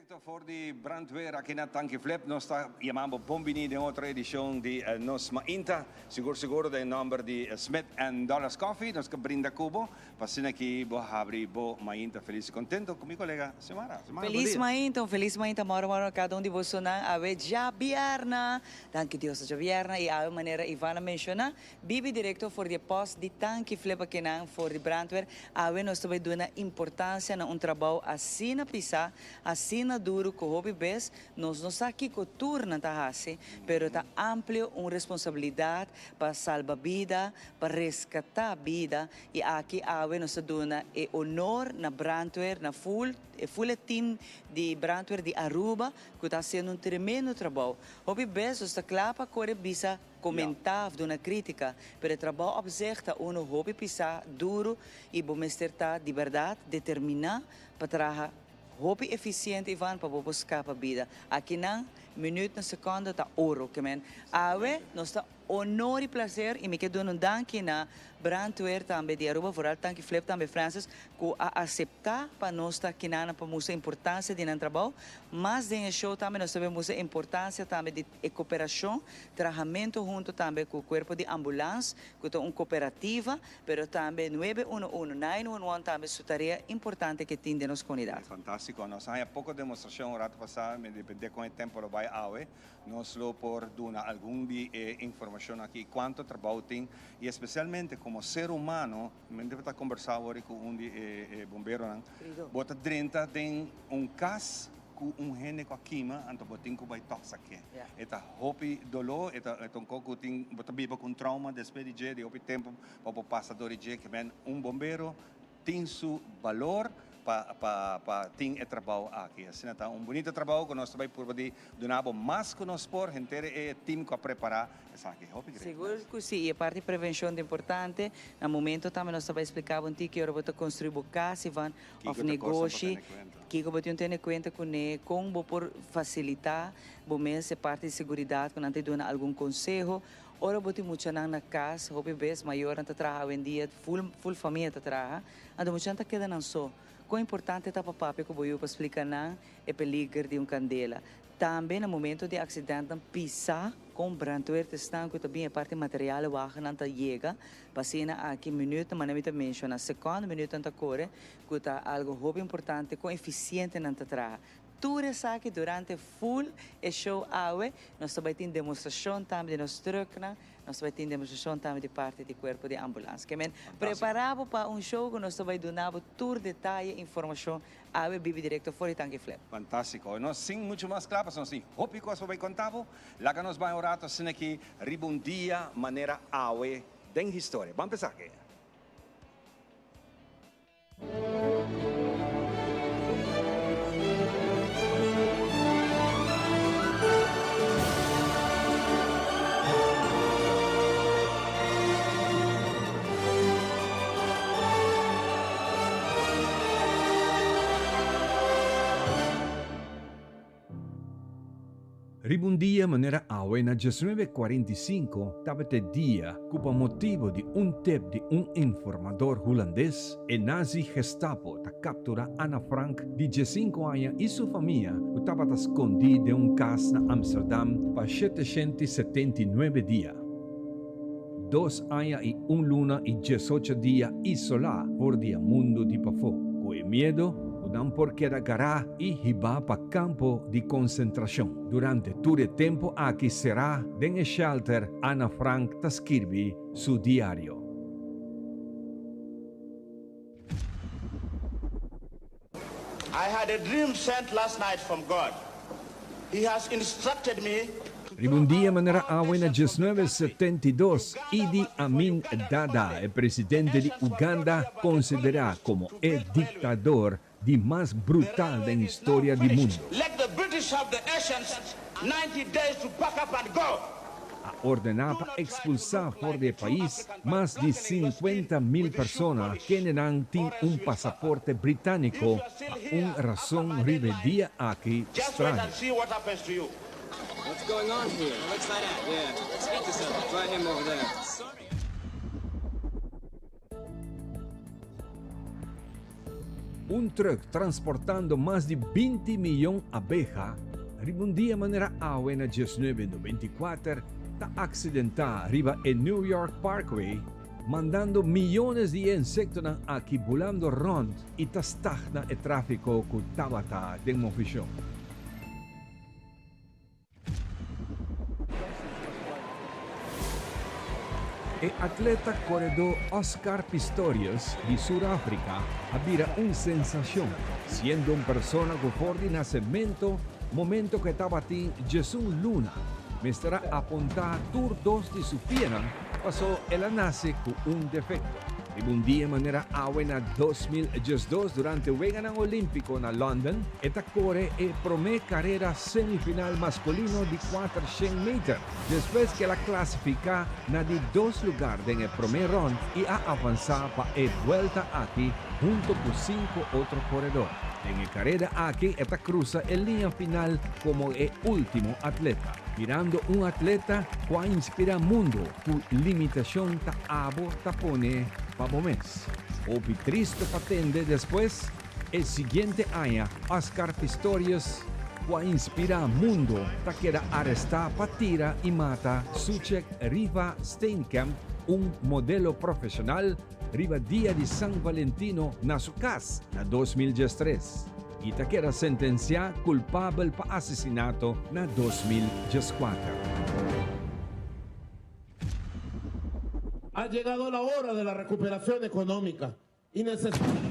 Directo for di Brandweer aki na Tanki Flip nos ta yama bo bon bini den otro edicion di Nos Mainta. Sigur sigur den nomber di Smith and Dollars Coffee nos ke brinda cu bo pa asina ki bo habri bo mainta feliz y contento cu mi colega Xiomara. Xiomara bon Feliz dia. mainta, un feliz mainta moro moro na cada un di bosonan. Awe djabièrna, danki Dios ta djabièrna y awe manera Ivan a menciona, Bibi directo for di e post di tanki flepa kinan for di brandweer, awe nos ta bay duna importancia na un trabao asina pisa, asina duro cu hopi bes nos no sa kico tur nan ta haci, pero ta amplio un responsabilidad pa salba bida, pa rescata bida y aki awe nos ta duna e honor na brandweer, na full e full e team di brandweer di Aruba cu ta haciendo un tremendo trabao. Hopi bes nos ta cla pa core bisa. Komentá of duna krítika, pero e trabou op zich ta unu hopi pisá, duru i bo mester ta di bèrdat determiná pa traha hopi efisiente Ivan pa bo por skapa bida. Akinan minüt na sekònde ta oro ke men. Awe nos ta honor i plaser i mi ke duna un danki na Brandweer tambe di Aruba vooral tanki Flip tambe Francis ku a aseptá pa nos ta akinan pa mustra importansia di nan trabou. Mas den e show tambe nos ta bin mustra importansia tambe di e koperashon Trahamento hunto tambe cu cuerpo di ambulans, cu ta un cooperativa, pero tambe nuebe uno uno, nine one one, tambe su tarea importante ke tin den nos comunidad. Fantastico. Nos a haña poco demostracion un rato pasa, mi depende con e tempo lo bay awe, nos lo por duna algun di e informacion aki, cuanto trabou tin y especialmente como ser humano, mi ta conversa awor cu un di e bomberonan, bo ta drenta den un cas Ku un hende ku a kima, anto bo tin ku bai tòg sak'é. E ta hopi doló, e ta e ta un kos ku tin bo ta biba ku un trauma despues di dje, di hopi tempu pa bo pasa dor di dje. Ke men un bombero tin su balor pa pa pa tin e trabou aki. Asina ta un bunito trabou ku nos ta bai purba di duna bo mas ku nos por, henter e tim ku a prepará esaki. Hopi great. Sigur ku si, i e parti prevenshon ta importante. Na momento tambe nos ta bai splika bo un tiki ora bo ta konstruí bo kas, Ivan, Kiko òf ta kosnan pa negoshi. tene kuenta? Kiko bo tin tene kuenta kuné? Kon bo por fasilitá bo mes e parti di seguridat ku nan ta duna algun konseho? Ora bo tin muchanan na kas, hopi bes mayornan ta traha awendia, ful ful famia ta traha, anto muchanan ta keda nan so. Kon importante ta pa papia ku bo yu pa splika nan e peliger di un kandela? Tambe na momento di aksidentnan pisa kon brandweer ta esnan ku ta bin e parti material wagennan ta yega pa asina aki minütnan manera mi ta menshona sekònd minütnan ta kore ku ta algo hopi importante kon efisiente nan ta traha. Tur esaki durante full e show awe. Nos ta bai tin demostrashon tambe di nos trucknan, nos ta bai tin demostrashon tambe di parti di kuerpo di ambulans. Ke men prepara bo pa un show ku nos ta bai duna bo tur detaye, informashon awe bibi direkto for di Tanki Flip. Fantástiko. Nos sin muchu mas kla pasobra nos tin hopi kos pa bai konta bo. Laga nos bai un rato asina aki riba un dia manera awe den historia. Ban pensa aki. Riba un dia manera awe na diesnuebe kuarenta i sinku tabata e dia ku pa motibu di un tip di un informador hulandes e nazi Gestapo ta kapturá Anna Frank di diesinku aña i su famia ku tabata skondí den un kas na Amsterdam pa 779 dia. Dos aña i un luna i diesocho dia isolá for di e mundu di pafó, ku e miedu ku nan por keda gará i hibá pa kampo di konsentrashon. Durante tur e tempu aki será den e shelter, Anna Frank ta skirbi su diario. I had a dream sent last night from God. He has instructed me to Riba un dia manera awe na diesnuebe setenta i dos, Idi Amin Dada, e presidente di Uganda, konsiderá komo e diktador di mas brutal den historia di mundu. Let the British have the Asians 90 days to pack up and go. A ordená pa ekspulsá for di e pais mas di sinkuenta mil persona kendenan tin un pasaporte britániko pa un rason riba e dia aki straño. Un truck transportando mas di 20 miyon abeha riba un dia manera awe na 1994 ta accidenta riba e New York Parkway, mandando miyones di e insectonan aki bulando rond y ta stagna e trafico cu tabata den movecion. E atleta koredó Oscar Pistorius di Sur Afrika a bira un sensashon, siendo un persona ku for di nasementu, momento ku e tabatin djesun luna, mester a apuntá tur dos di su pianan paso el a nase ku un defekto. Riba un dia manera awe na 2012 durante Weganan Olímpiko na London, e ta kore e promé karera semifinal maskulino di 400 meter, despues ku el a klasifiká na di dos lugar den e promé rònt i a avansá pa e buelta aki hunto ku sinku otro koredor. Den e kareda aki e ta krusa e liña final komo e último atleta, birando un atleta ku a inspirá mundu ku limitashon ta abo ta pone pa bo mes. Hopi tristu pa tende despues. E siguiente aña Oscar Pistorius, ku a inspirá mundo, ta keda arestá pa tira i mata Suchek Riva Steenkamp, un modelo profeshonal, riba dia di San Valentino na su kas na 2013, i ta keda sentensiá kulpabel pa asesinato na 2014. Ha llegado la hora de la recuperación económica y necesitamos.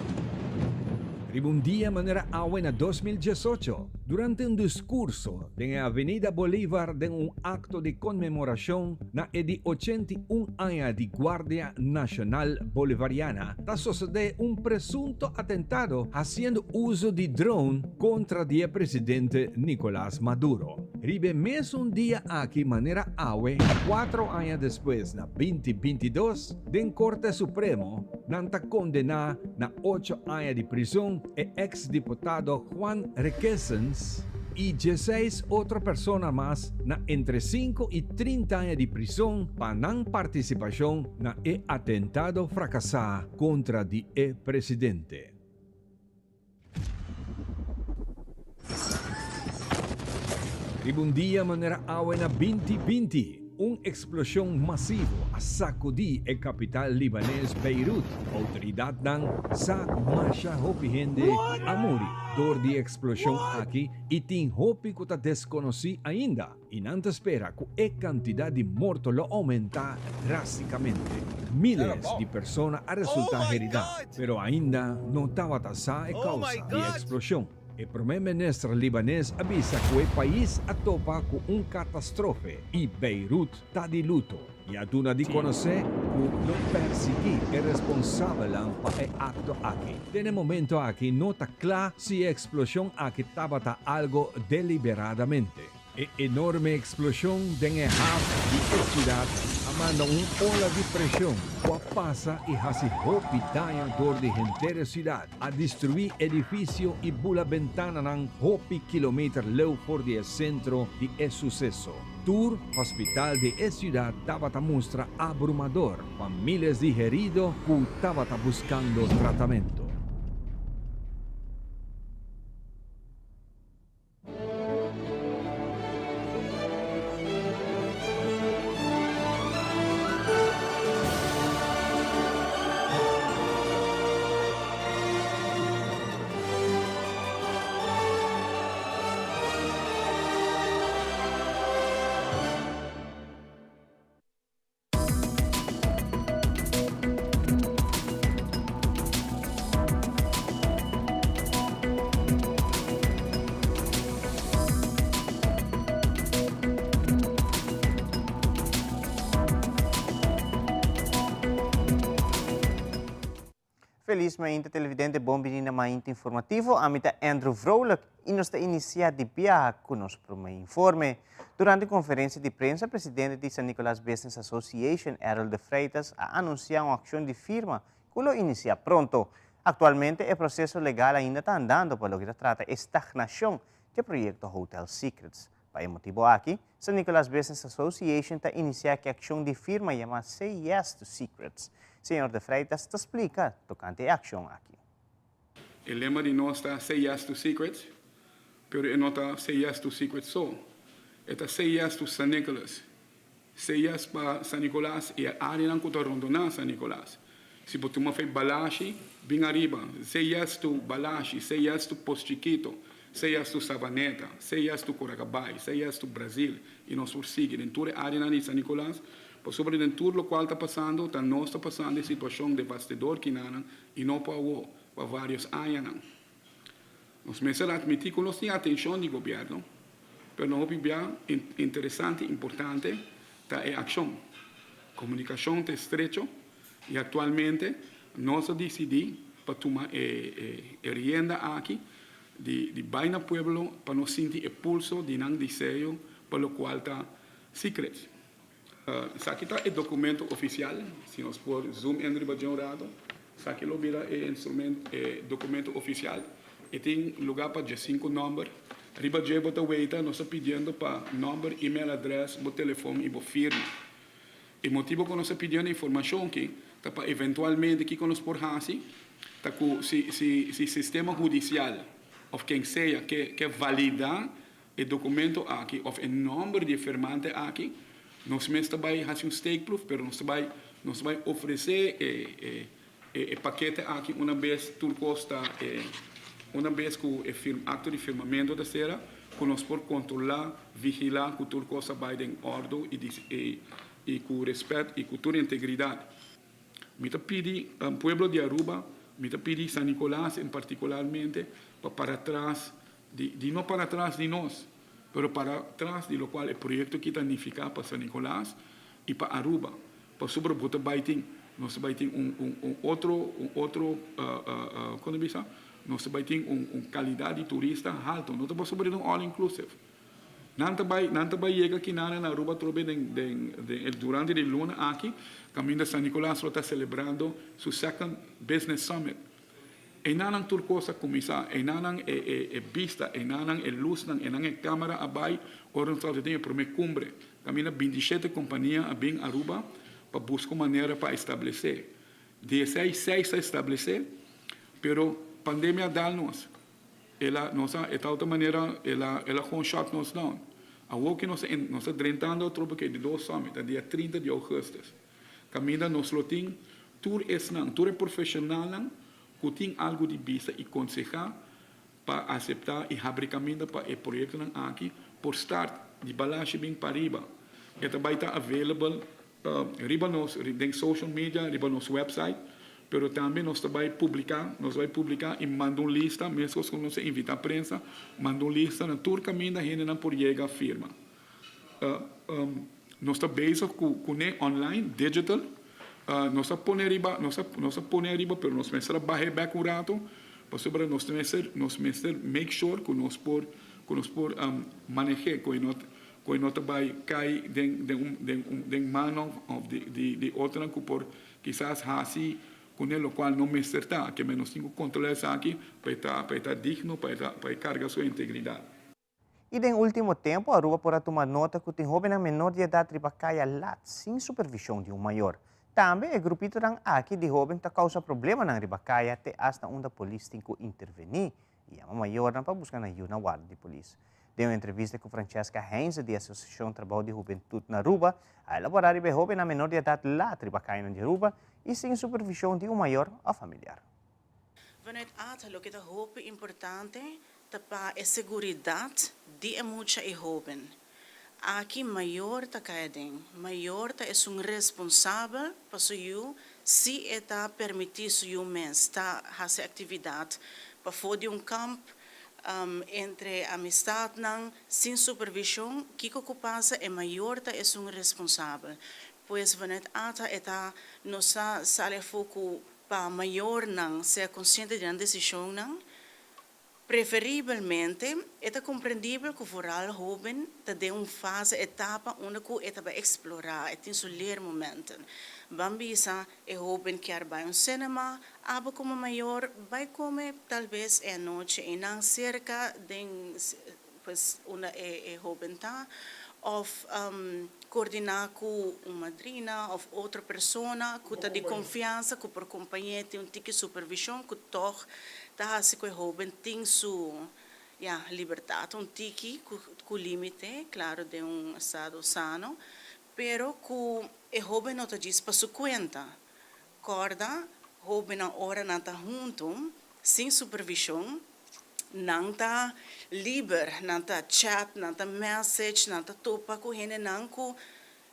Riba un dia manera awe na 2018, durante un diskurso den e Avenida Bolívar den un akto di konmemorashon na e di 81 aña di Guardia Nashonal Bolivariana, ta sosodé un presunto atentado hasiendo uso di drone kontra di e presidente Nicolás Maduro. Riba e mesun dia aki manera awe, 4 aña despues na 2022, den Korte Supremo, nan ta kondená na 8 aña di prizon e eks-diputado Juan Requesens i 16 otro persona mas na entre 5 i 30 aña di prizon pa nan partisipashon na e atentado frakasá kontra di e presidente. Riba un dia manera awe na 2020, un eksploshon masivo a sakudí e kapital libanes Beirut. Outoridatnan sa masha hopi hende a muri dor di eksploshon aki i tin hopi ku ta deskonosí ainda. I nan ta spera ku e kantidat di morto lo oumentá drástikamente. Miles di persona a resultá heridá, pero ainda no tabata sa e kousa di eksploshon. E promé minister libanes a bisa ku e pais a topa ku un katástrofe i Beirut ta di luto. I a duna di konosé ku lo persiguí e responsabelnan pa e akto aki. Den e momento aki no ta kla si e eksploshon aki tabata algu deliberadamente. E enorme eksploshon den e haf di e siudat a manda un ola di preshon ku a pasa i hasi hopi daño dor di henter e siudat, a destruí edifisio i bula bentananan hopi kilometer leu for di e sentro di e suseso. Tur hospital di e siudat tabata mustra abrumador pa miles di herido ku tabata buskando tratamentu. Felis mainta, televidente, bon bini na Mainta Informativo. Ami ta Andrew Vrolijk i nos ta inisiá di biaha ku nos promé informe. Durante konferensia di prensa, presidente di San Nicolas Business Association, Errol de Freitas, a anunsiá un akshon di firma ku lo inisiá pronto. Aktualmente e proseso legal ainda ta andando pa loke ta trata e stagnashon di e proyekto Hotel Secrets. Pa e motibu aki, San Nicolas Business Association ta inisiá ku akshon di firma yamá Say Yes to Secrets. Señor de Freitas ta splika tokante e akshon aki. E lema di nos ta "Say yes to secrets", pero e no ta "Say yes to secrets" so. E ta "Say yes to San Nicolas". Say yes pa San Nicolas y e areanan cu ta rondona San Nicolas. Si bo tuma fe Balashi, bin ariba. Say yes to Balashi, say yes to Pos Chiquito, say yes to Savaneta, say yes to Coracabay, say yes to Brazil y nos por sigui den tur e areanan di San Nicolas. Pasobra den tur locual ta pasando, ta nos ta pasando e situacion devastador kinanan y no pa awo, pa varios añanan. Nos mester admiti cu nos tin atencion di gobierno, pero no hopi bia interesante y importante ta e accion. Comunicacion ta estrecho y actualmente nos a dicidi pa tuma e rienda aki di bay na pueblo pa nos sinti e pulso di nan deseo pa locual ta secrets. Esaki ta e documento oficial, si nos por zoom in riba dje un rato, esaki lo bira e instrument, e documento oficial. E tin lugar pa 15 nomber. Riba dje bo ta weita, nos ta pidiendo pa nomber, email address, bo telefon y bo firma. E motibo cu nos ta pidiendo informacion aki ta pa eventualmente kico nos por haci, ta cu si, si, si sistema hudicial of ken sea ke, ke valida e documento aki of e nomber di e firmante aki, nos mes ta bay haci un steekproef, pero nos ta bay ofrece e pakete aki una bes tur cos ta una bes cu e acto di firmamento ta cera, cu nos por controla, vigila cu tur cos ta bay den orde y cu respet y cu tur integridad. Mi ta pidi pueblo di Aruba, mi ta pidi San Nicolas en particularmente, pa para atras di no para atras di nos, pero para atras di locual e proyecto aki ta significa pa San Nicolas y pa Aruba. Pasobra bo ta bay tin, nos bay tin un otro, con bisa? Nos bay tin un calidad di turista halto, no ta pasobra un all inclusive. Nan ta bay yega aki na Aruba trobe den durante di luna aki, caminda San Nicolas ta celebrando su second business summit. Einan tur cos a cuminsa, einan e bista, einan e luznan, einan e camera a bay, ora nos tin e prome cumbre. Caminda 27 compania a bin Aruba pa busca manera pa establece. 16, 6 a establece, pero pandemia a dal nos. El a, nos, di tal manera, el a gewoon shut nos down. Awor cu nos ta drentando otro cu di dos summit, dia 30 di augustus. Caminda nos lo tin tur esnan, tur profesionalnan cu tin algo di bisa y conseha pa acepta y habri caminda pa e proyectonan aki por start di Balashi bin pariba. E ta bay ta available riba nos den social media, riba nos website, pero tambe nos ta bay publica y manda un lista, mesmo cu nos invita prensa, manda un lista na tur caminda hendenan por yega firma. Nos ta bezig cu online, digital, nos a pone riba, nos a pone riba, pero nos mester baha back un rato, pasobra nos mester make sure cu nos por maneha, cu no ta bay cay den man of di otro cu por kisas hasi cu locual no mester ta, kiermen nos tin cu controla esaki pa ta digno, pa carga su integridad. Y den ultimo tempo, Aruba por a tuma nota cu tin hoben menor di edad riba caya lat, sin supervision di un mayor. Tambe e grupito aki di hoben ta causa problema na riba caya te hasta unda polis tin cu interveni y yama mayor pa busca nan yiu na warda di polis. Den un entrevista cu Francesca Heinze di Asociacion Trabou di Hubentud na Aruba, a elabora riba hoben menor di edad lat riba caya di Aruba y sin supervision di un mayor of familiar. Vanuit ATA, loke ta hopi importante ta pa e seguridad di e mucha y hoben. Aki mayor ta cay den, mayor ta esun responsabel pa su yiu si e ta permiti su yiu mes ta haci actividad pafo di un kamp entre amistadnan sin supervision, kico cu pasa, e mayor ta esun responsabel. Pues vanuit ATA e ta nos ta sali foco pa mayornan sea consciente di nan decisionnan. Preferiblemente, ta comprendibel cu vooral hoben ta den un fase, etapa unda cu e ta bay explora, e tin su leermomenten. Ban bisa, e hoben kier bay un cinema, abo como mayor bay come talbes e anochi einan cerca den pues unda e hoben ta. Òf koordiná ku un madrina òf otro persona ku ta di konfiansa ku por kompañ'é, tin un tiki supervishon ku tòg ta hasi ku e hóben tin su, ya, libertat un tiki ku límite, klaro den un estado sano, pero ku e hóben no ta djis pa su kuenta. Kòrda, hóbennan ora nan ta huntu sin supervishon, Nan ta liber, nan ta chat, nan ta message, nan ta topa ku hendenan ku,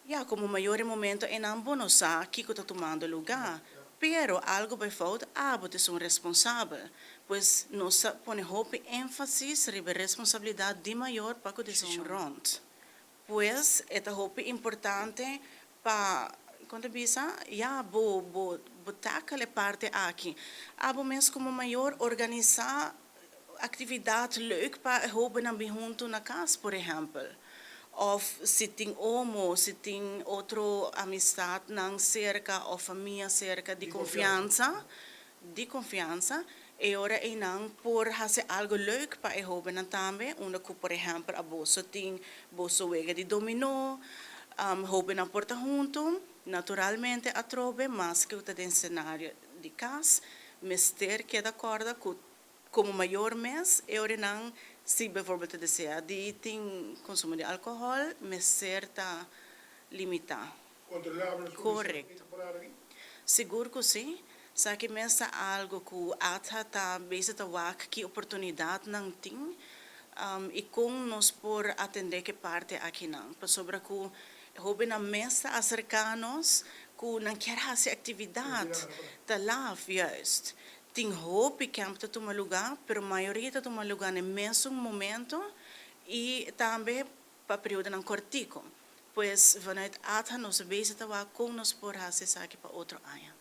ya, komo mayor e momento einan bo no sa kiko ta tumando lugá. Pero algu bai fout, abo ta esun responsabel. Pues nos ta pone hopi énfasis riba e responsabilidat di mayor pa ku desishon rònt. Pues e ta hopi importante pa, kon ta bisa, ya bo bo bo tackle e parti aki. Abo mes komo mayor organisá aktividat leuk pa e hóbennan bin huntu na kas, por ehèmpel. Òf si tin omo, si tin otro amistatnan serka òf famia serka di konfiansa, di konfiansa, e ora einan por hasi algu leuk pa e hóbennan tambe, unda ku por ehèmpel a boso tin boso wega di dominó, hóbennan por ta huntu, naturalmente atrobe maske ku ta den senario di kas, mester keda kòrda ku komo mayor mes e ora einan si beivoorbeeld ta desea di tin konsumo di alkohòl mester ta limitá. Korekto. Sigur ku si. Esaki mes ta algu ku ATHA ta bezig ta wak ki oportunidatnan tin i kon nos por atendé ku e parti akinan. Pasobra ku hóbennan mes ta aserká nos ku nan kier hasi aktividat, ta laf juist. Tin hopi kèmp ta tuma lugá, pero mayoria ta tuma lugá na e mesun momento i tambe pa periodonan kòrtiku. Pues vanuit ATHA nos a bezig ta wak kon nos por hasi esaki pa otro aña.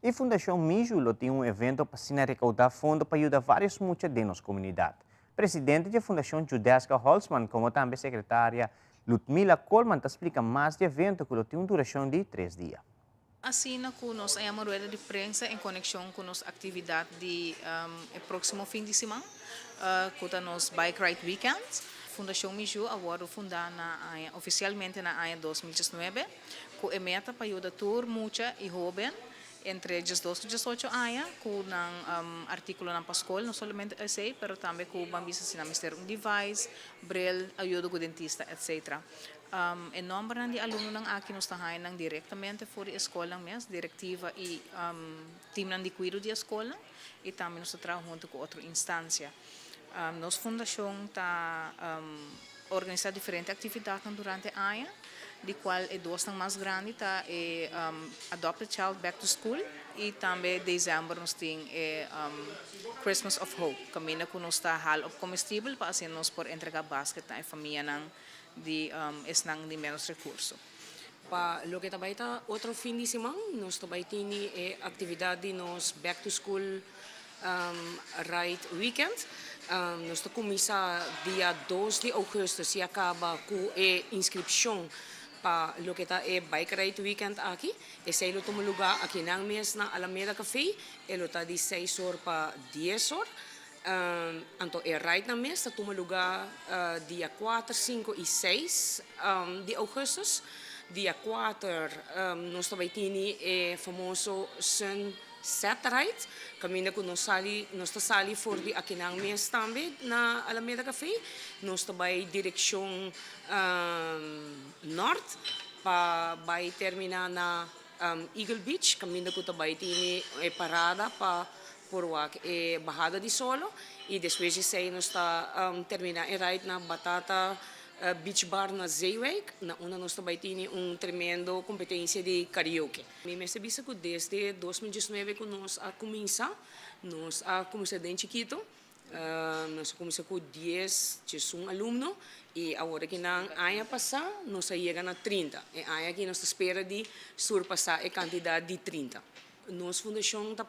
E Fundashon Miju lo tin un evento pa asina rekoudá fondo pa yuda vários mucha den nos komunidat. Presidente di e fundashon Judeska Holzman komo tambe sekretaria Ludmila Koolman ta splika mas di evento ku lo tin un durashon di tres dia. Asina ku nos a yama rueda di prensa en konekshon ku nos aktividat di e próksimo fin di siman, ku ta nos Bike Ride Weekend. Fundashon Miju a wòrdu fundá na aña ofisialmente na aña 2019 ku e meta pa yuda tur mucha i hóben entre 12 te 18 aña ku nan artíkulonan pa skol, no solamente esei pero tambe ku ban bisa si nan mester un device, bril, ayudo ku dentista etcetera. E nòmbernan di alumnonan aki nos ta haña nan direktamente for di e skolnan mes, direktiva i timnan di kuido di e skolnan, i tambe nos ta traha huntu ku otro instansia. Nos fundashon ta organisá diferente aktividatnan durante aña, di kual e dosnan mas grandi ta e Adopt a Child Back to School i tambe desèmber nos tin e Christmas of Hope, kaminda ku nos ta hal op komestibel pa asina nos por entregá basket na e famianan di esnan di ménos rekurso. Pa loke ta bai ta otro fin di siman nos ta bai tini e aktividat di nos Back to School Ride Weekend. Nos ta kuminsá dia 2 di ougùstùs i a kaba ku e inskripshon pa loke ta e Bike Ride Weekend aki. Esei lo tuma lugá akinan mes na Alameda Café. E lo ta di seis or pa dies or. Anto e ride-nan mes ta tuma lugá dia kuater, sinku i seis di ougùstùs. Dia kuater nos ta bai tini e famoso Sunset Ride, kaminda ku nos sali, nos ta sali for di akinan mes tambe na Alameda Café. Nos ta bai direkshon nòrt pa bai terminá na Eagle Beach, kaminda ku ta bai tini e parada pa Por wak e bahada di solo y despues di esey nos ta termina e ride na Batata Beach Bar na Zeewijk na unda nos ta bay tini un tremendo competencia di karaoke. Mi mester bisa cu desde 2019 cu nos a cuminsa, nos a cuminsa den chikito, nos a cuminsa cu dies, diesun alumno y awor aki nan aña pasa nos a yega na 30. E aña aki nos ta spera di surpasa e cantidad di 30. Nos fundacion ta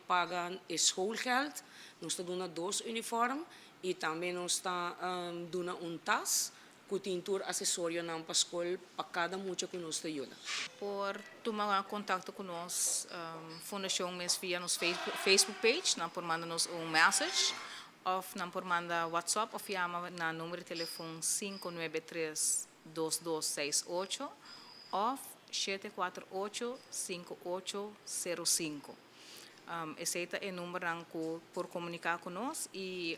paga e schoolgeld, nos ta duna dos uniform y tambe nos ta duna un tas cu tin tur acesorionan pa scol pa cada mucha cu nos ta yuda. Por tuma contacto cu nos fundacion mes via nos Facebook page, nan por manda nos un message of nan por manda WhatsApp of yama na numero di telefon 593. 2268 òf 748 5805. Esei ta e numbernan ku por komuniká ku nos i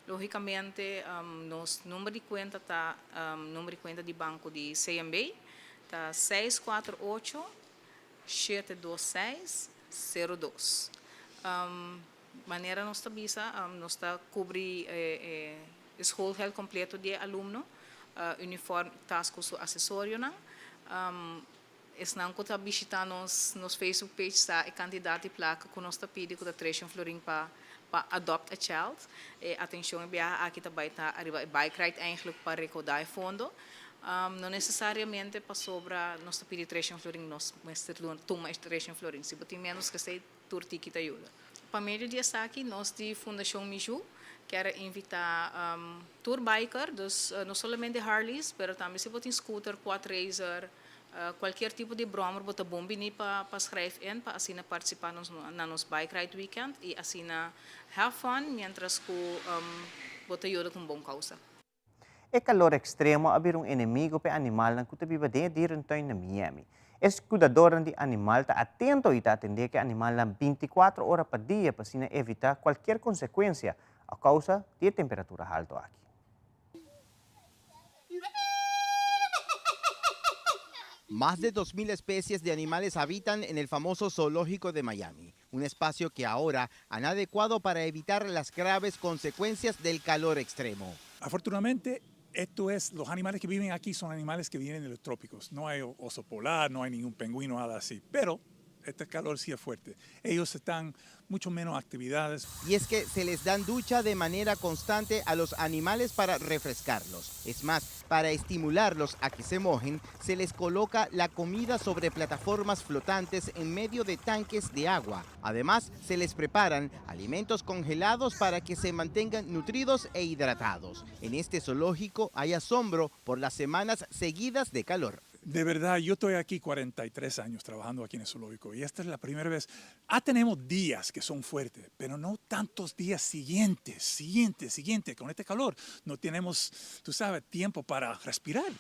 lógikamente nos number di kuenta ta number di kuenta di banko di CMB ta 648 726 02. Manera nos ta bisa, nos ta kubri e schoolgeld kompleto di e alumno, uniform, tas ku su asesorionan. Esnan ku ta bishitá nos nos Facebook page sa e kantidat di plaka ku nos ta pidi ku ta treshen florin pa pa adopt a child. E atenshon e biaha aki ta bai ta ariba e bike ride eigenlijk pa rekoudá e fondo. No nesesariamente pasobra nos ta pidi treshen florin nos mester tuma e treshen florin. Si bo tin ménos ke esei tur tiki ta yuda. Pa medio di esaki nos di Fundashon Miju kier a invitá tur biker, dus no solamente Harleys, pero tambe si bo tin scooter, quad racer, cualkier tipo di brommer bo ta bon bini pa pa schrijf in pa asina participa nos na nos bike ride weekend y asina have fun mientras cu bo ta yuda cu un bon causa. E kalor ekstremo a bira un enemigo pa e animalnan ku ta biba den e dierentuin na Miami. E skudadornan di animal ta atento i ta atendé ku e animalnan bintikuatro ora pa dia pa asina evitá kualkier konsekuensia a kousa di e temperatura haltu aki. Mas de 2.000 especies de animales habitan en el famoso zoológico de Miami, un espacio que ahora han adecuado para evitar las graves consecuencias del calor extremo. Afortunadamente, esto es, los animales que viven aquí son animales que vienen de los trópicos. No hay oso polar, no hay ningún pingüino, nada así. Pero este calor sí es fuerte. Ellos están mucho menos actividades. Y es que se les dan ducha de manera constante a los animales para refrescarlos. Es más, para estimularlos a que se mojen, se les coloca la comida sobre plataformas flotantes en medio de tanques de agua. Además, se les preparan alimentos congelados para que se mantengan nutridos e hidratados. En este zoológico hay asombro por las semanas seguidas de calor. De verdad, yo estoy aquí 43 años trabajando aquí en el zoológico y esta es la primera vez. Ah, tenemos días que son fuertes, pero no tantos días siguientes, siguientes, siguientes. Con este calor no tenemos, tú sabes, tiempo para respirar.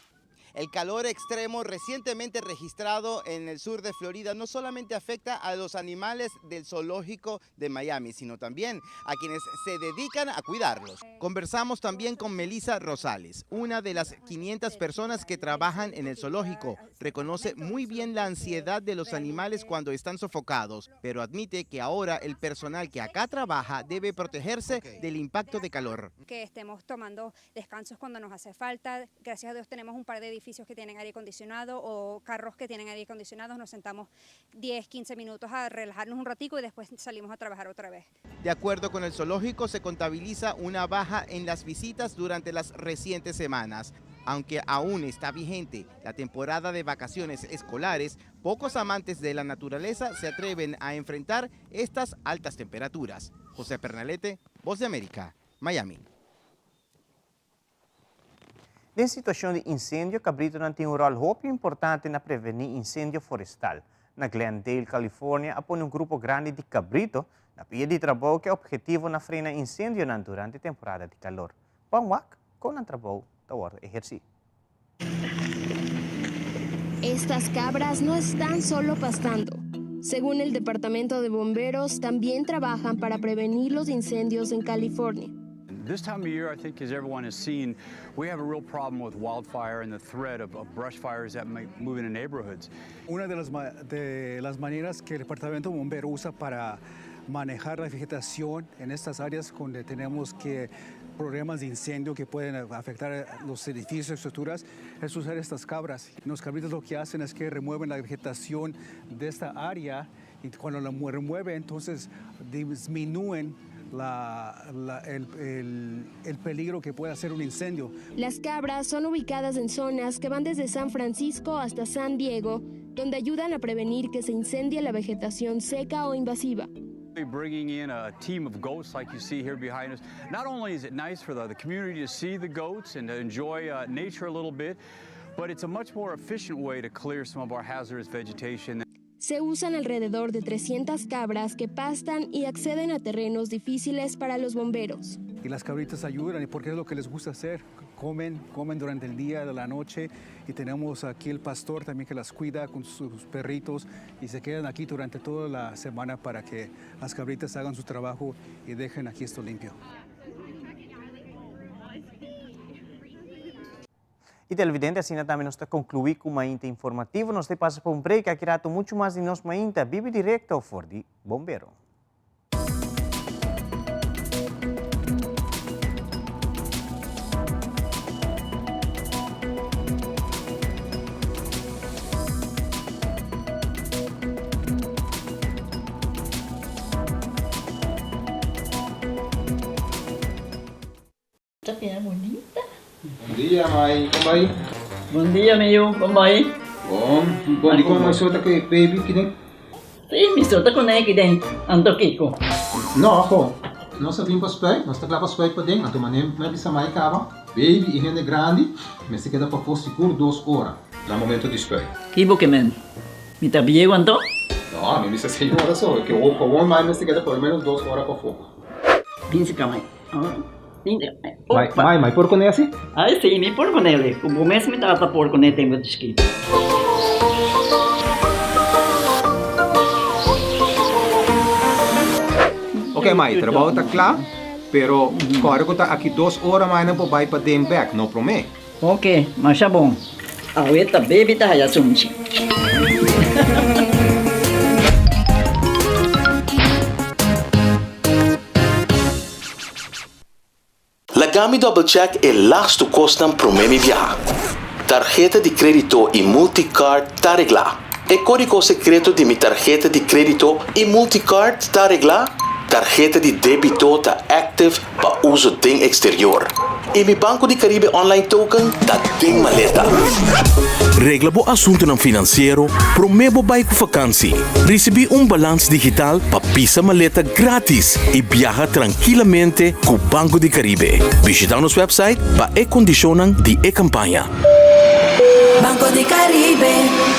El calor extremo recientemente registrado en el sur de Florida no solamente afecta a los animales del zoológico de Miami, sino también a quienes se dedican a cuidarlos. Conversamos también con Melissa Rosales, una de las 500 personas que trabajan en el zoológico. Reconoce muy bien la ansiedad de los animales cuando están sofocados, pero admite que ahora el personal que acá trabaja debe protegerse del impacto de calor. Que estemos tomando descansos cuando nos hace falta. Gracias a Dios tenemos un par de edificios que tienen aire acondicionado o carros que tienen aire acondicionado. Nos sentamos 10, 15 minutos a relajarnos un ratico y después salimos a trabajar otra vez. De acuerdo con el zoológico, se contabiliza una baja en las visitas durante las recientes semanas. Aunque aún está vigente la temporada de vacaciones escolares, pocos amantes de la naturaleza se atreven a enfrentar estas altas temperaturas. José Pernalete, Voz de América, Miami. Den situashon di insendio, kabritonan tin un ròl hopi importante na prevení insendio forestal. Na Glendale, California, a pone un grupo grandi di kabrito na pia di trabou ku e ophetivo na frena insendionan durante temporada di kalor. Ban wak kon nan trabou ta wòrdu ehersí. Estas cabras no están solo pastando. Según el Departamento de Bomberos, también trabajan para prevenir los incendios en California. This time of year, I think, as everyone has seen, we have a real problem with wildfire and the threat of, of brush fires that may move into neighborhoods. Una de las, de las maneras que el Departamento Bombero usa para manejar la vegetación en estas áreas donde tenemos que problemas de incendio que pueden afectar los edificios, estructuras, es usar estas cabras. Los cabritos lo que hacen es que remueven la vegetación de esta área y cuando la remueven, entonces disminuyen la, la, el, el, el, peligro que puede hacer un incendio. Las cabras son ubicadas en zonas que van desde San Francisco hasta San Diego, donde ayudan a prevenir que se incendie la vegetación seca o invasiva. Bringing in a team of goats like you see here behind us. Not only is it nice for the, the community to see the goats and to enjoy nature a little bit, but it's a much more efficient way to clear some of our hazardous vegetation. Se usan alrededor de 300 cabras que pastan y acceden a terrenos difíciles para los bomberos. Y las cabritas ayudan, y porque es lo que les gusta hacer. Comen, comen durante el día, de la noche y tenemos aquí el pastor también que las cuida con sus perritos y se quedan aquí durante toda la semana para que las cabritas hagan su trabajo y dejen aquí esto limpio. Y televidente, asina tambe nos ta conclui cu Mainta Informativo. Nos ta pasa pa un break, aki rato mucho mas di nos Mainta. Bibi directo for di Bombero. Ta bira bunita. Bon dia mai, kon bai? Bon dia mi yu, kon bai? Bon, bon di kon mai sota ku e baby kiden? Si, mi sota ku ne kiden, anto kiko? No, ho, nos a bin pa spuit, nos ta kla pa spuit paden, anto manera mi a bisa mai kaba, baby i hende grandi mester keda pafó sigur dos ora na momento di spuit. Ki bo ke men? Mi ta bieu anto? No, mi bisa señora so, ke gewoon mai mester keda por lo menos dos ora pafó. Bin si ka mai. Mai, mai, mai por kuné asi? Ai si, mi por kuné li. Ku bo mes mi tata por kuné tempu di chikitu. Ok mai, trabou ta kla, pero kòrda ku ta aki dos ora mai nan por bai paden bèk, no promé. Ok, masha bon. Awe ta baby ta haya sunchi. Laga mi double check e lastu kosnan promé mi biaha. Tarheta di krédito i multicard ta reglá. E kódigo sekreto di mi tarheta di krédito i multicard ta reglá. Tarheta di débito ta active pa uso den exterior. I mi Banco di Caribe Online Token ta den maleta. Regla bo asuntunan finansiero promé bo bai ku fakansi. Risibí un balans digital pa pisa maleta grátis i biaha trankilamente ku Banco di Caribe. Bishitá nos website pa e kondishonnan di e kampaña. Banco di Caribe.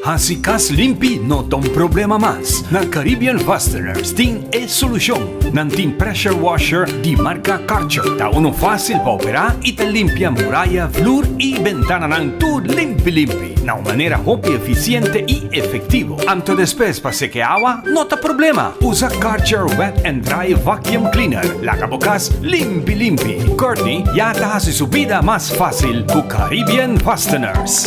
Hasi kas limpi no ta un problema mas. Na Caribbean Fasteners tin e solushon. Nan tin pressure washer di marka Karcher. Ta unu fásil pa operá i ta limpia muraya, vloer i bentananan tur limpi limpi na un manera hopi efisiente i efektivo. Anto despues pa seke awa no ta problema. Usa Karcher Wet and Dry Vacuum Cleaner. Laga bo kas limpi limpi. Courtney ya ta hasi su bida mas fásil ku Caribbean Fasteners.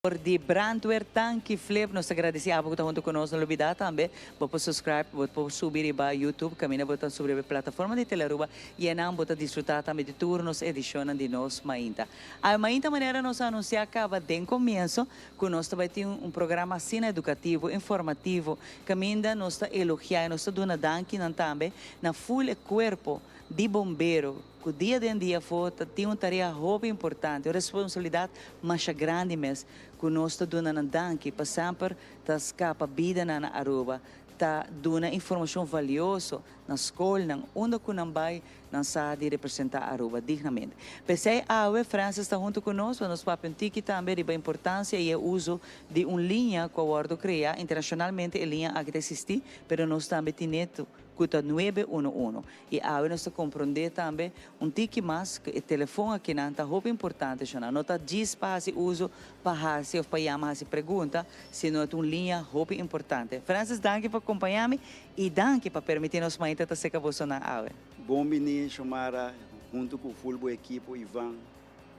For di Brandweer Tanki Flip nos ta gradeci abo cu ta hunto cu nos. No lubida tambe bo por subscribe, bo por subi riba YouTube caminda bo ta subi riba e plataforma di Telearuba y enan bo ta disfruta tambe di tur nos edicionnan di Nos Mainta. Awe mainta manera nos a anuncia caba den comienzo cu nos ta bay tin un programa asina educativo, informativo, caminda nos ta elogia y nos ta duna dankinan tambe na full e cuerpo di bombero cu dia den dia afo ta tin un tarea hopi importante, un responsabilidad masha grandi mes cu nos ta duna nan danki pa semper ta scapa bidanan na Aruba, ta duna informacion valioso na scolnan unda cu nan bay Nan sa di representá Aruba dignamente. P'esei awe Francis ta huntu ku nos pa nos papia un tiki tambe riba importansia i e uso di un liña ku a wòrdu kreá. Internashonalmente e liña aki ta eksistí, pero nos tambe tin'é ku ta nuebe uno uno. I awe nos ta komprondé tambe un tiki mas ku e telefon akinan ta hopi importante, shona. No ta djis pa hasi uso pa hasi òf pa yama hasi pregunta, sino e ta un liña hopi importante. Francis danki pa kompañá mi I danki pa permiti nos mainta ta seka bosonan awe. Bon bini Shomara hunto cu full bo ekipo Ivan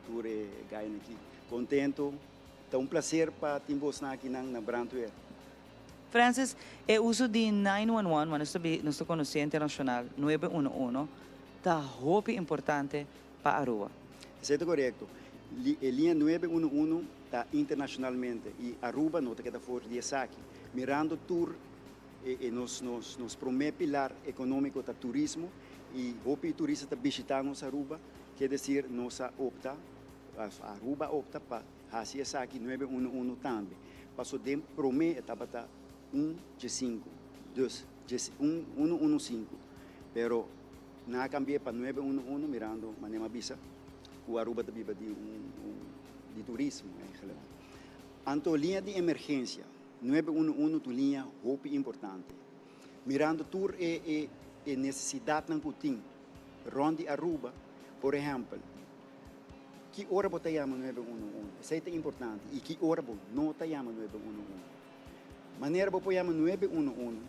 tur e gainan aki contento ta un placer pa tin bosnan akinan na brandweer. Francis, e uso di 911, ma nos ta nos ta conoce internacional, nuebe uno uno, ta hopi importante pa Aruba. Esey ta corecto. E linea nuebe uno uno ta internacionalmente y Aruba no ta keda for di esaki. Mirando tur E nos nos nos promé pilar ekonómiko ta turismo i hopi turista ta bishitá nos Aruba, ke desir nos a opta, Aruba a opta pa hasi esaki nuebe uno uno tambe. Paso den promé e tabata un dje sinku, dus dje un uno uno sinku, pero nan a kambi'é pa nuebe uno uno mirando manera mi a bisa ku Aruba ta biba di un un di turismo eigenlijk. Anto liña di emergencia, 911 ta un liña hopi importante. Mirando tur e e e necesidadnan cu tin rond di Aruba, por ehempel, ki ora bo ta yama 911? Esey ta importante. Y ki ora bo no ta yama 911? Manera bo por yama 911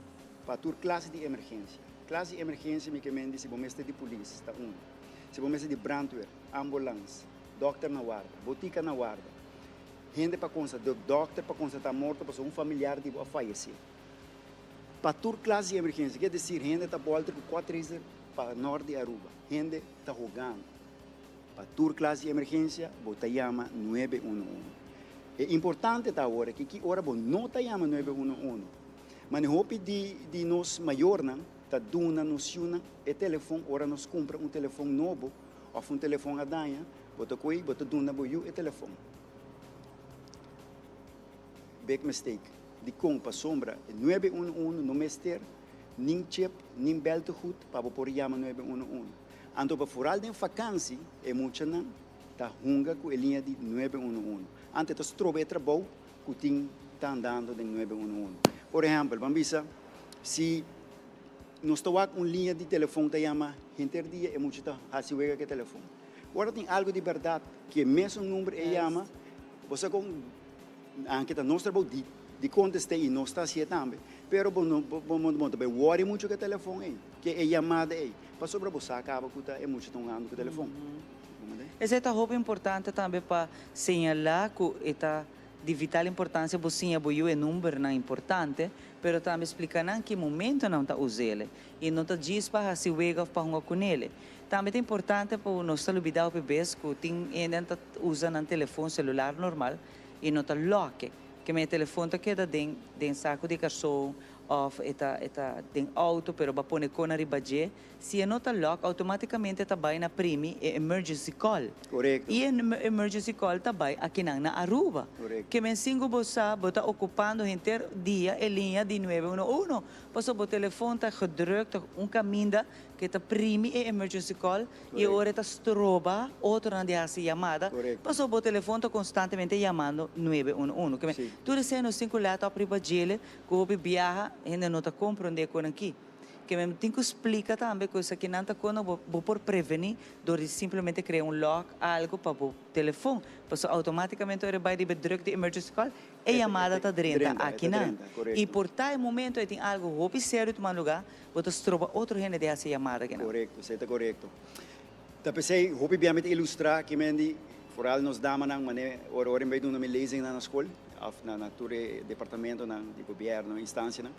pa tur clase di emergencia. Clase di emergencia mi ke men di si bo mester di polis, ta uno. Si bo mester di brandweer, ambulance, dokter na warda, botica na warda, hende pa consta, dokter pa constata morto pasobra un familiar di bo a fayece. Pa tur clase di emergencia, kier decir hende ta bolter cu quatracer pa nort di Aruba, hende ta hogando. Pa tur clase di emergencia bo ta yama 911. E importante ta awor aki ki ora bo no ta yama 911. Mane hopi di di nos mayornan ta duna nos yunan e telefon ora nos cumpra un telefon nobo of un telefon a daña, bo ta coy bo ta duna bo yu e telefon. Big mistake. Dikon? Pasobra e nuebe unu unu no mester nin chip nin beltegoed pa bo por yama nuebe unu unu. Anto pa foral den fakansi e muchanan ta hunga ku e liña di nuebe unu unu. Anto e ta stroba e trabou ku tin ta andando den nuebe unu unu. Por ehèmpel, ban bisa si nos ta wak un liña di telefon ta yama henter dia e mucha ta hasi wega ku e telefon. Ora tin algu di bèrdat ku e mesun number e yama, bo sa kon Anke ta nos trabou di di contest'é y nos ta hacié tambe, pero bo no bo bo no ta bay worry mucho cu e telefon ey, cu e yamada ey, pasobra bo sa caba cu ta e mucha ta hungando cu e telefon. Bo manda? Esey ta hopi importante tambe pa señala cu e ta di vital importancia bo siña bo yu e numbernan importante, pero tambe splica nan ki momentonan ta us'ele y no ta djis pa haci wega of pa hunga cunele. Tambe ta importante pa nos ta lubida hopi bes cu tin hendenan ta usa nan telefon celular normal y no ta loke. Ke men e telefon ta keda den den saco di carson of e ta e ta den auto pero bo a pone cona riba dje. Si e no ta lock automaticamente ta bay na primi e emergency call. Correcto. Y e emergency call ta bay akinan na Aruba. Correcto. Ke men sin cu bo sa bo ta ocupando henter dia e liña di nuebe uno uno. Pasobra bo telefon ta gedrukt un caminda Ke ta primi e emergency call y e ora e ta stroba otronan di haci yamada pasobra bo telefon ta constantemente yamando nuebe uno uno. Ke men tur esei nos tin cu let op riba djele cu hopi biaha hende no ta comprende con aki. Ke men tin cu splica tambe cu esakinan ta con bo bo por preveni door di simplemente crea un lock algo pa bo telefon pasobra automaticamente ora e bay riba e druk di emergency call e yamada ta drenta akinan y por ta e momento e tin algo hopi serio tuma lugar Bo ta stroba otro hende di hasi yamada kinan. Korekto, esei ta korekto. Ta p'esei hopi bia mi ta ilustrá kimendi foral nos damanan manera ora ora mi bai duna mi lezingnan na skol òf na na tur e departamentonan di gobièrnu, instansianan.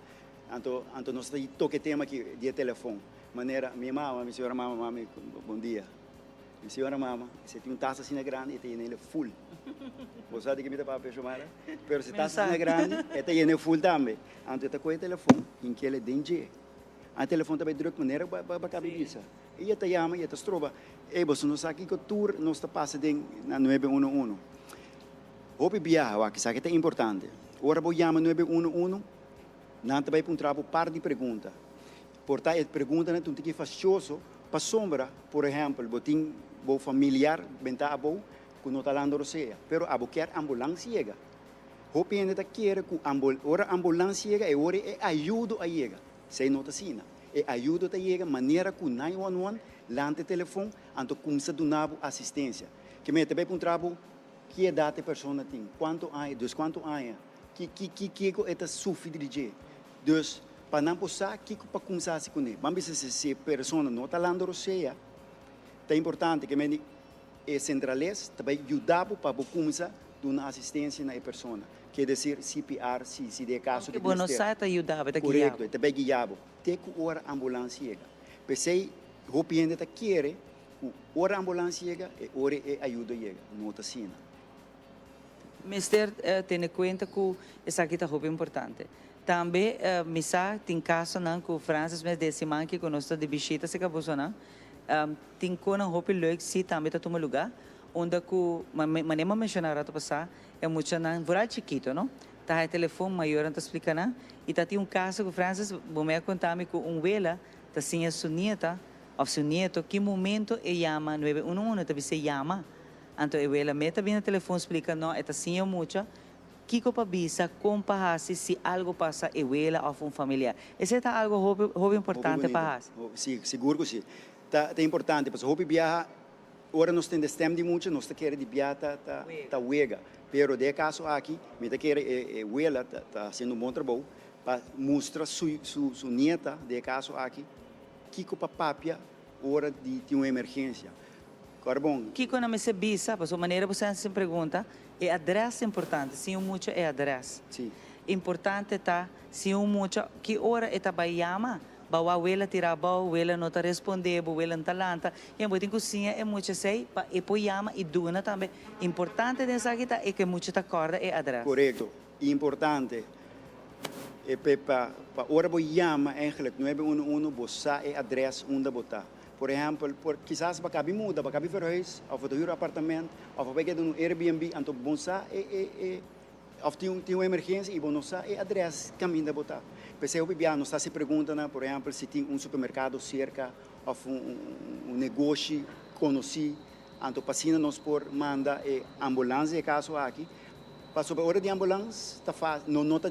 Anto anto nos ta toka e tema aki di e telefon. Manera mi mama, mi señora mama, mami bon dia. Mi señora mama, si tin un tas asina grandi e ta yen'el ful. Bo sa di ke mi ta papia, Xiomara? Pero si tas asina grandi e ta yen'el ful tambe. Anto e ta kohe e telefon hink'el e den dje. An e telefon ta bai druk manera ku bo a kabi bisa. I e ta yama i e ta stroba. Ey, boso no sa kiko tur nos ta pasa den na nuebe uno uno. Hopi biaha, wak, esaki ta importante. Ora bo yama nuebe uno uno, nan ta bai puntra bo par di pregunta. Por ta e preguntanan ta un tiki fastioso pasobra, por ehèmpel, bo tin bo familiar bentá abou ku no ta landa rosea, pero abo kier ambulans yega. Hopi hende ta kere ku ora ambulans yega e ora e ayudo a yega. Esei no ta asina. E ayudo ta yega manera ku 911 lanta e telefon anto kumsa duna bo asistensia. Ke mester bai puntra bo ki edat e persona tin, kuantu aña, dus kuantu aña, ki ki ki kiko e ta sufri di dje. Dus pa nan por sa kiko pa kumsa hasi kuné. Ban bisa si si e persona no ta landa rosea, ta importante ke mester E sentrales ta bai yuda bo pa bo kumsa duna asistensia na e persona. Ke desir CPR si si den e kaso di mester. Aunke bo no sa e ta yuda bo, e ta guia bo. Korekto, e ta bai guia bo te ku ora ambulans yega. P'esei hopi hende ta kere ku ora ambulans yega e ora e ayudo yega. No ta asina. Mester tene kuenta ku esaki ta hopi importante. Tambe mi sa tin kasonan ku Francis mes den siman aki ku nos ta di bishita serka bosonan. Tin konan hopi leuk si tambe ta tuma lugá, unda ku manera mi a menshoná rato pasá, e muchanan vooral chikito no, ta haña telefon, mayornan ta splika nan, i ta tin un kaso ku Francis bo me a konta mi ku un wela ta siña su nieta òf su nieto ki momento e yama nuebe uno uno, ta bis'é yama, anto e wela me ta bini na telefon splika no e ta siña mucha. Kiko pa bisa, kon pa hasi si algo pasa e wela òf un familiar. Esei ta algo hopi hopi importante pa hasi. Si, sigur ku si. Ta ta importante pasobra hopi biaha ora nos tende stèm di mucha nos ta kere di biaha ta ta ta wega. Pero den e kaso aki mi ta kere e e wela ta ta hasiendo un bon trabou pa mustra su su su nieta den e kaso aki kiko pa papia ora di tin un emergensia. Kòrda bon. Kiko nan mester bisa? Pasobra manera bo sa sin pregunta, e adrès ta importante. Sin un mucha e adrès. Sí. Importante ta si un mucha ki ora e ta bai yama, ba wak wela tira abou, wela no ta responde bo, wela no ta lanta. Yen bo tin ku siña e mucha esei pa e por yama i duna tambe. Importante den esaki ta e ku e mucha ta kòrda e adrès. Korekto. Importante e pe pa pa ora bo yama eigenlijk nuebe uno uno bo sa e adres unda bo ta. Por ehempel, por kisas bo kabi muda, bo kabi verhuis of bo ta huur apartament of bo bai keda den un Airbnb anto bo sa e e e of tin un tin un emergensia y bo no sa e adres kaminda bo ta. P'esei hopi bia nos ta hasi preguntanan, por ehempel si tin un supermerkado serka of un un un negoshi konosí anto pa asina nos por manda e ambulans den e kaso aki. Pasobra ora di ambulans ta fácil, no no ta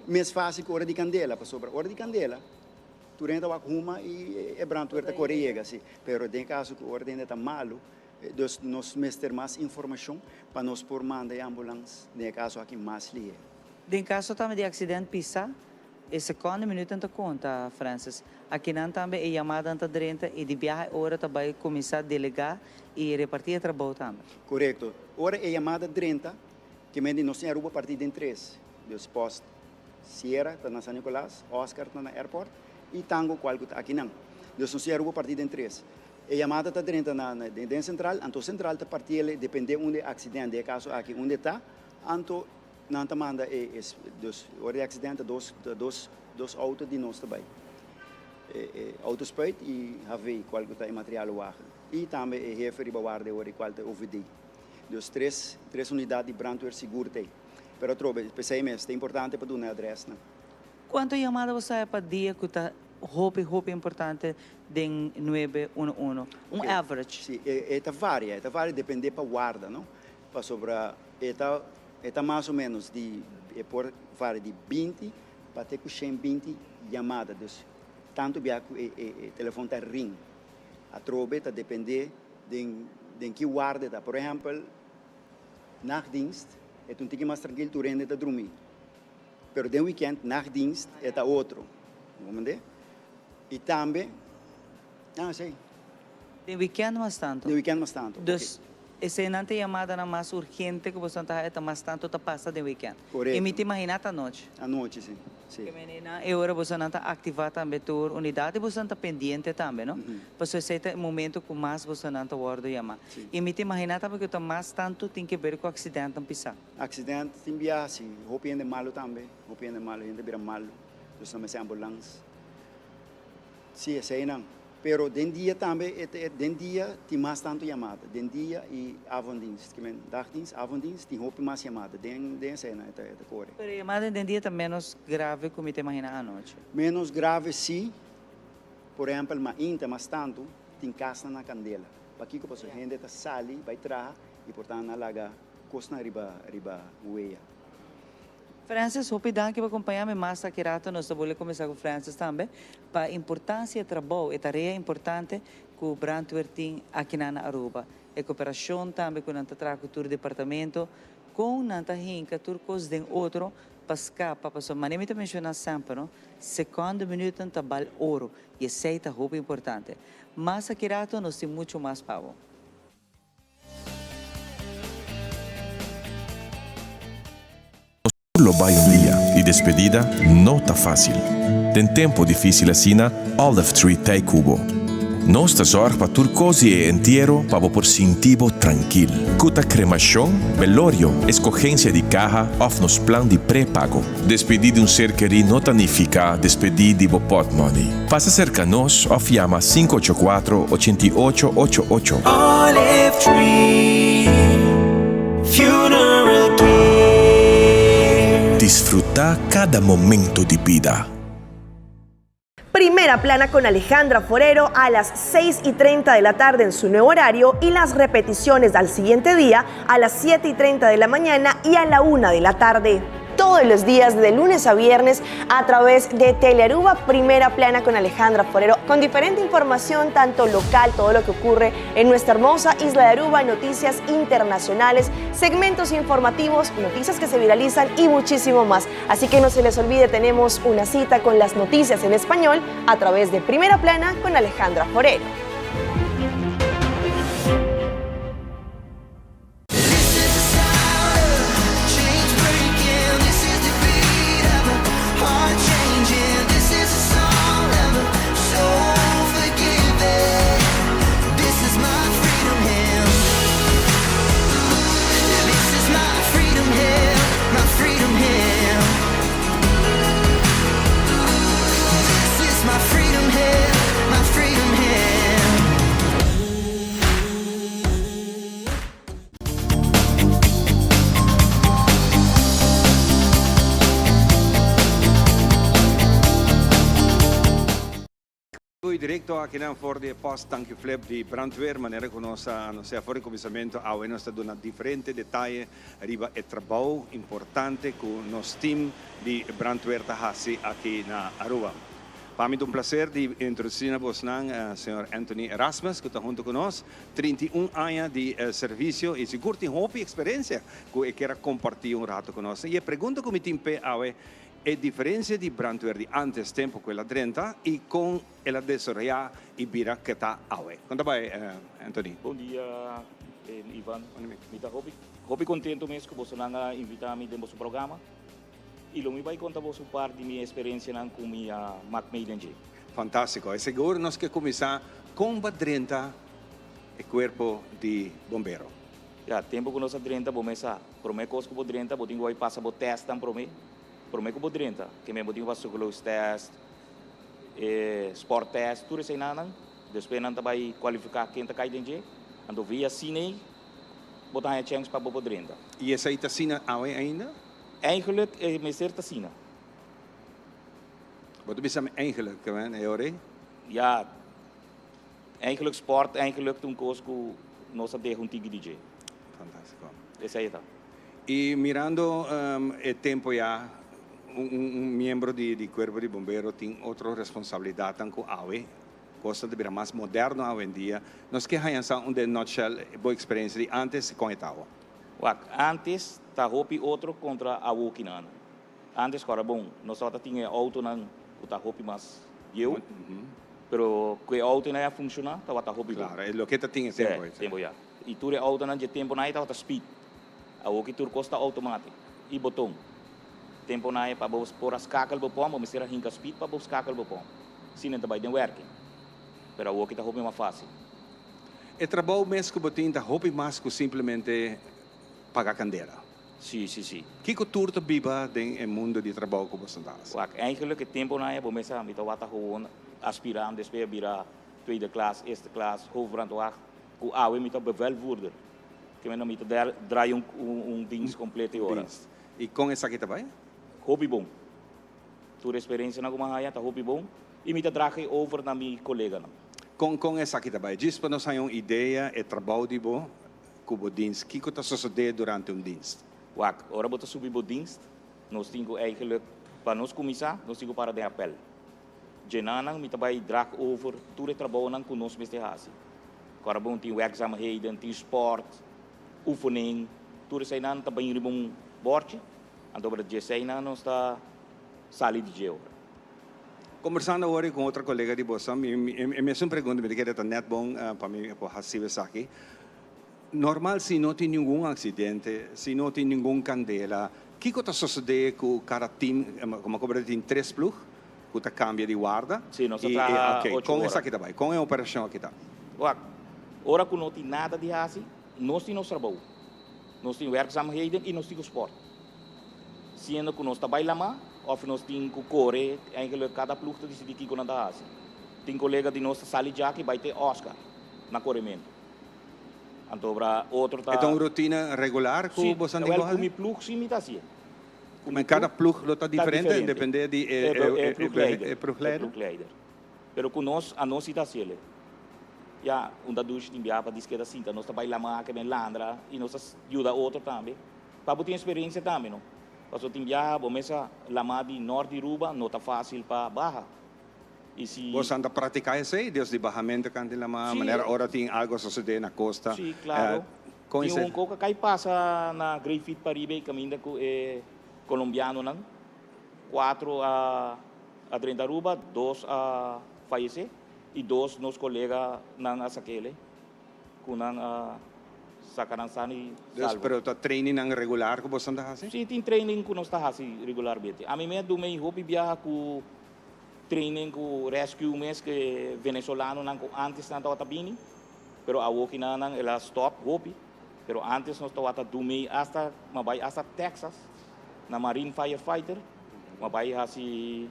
mes fácil ku ora di kandela, pasobra ora di kandela tur hende ta wak huma i e brandweer ta kore yega, si. Pero den e kaso ku ora di hende ta malu, dus nos mester mas informashon pa nos por manda e ambulans den e kaso aki mas lihé. Den kaso tambe di aksident pisá, E sekondo minuut ta konta, Francis. Akinan tambe e yamadan ta drenta i di biaha e ora ta bai kuminsá delegá i repartí e trabou tambe. Korekto. Ora e yamada drenta, ke men di nos tin Aruba partí den tres. Dus post Sierra ta na San Nicolas, Oscar ta na Airport i Tango kual ku ta akinan. Dus nos tin Aruba partí den tres. E yamada ta drenta na den sentral, anto sentral ta partiel dependé unda e aksident, den e kaso aki unda e ta, anto Nan ta manda e dus ora di accidente dos dos dos auto di nos ta bay. E e auto spuit y HV cual cu ta e material wagen. Y tambe e hefe riba warda e ora cual ta e OVD. Dus tres tres unidad di brandweer sigur t'ey. Pero atrobe p'esey mes ta importante pa duna e adresnan. Cuanto yamada bo sa pa dia cu ta hopi hopi importante den nuebe uno uno? Un average. Si, e e ta varia, e ta varia depende pa warda no. Pasobra e ta e ta mas o menos di e por varia di binti pa te ku shen binti yamada. Dus tantu bia ku e e telefon ta ring. Atrobe ta depende den den ki warda e ta. Por ehèmpel nachtdienst e ta un tiki mas trankil tur hende ta drumí. Pero den wikènt nachtdienst e ta otro. Bo comprende? I tambe ah esei. Den wikènt mas tantu. Den wikènt mas tantu. Dus eseinan ta e yamadanan mas urgente ku boso ta haña ta mas tantu ta pasa den wikènt. Korekto. I mi ta imaginá ta anochi. Anochi, si. Si. Ke menenan e ora bosonan ta aktivá tambe tur unidat i bosonan ta pendiente tambe, no? Pasobra esei ta e momento ku mas bosonan ta wòrdu yamá. Si. I mi ta imaginá tambe ku ta mas tantu tin ke ber ku aksidèntnan pisá. Aksidènt tin biaha, si. Hopi hende malu tambe. Hopi hende malu, hende bira malu. Dus nan mester ambulans. Si, eseinan. Pero den dia tambe e ta den dia tin mas tantu yamada. Den dia i avonddienst. Ke men dagdienst, avonddienst tin hopi mas yamada. Den den esei nan e ta e ta kore. Pero e yamada den dia ta menos grave ku mi ta imagina anochi. Menos grave si. Por ehempel mainta mas tantu tin kasnan na kandela. Pakiko? Pasobra hende ta sali bai traha i por tantu nan laga kosnan riba riba wea. Francis, hopi danki pa kompañá mi. Mas aki rato nos ta bolbe kombersá ku Francis tambe pa importansia e trabou, e tarea importante ku brandweer tin akinan na Aruba. E koperashon tambe ku nan ta traha ku tur departamento, kon nan ta hinka tur kos den otro pa skapa, pasobra manera mi ta menshoná semper no, sekondo minütnan ta bal oro i esei ta hopi importante. Mas aki rato nos tin muchu mas pa bo. Nos tur lo bai un dia y despedida no ta facil. Den tempo dificil asina, Olive Tree t'ey cu bo. Nos ta zorg pa tur cos di e entiero pa bo por sinti bo trankil. Cu ta cremacion, velorio, escogencia di caha of nos plan di prepago. Despedi di un ser kerí no ta nifica despedi di bo potmoney. Pasa cerca nos of yama 584 88 ocho ocho. Olive Tree Funeral Care. Disfruta cada momento di bida. Primer. Primera Plana con Alejandra Forero a las 6 y 30 de la tarde en su nuevo horario y las repeticiones al siguiente día a las 7 y 30 de la mañana y a la 1 de la tarde. Todos los días de lunes a viernes a través de Telearuba Primera Plana con Alejandra Forero, con diferente información, tanto local, todo lo que ocurre en nuestra hermosa isla de Aruba, noticias internacionales, segmentos informativos, noticias que se viralizan y muchísimo más. Así que no se les olvide, tenemos una cita con las noticias en español a través de Primera Plana con Alejandra Forero. Voy directo akinan for di e post Thank You Flip di Brandweer, manera cu nos a anuncia for di cuminsamentu awe nos ta duna diferente detaye riba e trabou importante cu nos team di Brandweer ta haci aki na Aruba. Pa mi ta un placer di introduci na bosnan señor Anthony Erasmus cu ta hunto cu nos, 31 aña di servicio y sigur tin hopi experiencia cu e kier a comparti un rato cu nos. Y e pregunta cu mi tin p'e awe, e diferencia di brandweer di antes tempo cu el a drenta y con el a desaroya y bira ke ta awe. Con ta bay Anthony? Bon dia Ivan, mi ta hopi hopi contento mes cu bosonan a invita mi den boso programa y lo mi bay conta boso un par di mi experiencianan cu mi a mak mee den dje. Fantastico, e sigur nos ke cuminsa con ba drenta e cuerpo di bombero. Ya, tempo cu nos a drenta bo mes sa, prome cos cu bo drenta bo tin cu bay pasa bo testnan prome, prome cu bo drenta, ke men bo tin cu pasa tuberculosis test, e sport test, tur eseynanan, despues nan ta bay cualifica ken ta cay den dje, anto via asina bo ta haya chens pa bo por drenta. Y esey ta asina awe ainda? Eigenlijk e mester ta asina. Bo ta bisa mi eigenlijk, ke men e ora ey? Ya. Eigenlijk sport eigenlijk ta un kos ku nos a deha un tiki di dje. Fantástiko. Esei ta. I mirando e tempo ya, un miembro di kuerpo di bombero tin otro responsabilidatnan ku awe. Kosnan ta bira mas moderno awendia. Nos ke haña sa un den nutshell bo eksperensia di antes i kon e ta awo. Wak, antes ta hopi otro kontra awokinan. Antes ku ora bon, nos tabata tin e outonan ku ta hopi mas bieu, pero ku e outonan a funshoná tabata hopi bon. Klaro, e loke ta tin e tempu ei. Sí, tempu ya. I tur e outonan dje tempunan ei tabata speed. Awor ki tur kos ta outomatik i boton. Tempunan ei pa bo por a skakel bo pon, bo mester a hinka speed pa bo skakel bo pon. Asina ta bai den wèrking. Pero awor ki ta hopi mas fásil. E trabou mes ku bo tin ta hopi mas ku simplemente paga kandela. Sí, sí, sí. Kiko tur ta biba den e mundo di trabou ku boso ta hasi? Wak, eigenlijk e temponan ei bo mester mi tawata gewoon aspirant, despues a bira tweede klas, eerste klas, hoofdbrandwacht, ku awe mi ta bevelvoerder. Ke men mi ta draai un un dienst completo e ora. Dienst. I kon esaki ta bai? Hopi bon. Tur experiencianan ku mi a haya ta hopi bon i mi ta draag e over na mi koleganan. Kon kon esaki ta bai? Djis pa nos haña un idea e trabou di bo Ku bo dienst? Kiko ta sosodé durante un dienst? Wak, ora bo ta subi bo dienst, nos tin ku eigenlijk, pa nos kuminsá, nos tin ku para den apèl. Djenanan mi ta bai drag over tur e trabounan ku nos mester hasi. Ku ora bo tin werkzaamheden, tin spòrt, oefening, tur eseinan ta bin riba un bòrchi, anto ora dje eseinan nos ta sali di dje ora. Kombersando awor ku otro kolega di boso, mi e mesun pregunta mi ta kere ta nèt bon pa mi por hasi esaki. Normal si no tin ningun accidente, si no tin ningun candela, kico ta sosode cu cada team, como a tin tres ploeg cu ta cambia di warda? Si, nos ta traha ocho ora. Con esaki ta bay? Con e operacion aki ta? Wak, ora cu no tin nada di haci, nos tin nos trabou. Nos tin werkzaamheden y nos tin cu sport. Siendo cu nos ta bay lama of nos tin cu core, eigenlijk cada ploeg ta dicidi kico nan ta haci. Tin colega di nos ta sali djaki bay te Oscar na coremento. Anto obra otro ta. E ta un rutina regular cu bo san di goha? Wel, cu mi ploeg si mi ta hacié. Cu mi kada ploeg lo ta diferente, depende di e ploegleider. E ploegleider. Pero ku nos, anos si ta hasiel. Ya, un ta dushi tin biaha pa diskeda sinta, nos ta bai lama ke men landra i nos ta yuda otro tambe. Pa bo tin eksperensia tambe no. Pasobra tin biaha bo mes a lama di nort di Aruba no ta fásil pa baha. I si. Bo san ta praktiká esei, Dios di bahamento kant di lama, Sí. manera ora tin algo sosodé na kosta. Sí, klaro. Kon Tin esei? un koko kai pasa na Griffith pariba e kaminda ku e kolombianonan. Kuatro a a drenta Aruba, dos a fayesé i dos nos koleganan a sak'el ku nan a saka nan sano i Dus, salvo. pero ta trainingnan regular ku boso ta hasi? Sí, tin training ku nos ta hasi regularmente. Ami mes dun mei hopi biaha ku training ku rescue mes ku e venezolanonan ku antes nan tabata bini, pero awor kinan nan el a stop hopi. Pero antes nos tabata dun mei asta, m'a bai asta Texas na Marine Firefighter, m'a bai hasi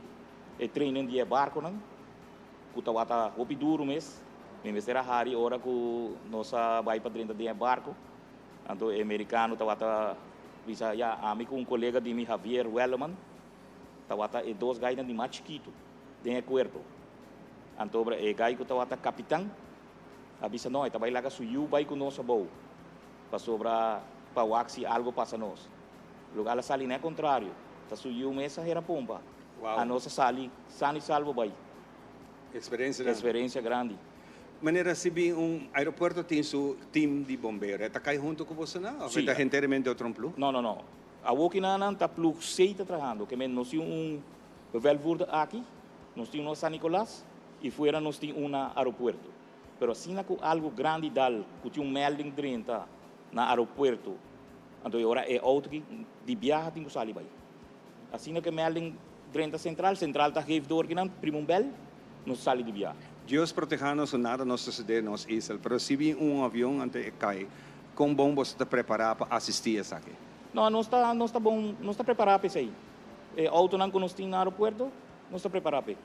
e training di e barconan cu tawata hopi duro mes. Mi mester a hari ora cu nos a bai pa drenta den e barco. Anto e mericano tawata bisa, ya, ami cu un colega di mi, Javier Welleman, tawata e dos gainan di mas chikito den e cuerpo. Anto e gai cu tawata capitan a bisa, no, e ta bai laga su yiu bai cu nos abou, pasobra pa wak si algo pasa nos. Lugar a sali na e contrario, ta su yiu mes a hera pompa. Wow. Anos a sali sano y salvo bai. Experiencia grandi. Experiencia grandi. Manera si bin un aeropuerto tin su team di bombero, e ta cay hunto cu boso nan of Sí. e ta henteramente otro un ploeg? No, no, no. Awor ki nan nan ta ploeg C ta trahando. Ke men nos tin un bevelvoerder aki, nos tin uno na San Nicolas y fuera nos tin un na aeropuerto. Pero asina cu algo grandi dal cu tin un melding drenta na aeropuerto, anto e ora e auto ki di biaha tin cu sali bai. Asina ku e melding drenta sentral, sentral ta geef door kinan, prima un bel, nos sali di biaha. Dios proteha nos o nada no sosode nos isla, pero si bin un avion anto e kai, kon bon boso ta prepara pa asisti esaki? No, nos ta nos ta bon, nos ta prepara pa esei. E autonan ku nos tin na aeropuerto, nos ta prepara p'e.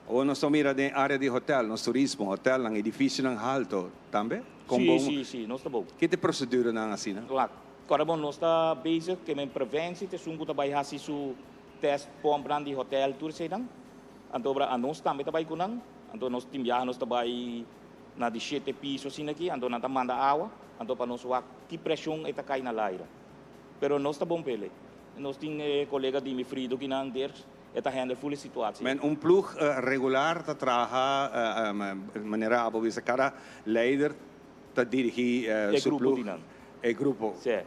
Awor nos ta mira den area di hotel, nos turismo, hotelnan, edificionan halto tambe? Kon Sí, bon? sí, sí, nos ta bon. Ki ta e proseduranan asina? Wak, Kòrda bon, nos ta bezig ke men preventie ta esun ku ta bai hasi su test pompnan di hotel tur eseinan. Anto obra anos tambe ta bai ku nan. Anto nos tin biaha nos ta bai na di shete piso asina aki, anto nan ta manda awa, anto pa nos wak ki preshon e ta kai na laira. Pero nos ta bon p'ele. Nos tin e kolega di mi Frido kinan Dirks, e ta handle ful e situatie. Men un ploeg regular ta traha manera abo bisa kada leider ta dirigí E su grupo ploeg. di nan. E grupo. Sí.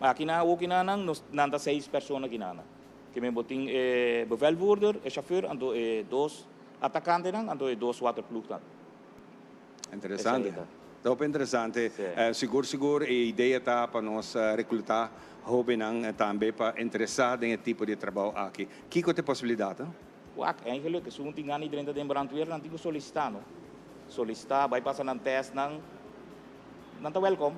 Ma aki nan awo kinan nan, nos nan ta seis persona kinan nan. Ke men bo tin e bevelvoerder, e chauffeur, anto e dos atakantenan, anto e dos waterploegnan. Interesante. Esei ta. Hopi interesante. Sí. Sigur sigur e idea ta pa nos recluta hobennan tambe pa interesa den e tipo di trabou aki. Kiko ta e posibilidadnan? Wak, eigenlijk, esun tin gana di drenta den brandweer, nan tin ku solisitá, no? Solisitá, bai pasa nan testnan, nan ta wèlkom.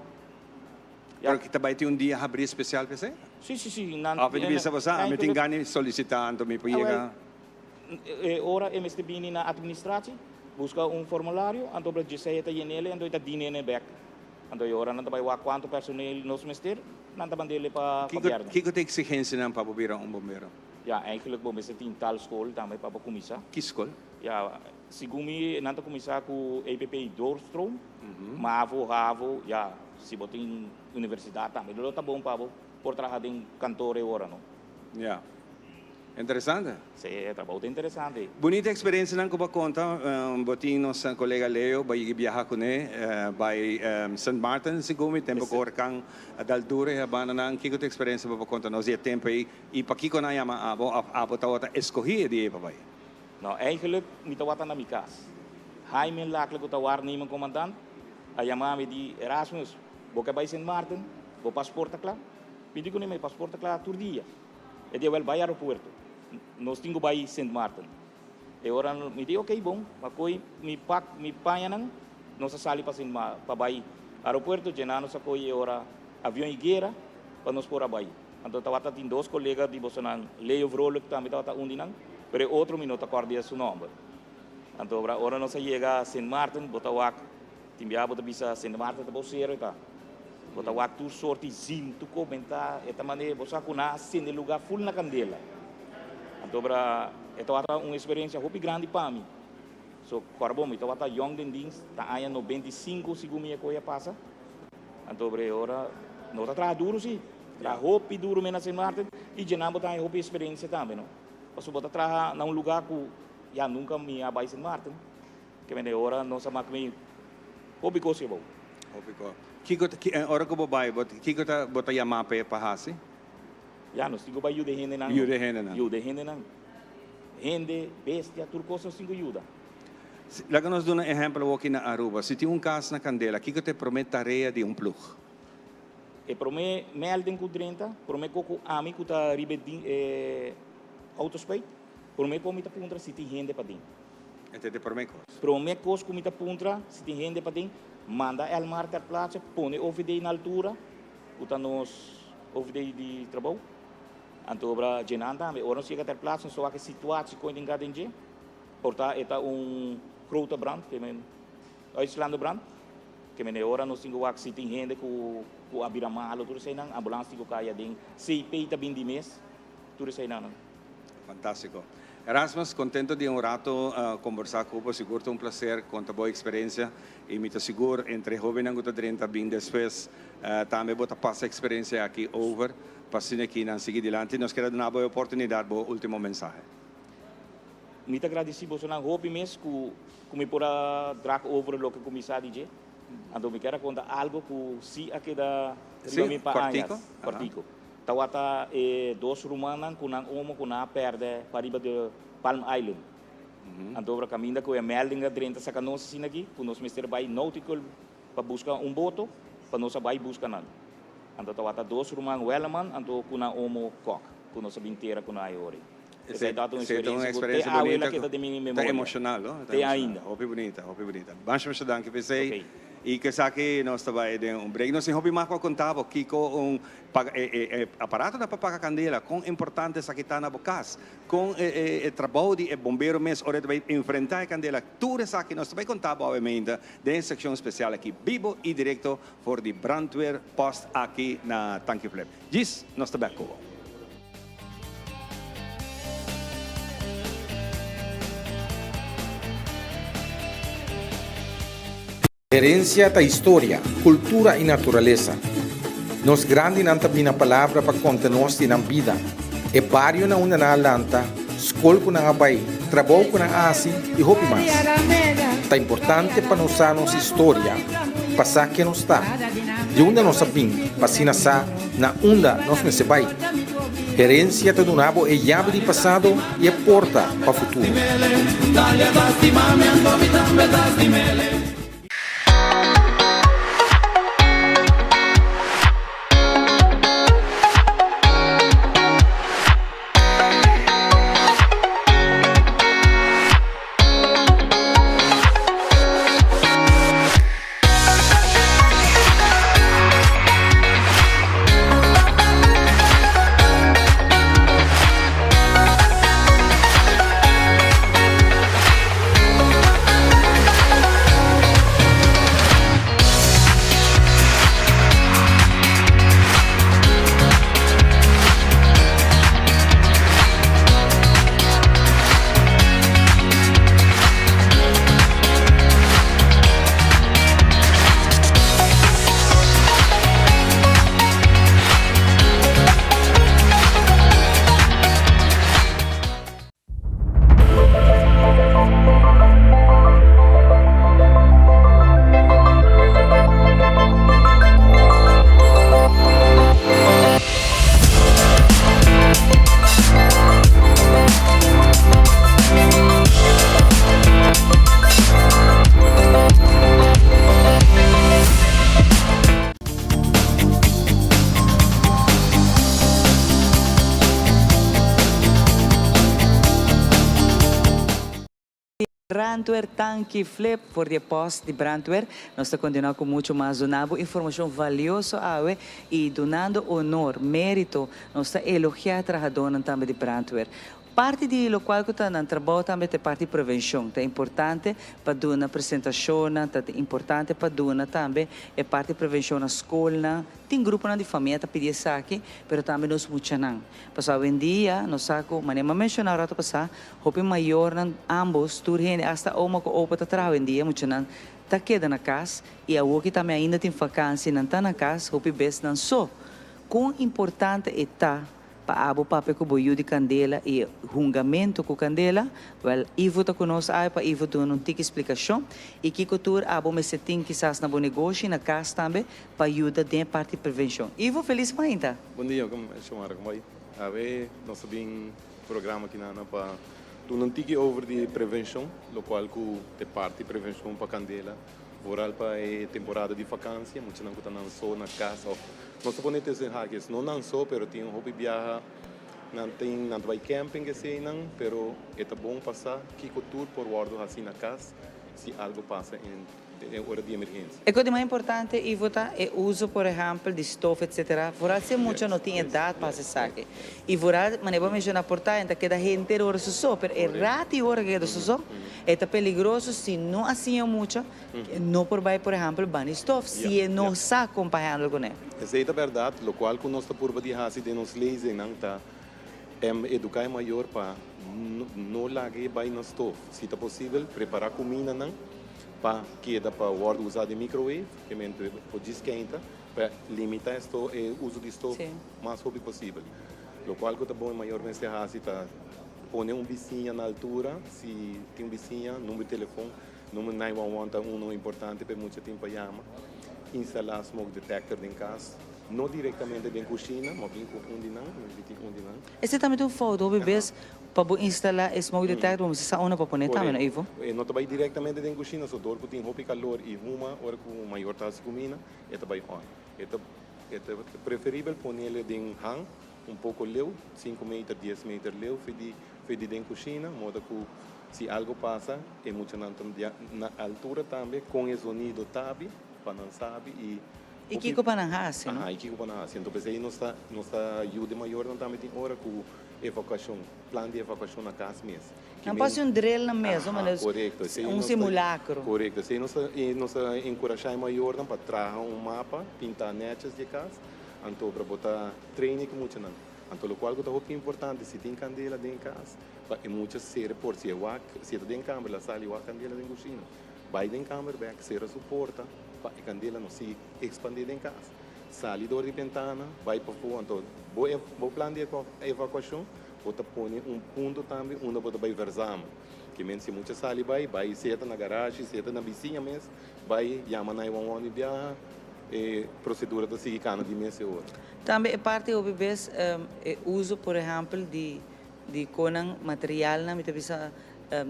Ya. Pero ta bai tin un dia habrí spesial pa esei? Sí, sí, sí. Nan, Òf e ta bisa boso, ah, mi tin eigenlijk, gana di solisitá, anto mi por yega. Awèl, e ora e mester bini na atministratie, buska un formulario, anto bla djesei e ta yen'el, anto e ta din'e bèk. Anto e ora nan ta bai wak kuantu personeel nos mester, nan ta mand'el pa Kiko, gobièrnu. kiko ta e eksigensianan pa bo bira un bombero? Ya, eigenlijk bo mester tin tal skol tambe pa bo kuminsá. Ki skol? Ya, segun mi nan ta kuminsá ku EPP doorstroom, mavo, havo, ya, si bo tin universidat tambe lo ta bon pa bo por traha den kantor e ora no. Ya. Interesante. Sí, e trabou ta interesante. Bunita experiencianan cu bo a conta. Bo tin nos colega Leo bo a yega biaha cune bay Sint Maarten segun mi tempo cu horcan a dal duro e habananan. Kico ta experiencia bo por conta nos di e tempo ey y pakico nan a yama abo of abo tawata escogi e dia ey pa bay? No, eigenlijk mi tawata na mi cas. Jaime Lacle cu ta waarnemen commandant a yama mi di Erasmus bo ke bay Sint Maarten? Bo paspoort ta cla? Mi di cune mi paspoort ta cla tur dia. E di, Awel, bai aeropuerto. Nos tin ku bai Sint Maarten. E ora mi di, Oké, bon. Mi a kohe mi pak, mi pañanan, nos a sali pa Sint Ma, pa bai aeropuerto. Djená nos a kohe e ora avion Higuera pa nos por a bai. Anto tabata tin dos kolega di bosonan, Leo Vrolijk tambe tabata un di nan, pero e otro mi no ta kòrda su nòmber. Anto ora nos a yega Sint Maarten, bo ta wak Tin bia bo ta bisa Sint Maarten ta bo sero e ta. Bo ta wak tur sorti zintu komentá e ta manera bo sa ku nan a sende lugá ful na kandela. Anto bra e tabata un eksperensia hopi grandi pa mi. So kòrda bon mi tabata yòn den dins ta aña 95 segun mi e koe a pasa. Anto bre ora no ta traha duru si, traha hopi duru mi na Sint Maarten i djenan bo ta haña hopi eksperensia tambe no. Pasobra bo ta traha na un lugá ku ya nunka mi a bai Sint Maarten. Ke mende ora nos a mak mi hopi kos abou. Hopi kos. Kiko ta, ora ku bo bai, bo, kiko ta bo ta yamá p'e pa hasi? Ya, nos tin ku bai yuda e hendenan. Yuda e hendenan. Yuda e hendenan. Hende, bestia, tur kos nos tin ku yuda. Si, laga nos duna ehèmpel awor aki na Aruba. Si tin un kas na kandela, kiko ta e promé tarea di un plug? E promé melding ku drenta, promé kos ku ami ku ta riba e di, e autospuit, promé kos mi ta puntra si tin hende paden. E ta e promé kos. Promé kos ku mi ta puntra, si tin hende paden, manda Elmar ter plaatse, pone OVD na altura, ku ta nos OVD di trabou. Anto obra djenan tambe. Ora nos yega ter plaatse, nos ta wak e situatie kon e tin gad den dje. Por ta e ta un grote brand, ke men uitslaande brand. Ke men e ora nos tin ku wak si tin hende ku ku a bira malo, tur eseinan, ambulans tin ku kai aden, CP ta bin di mes, tur eseinan. Fantástiko. Erasmus, kontento di un rato kombersá ku bo. Sigur ta un plaser konta bo eksperensia i mi ta sigur entre e hóbennan ku ta drenta bin despues tambe bo ta pasa e eksperensia aki over pa asina ki nan sigui dilanti. Nos kere duna bo e oportunidat bo último mensahe. Mi ta gradisí bosonan hopi mes ku ku mi por a drag over loke ku mi sa di dje. Anto mi kier a konta algo ku si a keda riba mi pa añas. Kòrtiku. Tawata e dos rumannan ku nan omo ku nan a pèrdè pariba di Palm Island. Anto ora kaminda ku e melding a drenta saka nos asina aki ku nos mester bai Nautical pa buska un boto pa nos a bai buska nan. Anto tawata dos ruman Welleman anto ku nan omo Kok ku nos a bin tera ku nan a e ora ei. Esei tabata un eksperensia ku te awe la keda den mi memoria. Ta emoshonal, no? Te ainda. Hopi bunita, hopi bunita. Masha masha danki p'esei. I ku esaki nos ta bai den un break. Nos tin hopi mas pa konta bo kiko un paga e e e aparatonan pa paga kandela, kon importante esaki ta na bo kas, kon e e e trabou di e bombero mes ora e ta bai enfrentá e kandela. Tur esaki nos ta bai konta bo awe meinta den e sekshon spesial aki bibo i direkto for di Brandweer Post aki na Tanki Flip. Djis nos ta bek ku bo. Herencia ta historia, cultura y naturalesa. Nos grandinan ta bina palabra pa conta nos di nan bida, e bario na unda nan a lanta, scol cu nan a bay, trabou cu nan a haci y hopi mas. Ta importante pa nos sa nos historia, pa sa ken nos ta, di unda nos a bin, pa asina sa na unda nos mester bay. Herencia ta duna bo e yabi di pasado y e porta pa futuro. Brandweer Tanki Flip for di e post di Brandweer. Nos ta continua cu mucho mas duna bo informacion valioso awe y dunando honor, merito, nos ta elogia trahadornan tambe di Brandweer. Parti di locual cu ta nan trabou tambe ta e parti prevencion. Ta importante pa duna presentacionnan, ta importante pa duna tambe e parti prevencion na scolnan. Tin gruponan di famia ta pidi esaki, pero tambe nos muchanan. Pasobra awendia nos sa cu, manera mi a menciona un rato pasa, hopi mayornan, ambos, tur hende, hasta oma cu opa ta traha awendia, muchanan ta keda na cas y awoki tambe ainda tin vakantie, nan ta na cas, hopi bes nan so. Con importante e ta Pa abo papia ku bo yu di kandela i e hungamentu ku kandela? Wèl, Ivo ta ku nos awe pa Ivo duna un tiki splikashon i kiko tur abo mester tin kisas na bo negoshi i na kas tambe pa yuda den e parti prevenshon. Ivo, felis mainta! Bon dia, Xiomara, como bai? Awe nos ta bin programa kinana pa duna un tiki over di prevenshon, lokual ku ta e parti prevenshon pa kandela. Vooral pa e temporada di vakantie, muchanan ku ta nan so na kas òf nos ta pone tussen haakjes, no nan so pero tin hopi biaha nan tin nan ta bai camping eseinan, pero e ta bon pa sa kiko tur por wòrdu hasi na kas si algo pasa en e ora di emergensia. E kos di mas importante, Ivo, ta e uso por ehèmpel di stof etsetera, vooral si e mucha no tin edat pa hasi esaki. I vooral, manera bo a menshoná, por ta e ta keda henter ora su so, pero e rat i ora ke keda su so, e ta peligroso si no a siña mucha, e no por bai, por ehèmpel, bani stof, si e no sa kon pa handle kuné. Esei ta bèrdat, lokual ku nos ta purba di hasi den nos lezingnan ta eduká e mayor pa no laga e bai na stof. Si ta posibel, prepará kumindanan pa keda pa wòrdu usá den microwave, ke men por djis keinta. Pa limita e sto e uso di stof mas hopi posibel. Lokual ku ta bon e mayor mester hasi ta pone un bisiña na altura, si tin un bisiña, number di telefon, number 911 ta uno importante pa e mucha tin pa yama. Instalá smoke detector den kas, no direktamente den kushina, ma bin ku un di nan, mi tin un di nan. Esei tambe ta un fout hopi bes pa bo instalá e smoke detector bo mester sa unda pa pone tambe no Ivo? E no ta bai direktamente den kushina, so dor ku tin hopi kalor i huma ora ku mayor ta hasi kumina. E ta bai on. E ta e ta preferibel ponele den han un poko leu, sinku meter, dies meter leu fe di fe di den kushina, moda ku si algo pasa e muchanan ta na altura tambe kon e zonido tabi pa nan sabi i I kiko pa nan hasi, no? Aha, i kiko pa nan hasi. Enton p'esei nos ta nos ta yuda e mayornan tambe tin ora ku evakuashon, plan di evakuashon na kas mes. Nan por hasi un drill nan mes, no? Manera un simulacro. Korekto. Esei nos ta nos ta enkurashá e mayornan pa traha un mapa, pintá nètjes di e kas, anto pa bo ta train e ku muchanan. Anto lokual ku ta hopi importante, si tin kandela den kas, pa e mucha sera por si e wak, si e ta den kamber, la sali wak kandela den kushina. Bai den kamber bèk, sera su porta pa e kandela no sigui ekspandé den kas. Sali dor di bentana, bai pafó, anto bo bo plan di evakuashon Bo ta pone un punto tambe unda bo ta bai verzamel. Ke men si mucha sali bai, bai sea ta na garashi, sea ta na bisiña mes, bai yama 911 di biaha, e prosedura ta sigui kana di mes e ora. Tambe e parti hopi bes e uso por ehempel di di konan materialnan mi ta bisa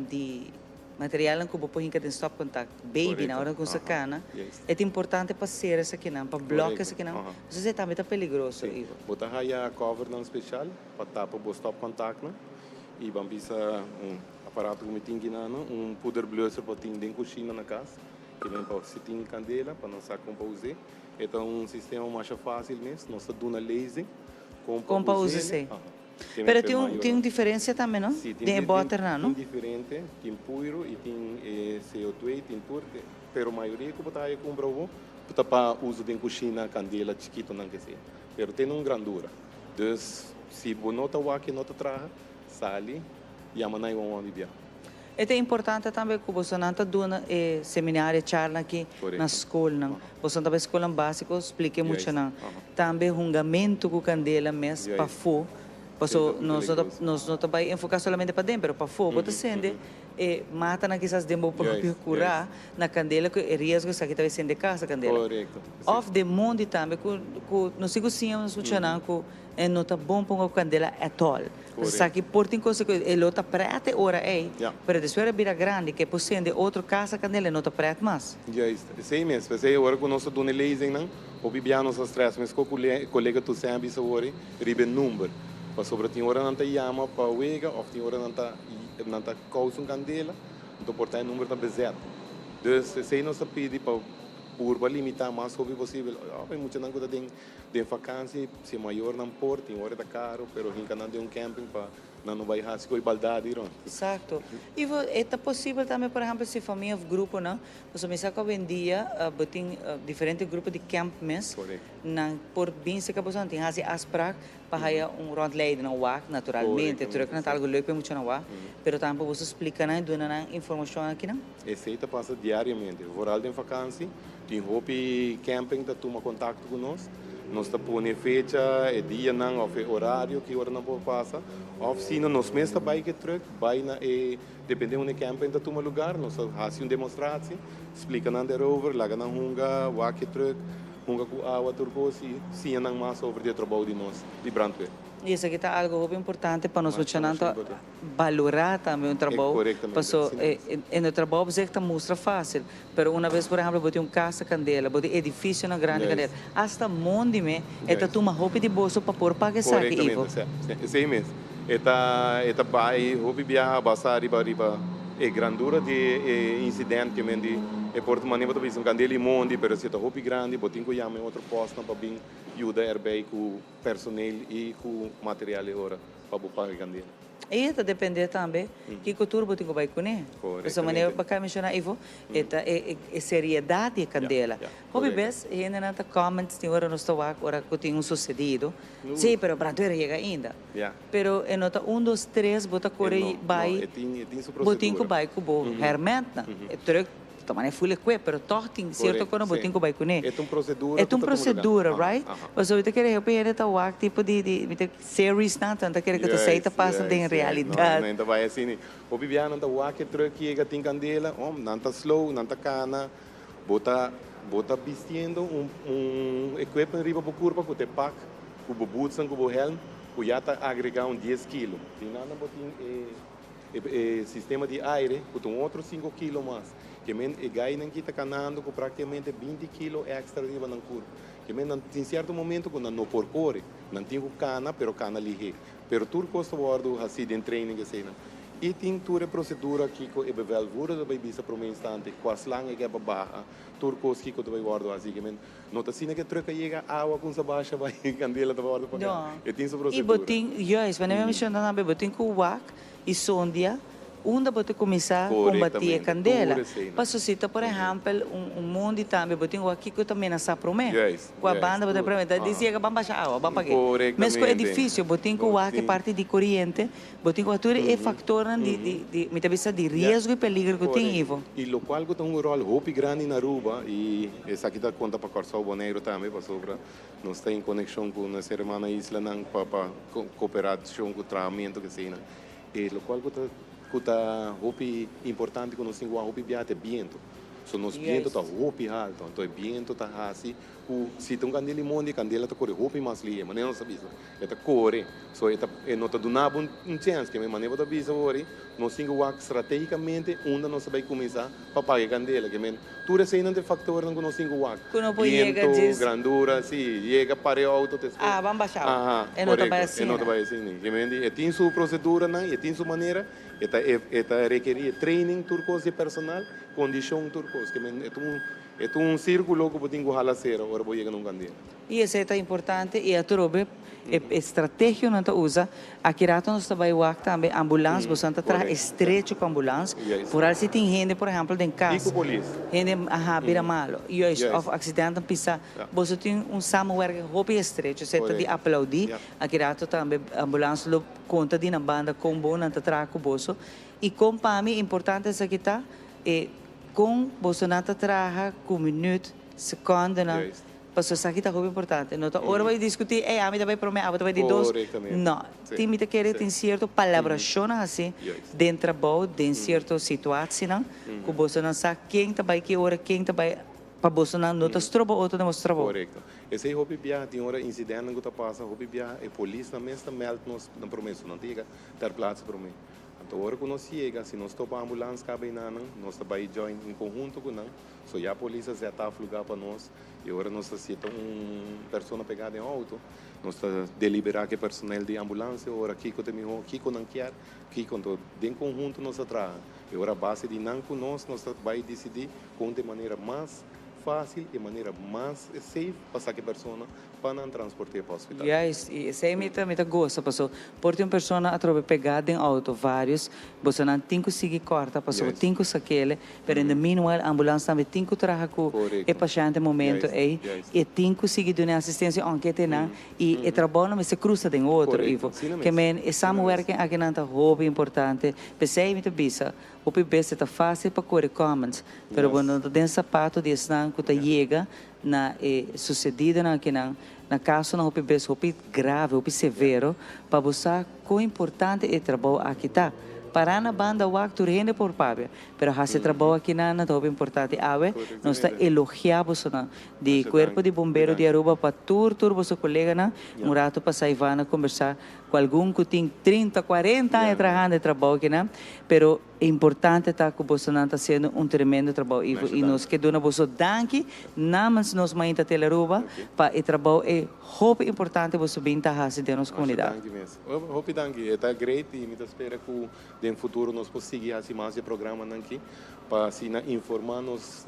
di materialnan ku bo por hinka den stopcontact, babynan ora ku sa kana, e ta importante pa sera esakinan, pa blòk esakinan, pasobra esei tambe ta peligroso, Ivo. Bo ta haya covernan special pa tapa bo stopcontactnan y ban bisa un aparato cu mi tin ki nan, un poederblusser pa tin den cushina na cas, ki men pa si tin candela pa nan sa con pa us'e. E ta un sistema masha facil mes, nos ta duna lezing con pa Con pa us'e. us'e. Pero tin un tin un diferencia tambe no? Si, tin Den e boternan no? Tin diferente, tin puiro y tin e CO2, tin tur, pero mayoria cu bo ta haya cumpra bo ta pa uso den cushina, candela chikitonan ke sea, pero tene un grandura. Dus si bo no ta wak e no ta traha, sali, yama 911 di bia. E ta importante tambe ku bosonan ta duna e seminario, e charla aki na skolnan. Bosonan ta bai skolnan básiko splika e muchanan. Tambe hungamentu ku kandela mes pafó, paso nos no ta nos no ta bai enfoká solamente paden, pero pafó bo ta sende e matanan kisas den bo propio kurá na kandela ku e riesgo esaki ta bai sende kas na kandela. Òf den mondi tambe ku ku nos tin ku siña nos muchanan ku e no ta bon ponga ku kandela at all. Esaki por tin konsekuensia, e lo ta prèt e ora ei, pero despues e bira grandi ke por sende otro kas na kandela e no ta prèt mas. Juist, esei mes, p'esei e ora ku nos ta duna e lezingnan, hopi bia nos ta strès mes ku kolega Toussaint a bisa wor riba e number, pasobra tin ora nan ta yama pa wega òf tin ora nan ta nan ta kousa un kandela, anto por ta e number ta bezet. Dus esei nos ta pidi pa. Purba limitá mas hopi posibel. Òf e muchanan ku ta den den vakansi, si e mayornan por, tin ora ta karo, pero hinka nan den un camping pa nan no bai hasi ku e baldat di rònt. Eksakto. I e ta posibel tambe, por ehèmpel, si famia òf gruponan, pasobra mi sa ku awendia bo tin diferente grupo di camp mes, nan por bin serka boso, nan tin hasi afsprak pa haya un rondleiding nan wak naturalmente, truck nan ta algo leuk pa e muchanan wak, pero tambe pa boso splika nan i duna nan informashon akinan. Esei ta pasa diariamente, vooral den vakansi. Tin hopi camping ta tuma contacto cu nos. Nos ta pone e fecha, e dianan of e horario ki ora nan por pasa. Of sino nos mes ta bai cu e truck, bai na e, depende unda e camping ta tuma lugar, nos ta haci un demostratie, splica nan derover, laga nan hunga, wak e truck, hunga cu awa tur cos y siña nan mas over di e trabou di nos di brandweer. Y esaki ta algo hopi importante pa nos muchanan ta. Balorá tambe un trabou, paso en e trabou op zich ta mustra fácil, pero una bes por ehempel bo tin un casa candela, bo tin edificionan grandi candela, hasta mondi me e ta tuma hopi di boso pa por paga esaki, Ivo. Correctamente, si, esey mes. E ta e ta bay hopi biaha basa riba riba e grandura di e incident ke men di e por ta manera bo ta bisa un candela y mondi, pero si e ta hopi grandi bo tin cu yama e otro postnan pa bin yuda erbey cu personeel y cu material e ora. pa bo paga candela. I e ta depende tambe kiko tur bo tin ku bai kuné. Pasobra manera bo a menshoná Ivo, e ta e seriedad di e candela. Hopi bes hendenan ta comment tin ora nos ta wak ora ku tin un susedido, si pero brandweer a yega ainda. Pero e no ta un dos tres bo ta kore bai, bo tin ku bai ku bo hermentnan. E truck Ta manera full equip, pero toch tin cierto cosa bo tin cu bay cune. E ta un procedura E ta un procedura, right? Pasobra mi ta kere hopi hende ta wak tipo di, di, mi ta series nan, nan ta kere cu ta esey ta pasa den realidad. No, no ta bay asina. Hopi biaha nan ta wak e truck yega tin candela, oh, nan ta slow, nan ta cana. Bo ta, bo ta bistiendo un, un equipment riba bo curpa cu ta e pak, cu bo bootsnan, cu bo helm, cu ya ta agrega un dies kilo. Tin nan bo tin e. E sistema di aire ku ta un otro sinku kilo mas. Ke men e gainan ki ta kanando ku praktikamente 20 kilo èkstra riba nan kurp. Ke men nan tin sierto momento ku nan no por kore. Nan tin ku kana pero kana lihé. Pero tur kos ta wòrdu hasí den training eseinan. I tin tur e prosedura kiko e bevelvoerder ta bai bisa promé instante, kua slang e ke pa baha, tur kos kiko ta bai wòrdu hasí. Ke men no ta asina ke trùk a yega awa kumsa basha bai kandela ta wòrdu pagá. E tin su I bo prosedura. tin, juist, wanneer mi a menshona tambe, bo tin ku wak i sondia unda bo ta kuminsá kombatí e Korektamente, kandela. tur eseinan. Paso si ta por ehèmpel un un mondi tambe bo tin wak kiko ta menasá promé. Juist, Kua juist, banda bo ta tur. promé. Ta disi Aha. yega ban basha awa, ban pag'é. Mes ku Korektamente. edifisio bo tin ku Bo wak e tin. parti di koriente, bo tin ku wak tur e faktornan di di di mi ta bisa di riesgo i peligro ku tin, Korekto. Ivo. I lokual ku ta un ròl hopi grandi na Aruba i esaki ta konta pa Kòrsou, Boneiru tambe pasobra nos ta en konekshon ku nos hermana islanan pa pa koperashon ku trahamentu ku eseinan. E lokual ku ta ku ta hopi importante ku nos tin ku wak hopi biaha ta e bientu. So nos bientu ta hopi haltu, anto e bientu ta hasi ku si ta un kandela i mondi e kandela ta kore hopi mas lihe, manera nos ta bisa e ta kore. So e ta e no ta duna bo un chèns, ke manera bo ta bisa wor nos tin ku wak stratégikamente unda nos ta bai kuminsá pa paga e kandela. Ke men tur eseinan ta e faktornan ku nos tin ku wak. Ku no por yega Bientu, djis. grandura, si, yega para e outo despues. Ah, ban basha awa. Aha, E no ta bai korekto, e no asina. ta bai asina. Ke men di e tin su proseduranan, e tin su manera, e ta e ta rekerí e training tur kos di e personal, kondishon tur kos. Ke men e ta un e ta un sirkulo ku bo tin ku hala sera ora bo yega na un kandela. I esei ta importante i atrobe e estrategionan ta usa. Aki rato nos ta bai wak tambe ambulans, boso nan ta traha estrecho ku ambulans. Foral si tin hende por ehempel den kas, hende aha bira malo, juist, of aksidentenan pisa, boso tin un samenwerking hopi estrecho, esei ta di aplaudi. Aki rato tambe ambulans lo konta di nan banda kon bon nan ta traha ku boso. I kon pa mi importante esaki ta, e kon boso nan ta traha ku minuut, sekondenan. Pasobra esaki ta hopi importante. No ta ora bo a diskutí, ey, ami ta bai promé, abo ta bai di dos. No. Tin mi ta kere tin sierto palabrashonnan hasi den trabou, den sierto situasienan, ku bosonan sa ken ta bai ki ora, ken ta bai, pa bosonan no ta stroba otro den boso trabou. Korekto. Esei hopi biaha tin ora insidentnan ku ta pasa, hopi biaha e polisnan mes ta mèld nos na promé, so nan ta yega ter plaatse promé. Anto ora ku nos yega, si nos topa ambulans kaba einanan, nos ta bai join en konhunto ku nan. So ya polis a zet af lugar pa nos y ora nos ta sieta un persona pega den auto, nos ta delibera cu e personel di ambulancia ora kico ta miho, kico nan kier, kico. Anto den conhunto nos ta traha y ora a base di nan cu nos, nos ta bay dicidi con ta e manera mas. fásil, e manera mas safe pa saka e persona pa nan transport'é pa hospital. Juist, i esei mi ta mi ta gosa paso por tin un persona atrobe pegá den outo, vários, bosonan tin ku sigui kòrta paso bo tin ku sak'el, pero in the meanwhile ambulans tambe tin ku traha ku e pashènt e momento ei, i e tin ku sigui duna e asistensia ounke te nan, i e trabounan mester krusa den otro, Ivo. Ke men e samenwerking akinan ta hopi importante, p'esei mi ta bisa, Hopi bes e ta fácil pa kore comments, pero bo no ta den sapato di esnan ku ta yega na e sucedidonan akinan, na casonan hopi bes hopi grave, hopi severo, pa bo sa kon importante e trabou aki ta. Pará na banda wak tur hende por papia, pero hasi e trabou akinan nan ta hopi importante. Awe nos ta elogiá bosonan di Cuerpo di Bombero di Aruba pa tur tur boso coleganan. Un rato pasá Ivana combersá Cu algun cu tin trinta, cuarenta aña trahando e trabou akinan, pero e importante ta cu bosonan ta haciendo un tremendo trabou Ivo y nos ke duna boso danki namens nos Mainta Tele Aruba pa e trabou e hopi importante boso bin ta haci den nos Masha comunidad. danki mes. Hopi danki. E ta great y mi ta spera cu den futuro nos por sigui haci mas di e programanan aki pa asina informa nos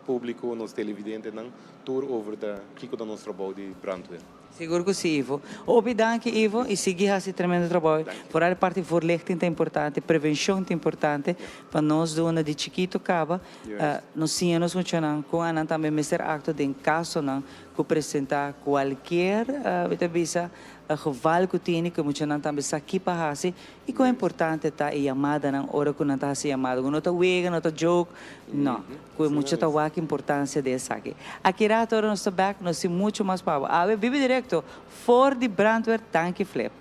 publico, nos televidentenan tur over ta kico ta nos trabou di brandweer. Sigur ku si Ivo. Hopi danki Ivo y sigui haci tremendo trabou. Vooral e parti voorlichting ta importante, prevencion ta importante pa nos duna di chikito caba nos siña nos muchanan con anan tambe mester actua den casonan cu presenta cualkier mi ta bisa geval cu tini cu e muchanan tambe sa ki pa haci Y con importante ta e yamadanan ora cu nan ta haci yamada? Cu no ta wega, no ta joke, no. Cu e mucha ta wak importancia di esaki. Aki rato ora nos ta bek, nos tin mucho mas pa bo. Awe bibi directo for di Brandweer Tanki Flip.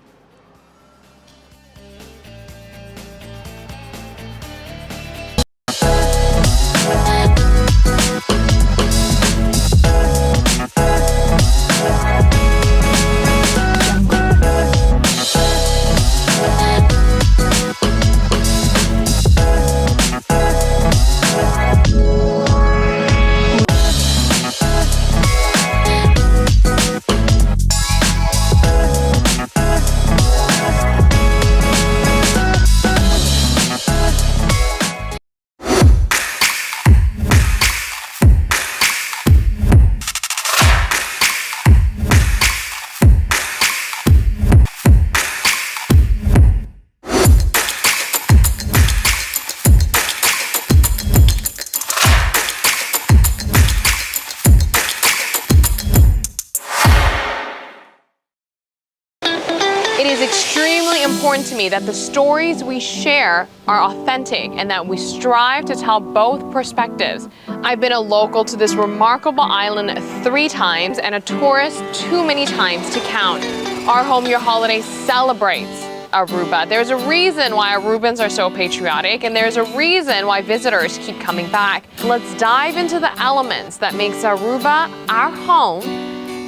It is extremely important to me that the stories we share are authentic and that we strive to tell both perspectives. I've been a local to this remarkable island three times and a tourist too many times to count. Our Home Your Holiday celebrates Aruba. There's a reason why Arubans are so patriotic and there's a reason why visitors keep coming back. Let's dive into the elements that makes Aruba our home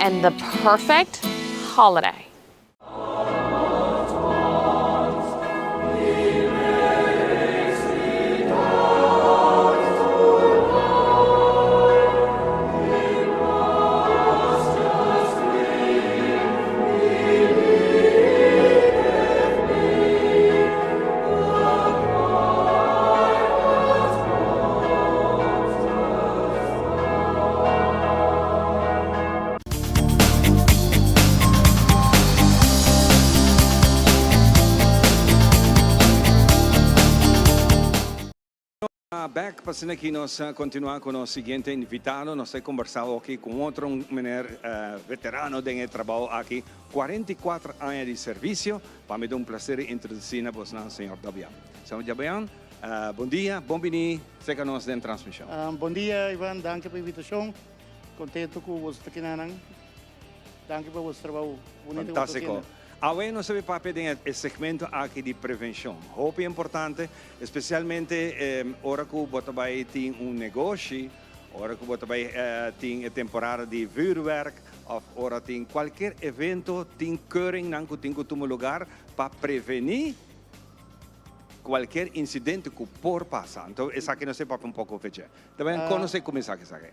and the perfect holiday. Bek pa asina ki nos continua cu nos siguiente invitado. Nos ta conversa aki cu otro meneer veterano den e trabao aki, 44 aña di servicio. Pa mi ta un placer introduci na bosnan señor Dabian. Señor Dabian, bon dia, bon bini cerca nos den transmision. Bon dia Ivan, danki pa invitacion. Contento cu boso ta kinanan. Danki pa boso trabou bunito cu bo ta Fantastico. haciendo. Awe nos ta bay papia den e segmento aki di prevencion. Hopi importante, especialmente ora cu bo ta bay tin un negoshi, ora cu bo ta bay tin e temporada di vuurwerk of ora tin cualkier evento, tin keuringnan cu tin cu tuma lugar pa preveni cualkier incidente cu por pasa. Anto esaki nos ta papia un poco over dje. Ta bay conoce cuminsa cu esaki.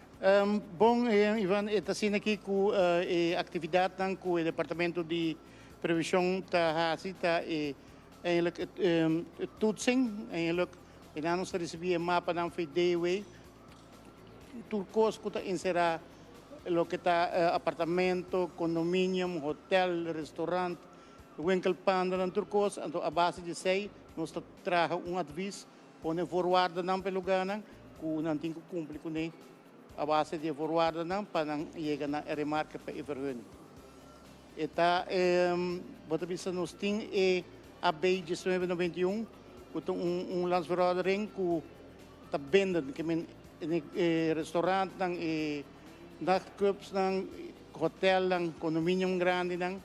Bon, Ivan, e ta asina aki ku e aktividatnan ku e departamento di previshon ta hasi ta e eigenlijk e toetsing, eigenlijk e nan nos ta risibí e mapanan for e DW. Tur kos ku ta enserá loke ta apartamento, condominium, hotel, restaurant, winkelpandanan, tur kos. Anto a base di esei nos ta traha un advis, pone voorwaardennan pa e lugánan ku nan tin ku kumpli kuné a base di e voorwaardennan pa nan yega na e remarke pa e vergunning. E ta, bo ta bisa nos tin e AB 1991 ku ta un landsverordening ku ta bindend, ke men e restaurantnan, e nachtclubsnan, hotelnan, condominium grandinan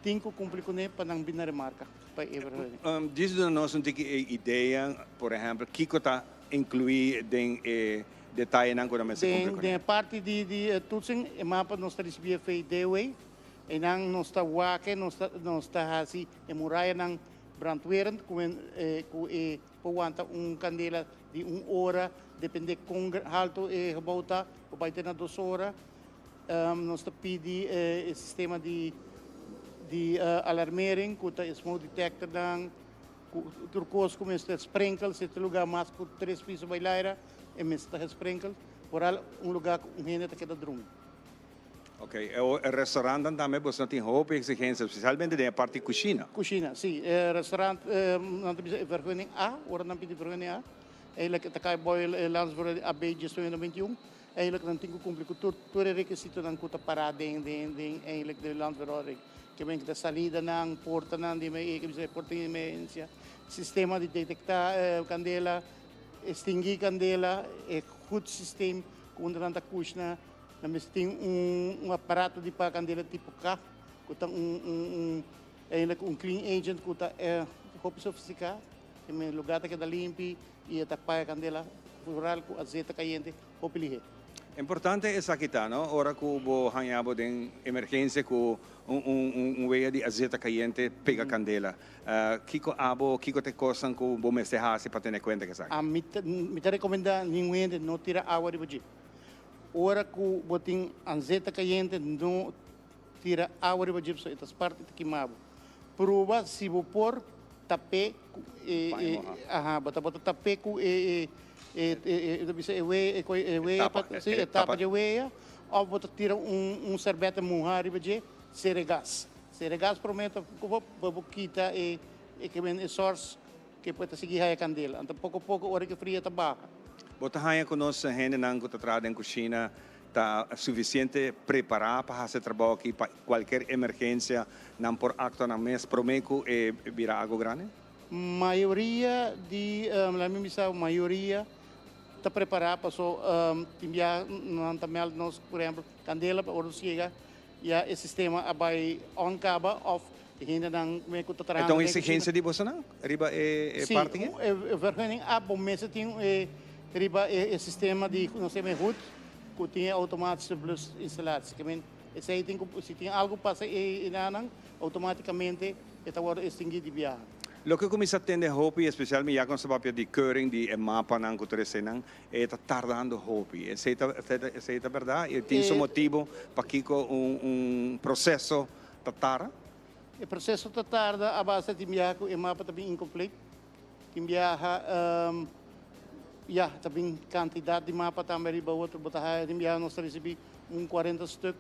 tin ku kumpli kuné pa nan bin na remarka pa e vergunning. Djis duna nos un tiki e idea, por ehempel, kiko ta inkluí den e detayenan ku nan mester kumpli kuné? Den e parti di e toetsing, e mapa nos ta risibí e VDW, einan nos ta wak, nos ta hasi e murayanan brandwerend ku e Por wanta un candela di un ora, depende con halto e gebouw ta, por bay te na dos ora. Nos ta pidi e sistema di di alarmering cu ta e smoke detectornan, cu tur cos cu mester sprinkel, si ta lugar mas cu tres piso bay laira, e mester ta gesprinkel. Vooral un lugar cu un hende ta keda drumi. Ok, e restaurantnan tambe boso tin hopi exigencia, especialmente den e parti cushina. Cushina, si. E restaurant, nan ta bisa e vergunning A, ora nan pidi vergunning A, eigenlijk ta cay bao e landsverordening AB 1991, eigenlijk nan tin cu cumpli cu tur tur e requisitonan cu ta para den den den eigenlijk de landsverordening. Ke men ta salidanan, portanan di e ke bisa e porta di emergencia, sistema di detecta candela, extingui candela, e goed systeem cu unda nan ta cushna. Nan mester tin un aparato di paga kandela tipo K, ku ta un un eigenlijk un clean agent ku ta hopi sofistiká. E lugá ta keda limpi i e ta paga kandela vooral ku azeta kayente hopi lihé. Importante esaki ta, no? Ora ku bo haña bo den emergensia ku un un wea di azeta kayente pega kandela. Kiko abo, kiko ta e kosnan ku bo mester hasi pa tene kuenta ku esaki? Mi ta mi ta rekomendá ningun hende no tira awa riba dje. Ora ku bo tin anzeta kayente no tira awa riba dje pasobra e ta spart i ta kima bo. Pruba si bo por tap'é ku e Paña moha. Aha, bo ta bo ta tap'é ku e e e ta bisa e wea e koi e wea tapa, pa si e tapa dje wea òf bo ta tira un un sèrbètè muha riba dje sera e gas. Sera e gas promé ta ku bo pa bo kita e e ke men e sòrs Ke por ta sigui haya kandela. Anto poko poko ora ke fria ta baha. Bo ta haña ku nos hendenan ku ta traha den kushina ta sufisiente prepará pa hasi e trabou aki pa kualker emergensia nan por aktua nan mes promé ku e bira algu grandi? Mayoria di, laat mi bisa mayoria ta prepará paso tin biaha nan ta mèld nos por ehèmpel kandela pa ora nos yega Ya e sistema a bai on caba of e hendenan me cu ta trahando Enton den cushina. exigencia di bosonan riba e Si, parti e? e vergunning a bo mester tin e riba e sistema di nos yama e hood cu tin e automatische blusinstallatie. Ke men esey tin cu si tin algo pasa e enanan automaticamente e ta wordo extingui di biaha. Loke cu mi sa tende hopi, especialmente ya cu nos ta papia di keuring di e mapanan cu tur eseynan, E ta tardando hopi. Esei ta esei ta berdad? E tin su motibo pakico un un proceso ta tarda? E proceso ta tarda a base tin biaha cu e mapa ta bin incompleet. Tin biaha ya ta bin cantidad di mapa tambe riba otro. Bo ta haya tin biaha nos ta ricibi un cuarenta stuk.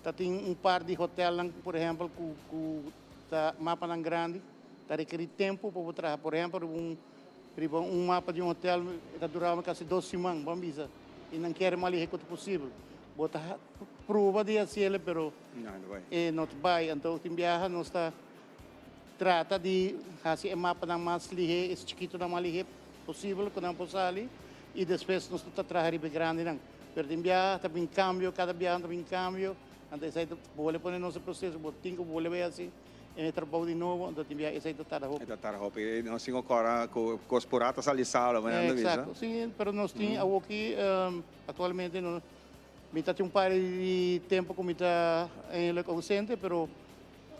Ta tin un par di hotelnan por ehempel cu cu ta mapanan grandi. Ta rekeri tempo pa bo traha. Por ehempel riba un. Riba un mapa di un hotel e ta duraba casi dos siman, bon bisa, y nan kier mas lihe cu ta posibel. Bo ta pruba di haciele pero e no ta bay. Anto tin biaha nos ta trata di haci e mapanan mas lihe, e chikitonan mas lihe posibel cu nan por sali y despues nos ta traha riba e grandinan. Pero tin biaha ta bin cambio, cada biaha ta bin cambio, anto esey ta bolbe pone nos e proceso, bo tin cu bolbe haci. E trabou di nobo, anto tin bia esei ta tarda hopi. E ta tarda hopi. Nos tin ku kòrda ku kos purá ta sali salo, mi nan ta bisa. Eksakto, si, pero nos tin awoki aktualmente no, mi ta tin un par di tempu ku mi ta eigenlijk ousente, pero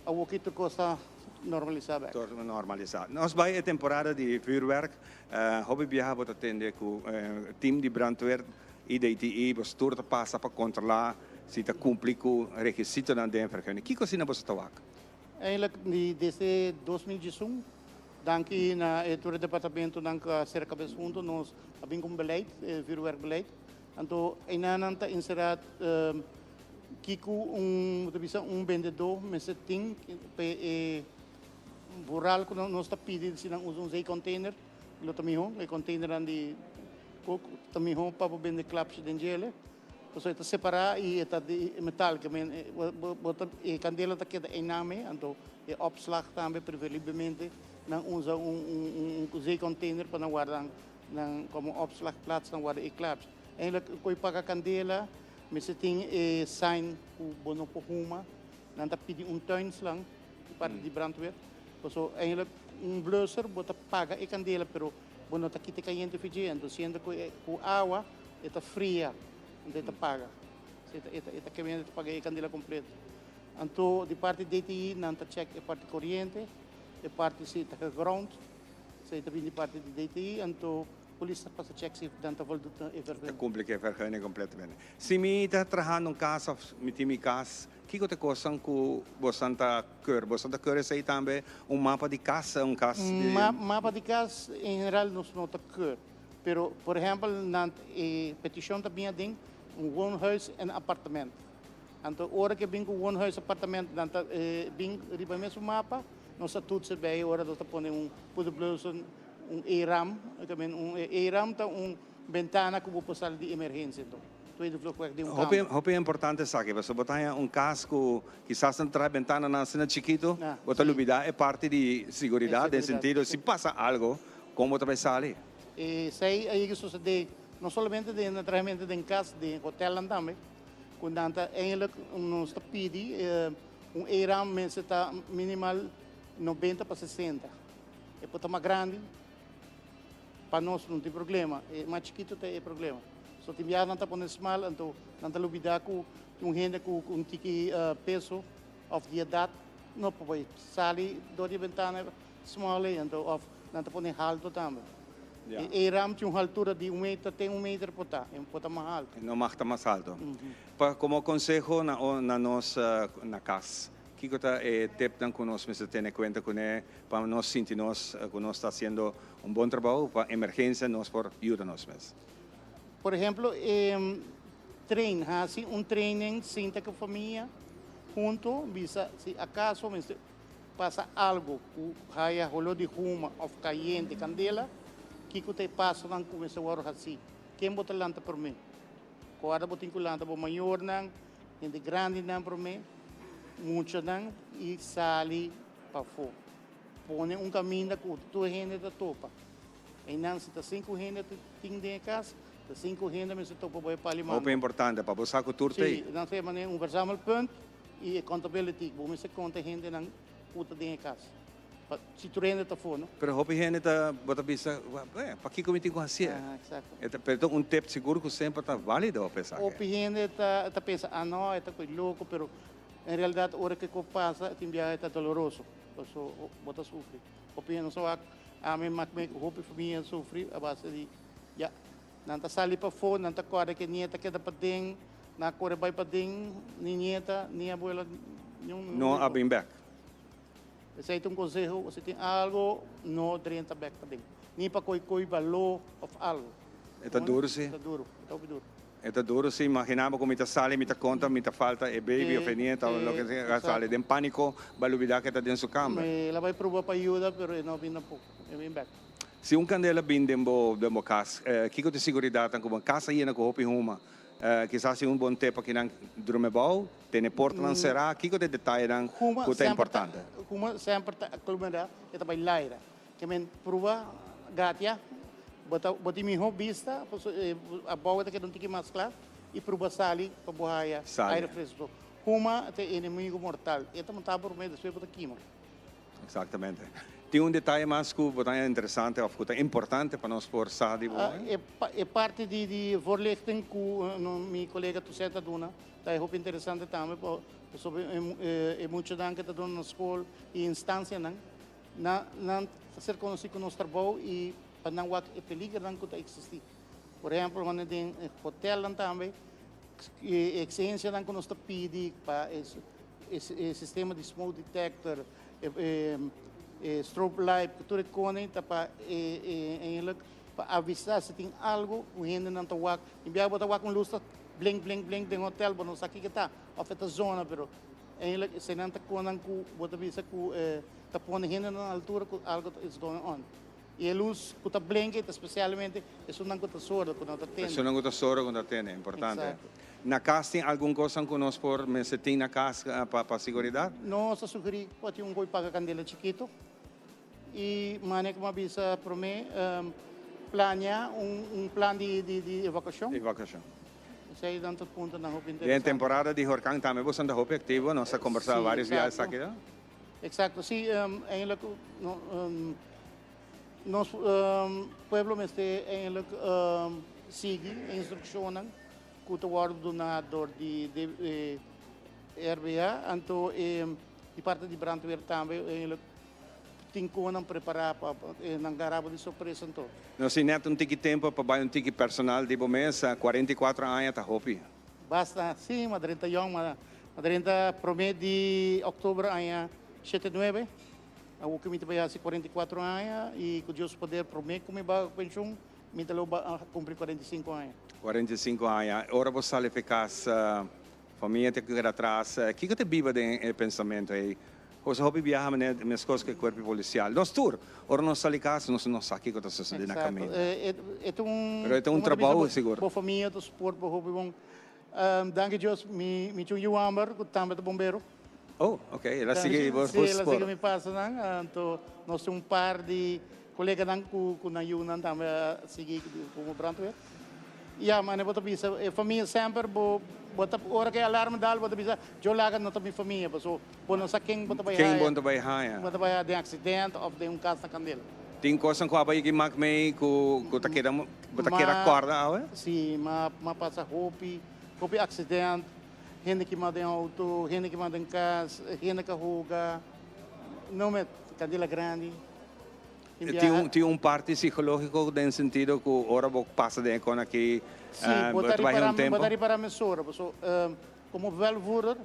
awoki tur kos ta normalisá bèk. Tur normalisá. Nos bai e temporada di vürwèrk, hopi biaha bo ta tende ku tim di brandweer, IDTI, boso tur ta pasa pa kontrolá si ta kumpli ku rekisitonan den e vergunning. Kiko asina boso ta wak? Eigenlijk di desde 2011, danki na e tur e departamentonan ku a ser kabes hunto, nos a bin ku un beleid, e vuurwerkbeleid. Anto einan nan ta enserá kiko un, bo ta bisa un bendedó mester tin pa e vooral ku nos ta pidi si nan usa un zeecontainer lo ta mihó, e containernan di kok ta mihó pa bo bende klapshi den djele. Pasobra e ta separá i e ta di metal ke men bo ta e kandela ta keda einan me, anto e opslag tambe preferiblemente nan usa un un zeecontainer pa nan warda nan komo opslagplaats nan warda e klapshi. Eindelijk ku e paga kandela mester tin e sign ku bo no por huma, nan ta pidi un tuinslang di parti di brandweer, pasobra eindelijk un blusser bo ta paga e kandela pero bo no ta kita e kayente for dje, anto siendo ku ku awa E ta fria, anto e ta paga. E ta, e ta, e ta kemendo, e ta paga e kandela kompleto. Anto di parti DTI nan ta check e parti koriente, e parti si ta geground, esei ta bini di parti di DTI, anto polis ta pasa check si nan ta voldoet na e vergunning. Ta kumpli ku e vergunning kompletamente. Si mi ta trahando un kas òf mi tin mi kas, kiko ta e kosnan ku bosan ta keur? Bosan ta keur esei tambe un mapa di kas, un kas di. Mapa di kas en general nos no ta keur. Pero, por ehempel, nan e peticion ta bin aden un woonhuis en appartement. Anto ora ke bin ku woonhuis appartement nan ta bin riba e mesun mapa, nos ta toetsen bij ora nos ta pone un poederbluizen, un E-raam, un E-raam ta un bentana ku bo por sali di emergensia anto. Tweede vluchtweg den un Hopi kamer. hopi importante esaki, pasobra bo ta haña un kas ku kisas nan traha bentananan asina chikitu, Ah, bo ta si. lubida e parti di E siguridat den seguridad, sentido si. si pasa algo, kon bo ta bai sali? Esei a yega sosodé no solamente den naturalmente den kas, den hotelnan tambe, ku nan ta eindelijk nos ta pidi un E-raam mester ta minimal 90 pa 60. E por ta mas grandi, pa nos no tin problema, e mas chikitu ta e problema. So tin biaha nan ta pone smal, anto nan ta lubida ku tin un hende ku un tiki peso òf di edat no por bai sali dor di e bentana. Small ei anto of nan ta pone halto tambe. Ja. E ram tin un haltura di un meter te un meter por ta, e por ta mas halto. E no mag ta mas halto. Pa como conseho na na nos na cas, kico ta e tipnan cu nos mester tene cuenta cune pa nos sinti nos cu nos ta haciendo un bon trabou pa emergencia nos por yuda nos mes? Por ehemplo, e train, haci un training sinta cu famia hunto, bisa si acaso mester. Pasa algo ku haya holó di huma òf kayente, kandela, kiko ta e pasonan ku mester wòrdu hasí? Ken bo ta lanta promé? Kòrda bo tin ku lanta bo mayornan, hende grandinan promé, muchanan i sali pafó. Pone un kaminda ku tur hende ta topa. Einan si ta sinku hende tin den e kas, ta sinku hende mester topa bo e pali manga. Hopi importante pa bo sa ku tur ta ei. Sí, nan ta yama un verzamelpunt. I accountability, bo mester konta e hendenan ku ta den e kas. Pa si tur hende ta afó, no? Pero hopi hende ta, bo ta bisa, eh, pakiko mi tin ku hasié? Ah, exacto. E ta, pero ta un tip sigur ku semper ta válido pa esaki. Hopi hende ta, ta pensa, ah no, e ta koe loko, pero en realidad ora ku e kos pasa, tin biaha e ta doloroso, paso bo ta sufri. Hopi hende no sa wak, ami mak mi hopi famia sufri a base di, ya, Nan ta sali pafó, nan ta kòrda ku e nieta keda paden, nan a kore bai paden, ni nieta, ni abuela, niun. No a bin bèk. Esei ta un konseho, si tin algu, no drenta bèk paden. Ni pa koi koi baló òf algu. E ta duru si. E ta duru, e ta hopi duru. E ta duru si, imaginá bo ku mi ta sali, mi ta konta, mi ta falta e baby òf e nieta òf loke sea, a sali den pániko, bai lubidá ku e ta den su kamber. El a bai proba pa yuda, pero e no a bin tampoko, e bin bèk. Si un kandela bin den bo den bo kas, kiko ta e siguridatnan ku bo kas a yena ku hopi huma? Kisas tin un bon tip pa kinan drumi abou, tene portanan será, kiko ta e detayenan ku ta importante? Huma semper ta aglomerá, e ta bai laira. Ke men pruba gatia, bo ta bo tin mihó bista, pasobra abou e ta keda un tiki mas kla, i pruba sali pa bo haya aire fresco. Huma ta e enemigo mortal, e ta mata bo promé, despues bo ta kima. Exactamente. Tin un detaye mas cu bo ta haña interesante of cu ta importante pa nos por sa di bo? E parti di di voorlichting cu mi colega Toussaint ta duna ta e hopi interesante tambe pasobra e muchanan cu ta duna na school y instancianan nan nan ta ser conoci cu nos trabou y pa nan wak e peligernan cu ta existi. Por ehempel wanneer den hotelnan tambe e exigencianan cu nos ta pidi pa e E sistema di smoke detector, e strobe light, tur e kone ta pa eigenlijk Pa avisá si tin algu ku hendenan ta wak. Tin biaha bo ta wak un lus ta blink blink blink den hotel bo no sa kiko ta òf e ta zona pero eigenlijk eseinan ta konan ku bo ta bisa ku ta pone hendenan na altura ku algu ta is going on. I e lus ku ta blink ei ta spesialmente esunnan ku ta sordo ku no ta tende. Esunnan ku ta sordo ku no ta tende, importante. Exacto. Na kas tin algun kosnan ku nos por mester tin na kas pa siguridat? Nos ta sugerí pa tin un koi paga kandela chikitu. Y mane como a bisa prome, planea un plan di evacuacion. Evacuacion. Esey dan ta puntonan hopi Den interesante. temporada di horcan tambe boso ta hopi activo, nos a conversa Sí, varios biaha exacto. esaki no? Exacto, sí, eigenlijk nos pueblo mester eigenlijk sigui e instruccionnan cu ta wordo duna door di RBA, anto e Di parti di brandweer tambe eigenlijk tin con nan prepara pa nan gara bo di sorpresa anto. Nos tin net un tiki tempo pa bai un tiki personal di bo mes, 44 aña ta hopi. Basta, si, ma drenta yong, ma drenta prome di october aña shete nuebe, awor cu mi ta bai haci 44 aña y cu Dios su poder prome cu mi bai pensioen mi ta lo cumpli 45 aña. 45 aña, ora bo sali fe cas Famia ta keda atras. Kiko ta biba den e pensamentu ei? Cosa hopi biaha manera meskos ku e kuerpo polisial. Nos tur, ora nos sali kas, nos no sa kiko ta sosodé na kaminda. Pero e ta un trabou sigur. Bo famia ta support bo hopi bon. Danki Dios, mi tin un yu homber ku tambe ta bombero. Oh, ok. El a sigui bo Sí, el a sigui mi pasonan. Anto nos tin un par di koleganan ku nan yunan tambe a sigui komo brandweer. Ya, mane bo ta bisa e famia semper bo bo ta ora ku e alarma dal bo ta bisa yo laga no ta mi famia paso bo no sa ken bo ta bai Ken bo ta bai haña. Bo ta bai haña den aksident òf den un kas na kandela. Tin kosnan ku a bai mak mei ku ku ta keda bo ta keda kòrda awe? Si, m'a m'a pasa hopi hopi aksident. Hende kima den auto, hende kima den kas, hende ka hoga, no met kandela grandi. Tin tin un parti psikologiko den sentido ku ora bo pasa den e kon aki Si, bo ta ripara bo ta ripara mesora paso komo bevelvoerder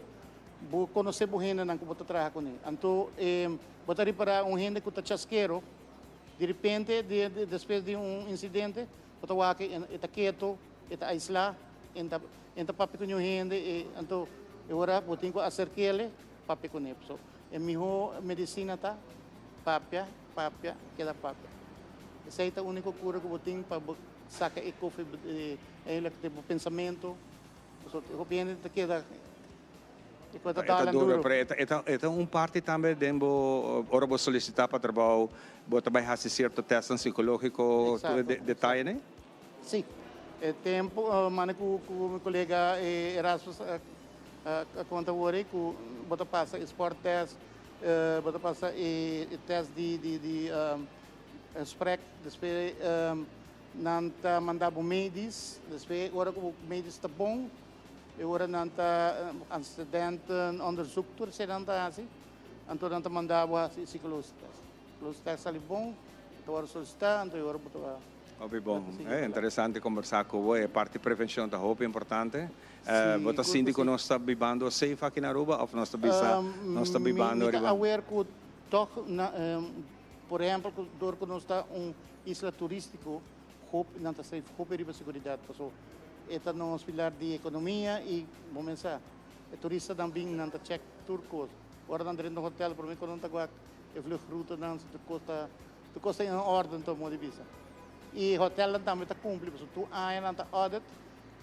bo konosé bo hendenan ku bo ta traha kuné. Anto bo ta ripara un hende ku ta chaskero di repente despues di un insidente bo ta wak e ta keto, e ta aislá. E ta papia ku niun hende e anto e ora bo tin ku aserk'el papia kuné. So e mihó medisina ta papia, papia, keda papia. Esei ta úniko kura ku bo tin pa bo saka e kofi eigenlijk den bo pensamentu. Pasobra hopi hende ta keda e ku ta dal duro. Pero e ta un parti tambe den bo ora bo solisitá pa trabou bo ta bai hasi sierto tèstnan sikológiko tur e detayenan? Sí, e tempu mane ku ku mi kolega Erasmus a konta awor ei ku bo ta pasa e sport test, bo ta pasa e test di di di gesprek, despues nan ta manda bo medisch, despues ora ku bo medisch ta bon e ora nan ta antecedentenonderzoek tur esei nan ta hasi, anto nan ta manda bo hasi e psicologische test. Psicologische test sali bon, bo ta wòrdu solisitá, anto e ora bo ta. Hopi bon. E interesante kombersá ku bo. E parti prevenshon ta hopi importante. Bo ta sinti ku nos ta bibando safe aki na Aruba òf nos ta bisa nos ta bibando riba. Mi ta aware ku tòg na por ehèmpel ku dor ku nos ta un isla turístiko hopi nan ta safe hopi riba seguridat paso e ta nos pilar di ekonomia i bo men sa e turistanan bin nan ta chèk tur kos. Ora nan drenta un hotèl promé ku nan ta wak e vluchroutenan si tur kos ta Tur kos ta in orden ta modo di bisa. I hotelnan tambe ta kumpli pasobra tur aña nan ta audit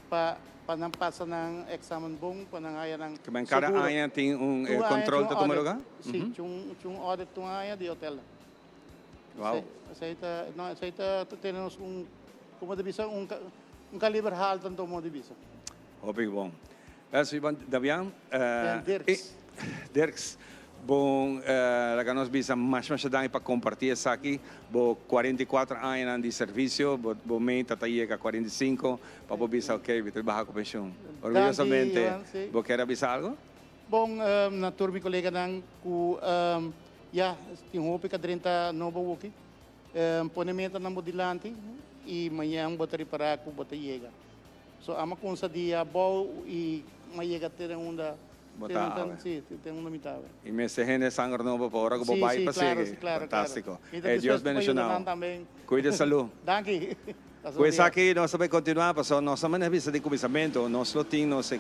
pa pa nan pasa nan examen bon pa nan haya nan Ke men kada seguro. aña tin un Tur aña control tin ta un tuma audit. lugar? Si, tin un tin un audit tur aña di hotelnan. Wow. Esei ta no esei ta ta tene nos un como ta bisa un un kaliber halto anto modo di bisa. Hopi bon. Eso Ivan Dabian. Ben Dirks. Dirks, bon laga nos bisa masha masha danki pa comparti esaki. Bo 44 añanan di servicio, bo bo meta ta yega 45 pa bo bisa ok mi ta baha cu pensioen. Orguyosamente, bo kier a bisa algo? Bon, na tur mi coleganan cu ya tin hopi ca drenta nobo awoki. Pone metanan bo dilanti y mañan bo ta ripara cu bo ta yega. So ama kunsa di abou i m'a yega te den unda Bo ta awe. Si, te unda mi ta awe. I mester hende sanger nobo pa ora ku bo bai pa sigui. Si, claro, Fantástiko. Mi ta Hey, Dios dispuesto pa yuda bendishoná nan bo. tambe. Kuida salú. Danki. Pasa Ku un dia. esaki nos ta bai kontinuá pasobra nos a manera bisa di kuminsamentu nos lo tin nos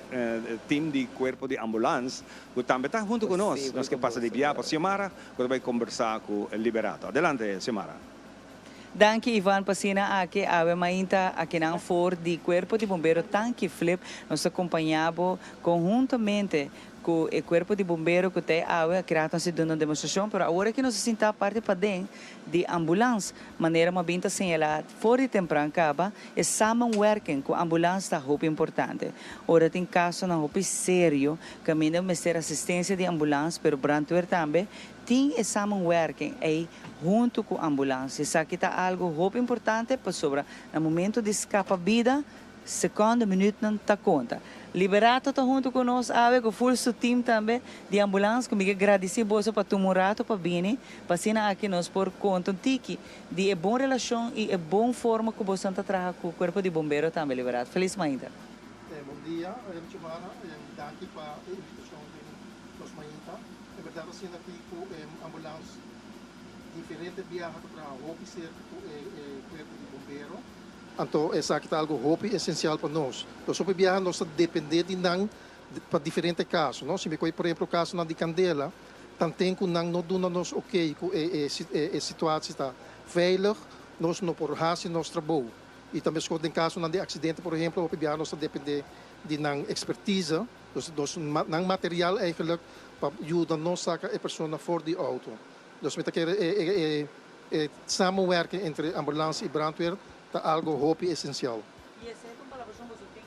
team di kuerpo di ambulans ku tambe ta huntu ku nos. Nos ke pasa di bia pa Xiomara ku ta bai kombersá ku Liberato. Adelante Xiomara. Danki Ivan pa asina aki awe mainta akinan for di Cuerpo di Bombero Tanki Flip nos ta compaña bo conhuntamente cu e Cuerpo di Bombero cu ta e awe aki rato nos a duna un demostracion pero awor aki nos a sinta parti paden di ambulans manera mo a bin ta señala for di tempran caba e samenwerking cu ambulans ta hopi importante ora tin casonan hopi serio caminda mester asistencia di ambulans pero brandweer tambe Tin e samenwerking ei huntu ku ambulans. Esaki ta algu hopi importante pasobra na momento di skapa bida, sekonde, minütnan ta konta. Liberato ta huntu ku nos awe ku ful su team tambe di ambulans ku mi ke gradisí boso pa tuma un rato pa bini pa asina aki nos por konta un tiki di e bon relashon i e bon forma ku bosonan ta traha ku kuerpo di bombero tambe Liberato. Felis mainta. Bon dia, Chumara. Danki pa e invitashon den nos mainta. E berdad asina aki cu e ambulans diferente biaha ta traha hopi cerca cu e cuerpo di bombero. Anto esaki ta algo hopi esencial pa nos. Nos hopi biaha nos ta depende di nan pa diferente caso, no? Si mi coge por ehemplo casonan di candela, tanten cu nan no duna nos ok cu e e situatie ta veilig, nos no por haci nos trabou. Y ta mescos den casonan di accidente por ehemplo, hopi biaha nos ta depende di nan expertise. Dus nos nan material eigenlijk pa yuda nos saka e persona for di auto. Dus mi ta kere e e e samenwerking entre ambulance y brandweer ta algo hopi esencial. Y esey ta un palabracion boso tin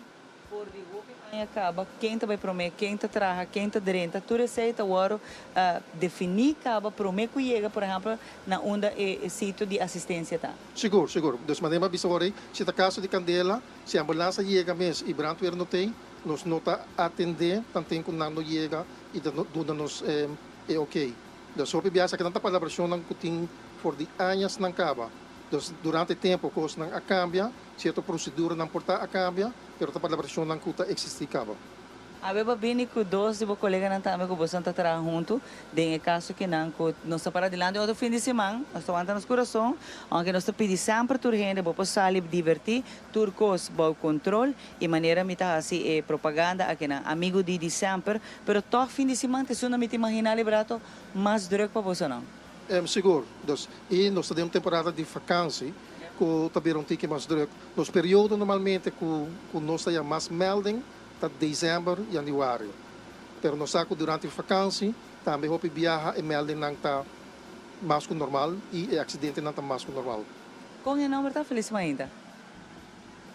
for di hopi aña caba, ken ta bay prome, ken ta traha, ken ta drenta, tur esey ta worde defini caba prome cu yega por ehempel na unda e sitio di asistencia ta. Sigur, sigur. Dus manera mi a bisa awor, si ta caso di candela, si ambulance a yega mes y brandweer no tey, Nos no ta atendé tanten ku nan no yega i ta duna nos e okey. Dus hopi biaha esaki nan ta palabrashonnan ku tin for di añasnan kaba. Dus durante tempu kosnan a kambia, sierto proseduranan por ta a kambia, pero ta palabrashonnan ku ta eksistí kaba. Awe bo a bini ku dos di bo koleganan tambe ku boso ta traha huntu den e kaso kinan ku nos ta para dilanti otro fin di siman, nos ta wanta nos kurason, ounke nos ta pidi semper tur hende bo por sali divertí, tur kos bou kontrol E manera mi ta hasi e propaganda akinan, amigo di di semper, pero tòg fin di siman ta esun mi ta imaginá librato mas drùk pa bosonan. Em, sigur. Dus, i nos ta den un temporada di vakansi ku ta bira un tiki mas drùk. Nos periodo normalmente ku ku nos ta ya mas melding ta desèmber, yanüari. Pero nos sa ku durante vakansi tambe hopi biaha e meldingnan ta mas ku normal i e aksidentenan ta mas ku normal. Kon e nòmber ta, Felis Mainta?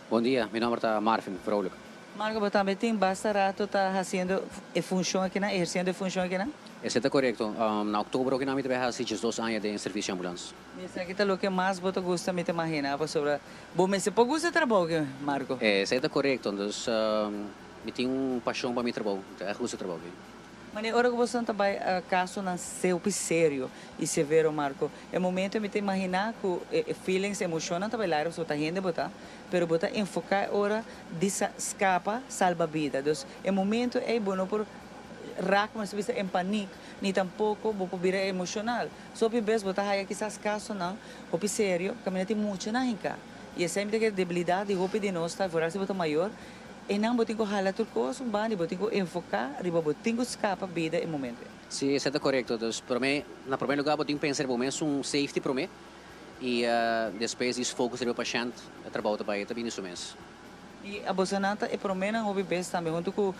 Bon dia, mi nomber ta Marvin Vrolijk. Marco, bo tambe tin basta rato ta haciendo e funcion akinan, eherciendo e funcion akinan? Esei ta corecto. Na october okinan mi ta bay haci diesdos aña den servicio ambulans. Mi esaki ta loke mas bo ta gusta, mi ta imagina, pasobra bo mester por gusta e trabou aki, Marco. Esei ta corecto. Dus mi tin un pasion pa mi trabou. Mi ta echt gusta e trabou aki. Mane ora ku bosonan ta bai kasonan hopi serio i severo Marco, e momento mi ta imaginá ku e feelings, emoshonnan ta bai laira pasobra ta hende bo ta, pero bo ta enfoká e ora di skapa, salba bida. Dus e momento ei bo no por rak, mester bisa, en panik, ni tampoko bo por bira emoshonal. So hopi bes bo ta haya kisas kasonan hopi serio kaminda tin muchanan hinká. I esei mi ta kere debilidat di hopi di nos ta, vooral si bo ta mayor, Einan bo tin ku hala tur kos un banda i bo tin ku enfoká riba bo tin ku skapa bida e momento ei. Sí, esei ta korekto. Dus promé, na promé lugá bo tin pensa riba bo mes un safety promé i despues di focus riba pashènt e trabou ta bai ta bini su mes. I abosonan ta e proménan hopi bes tambe huntu ku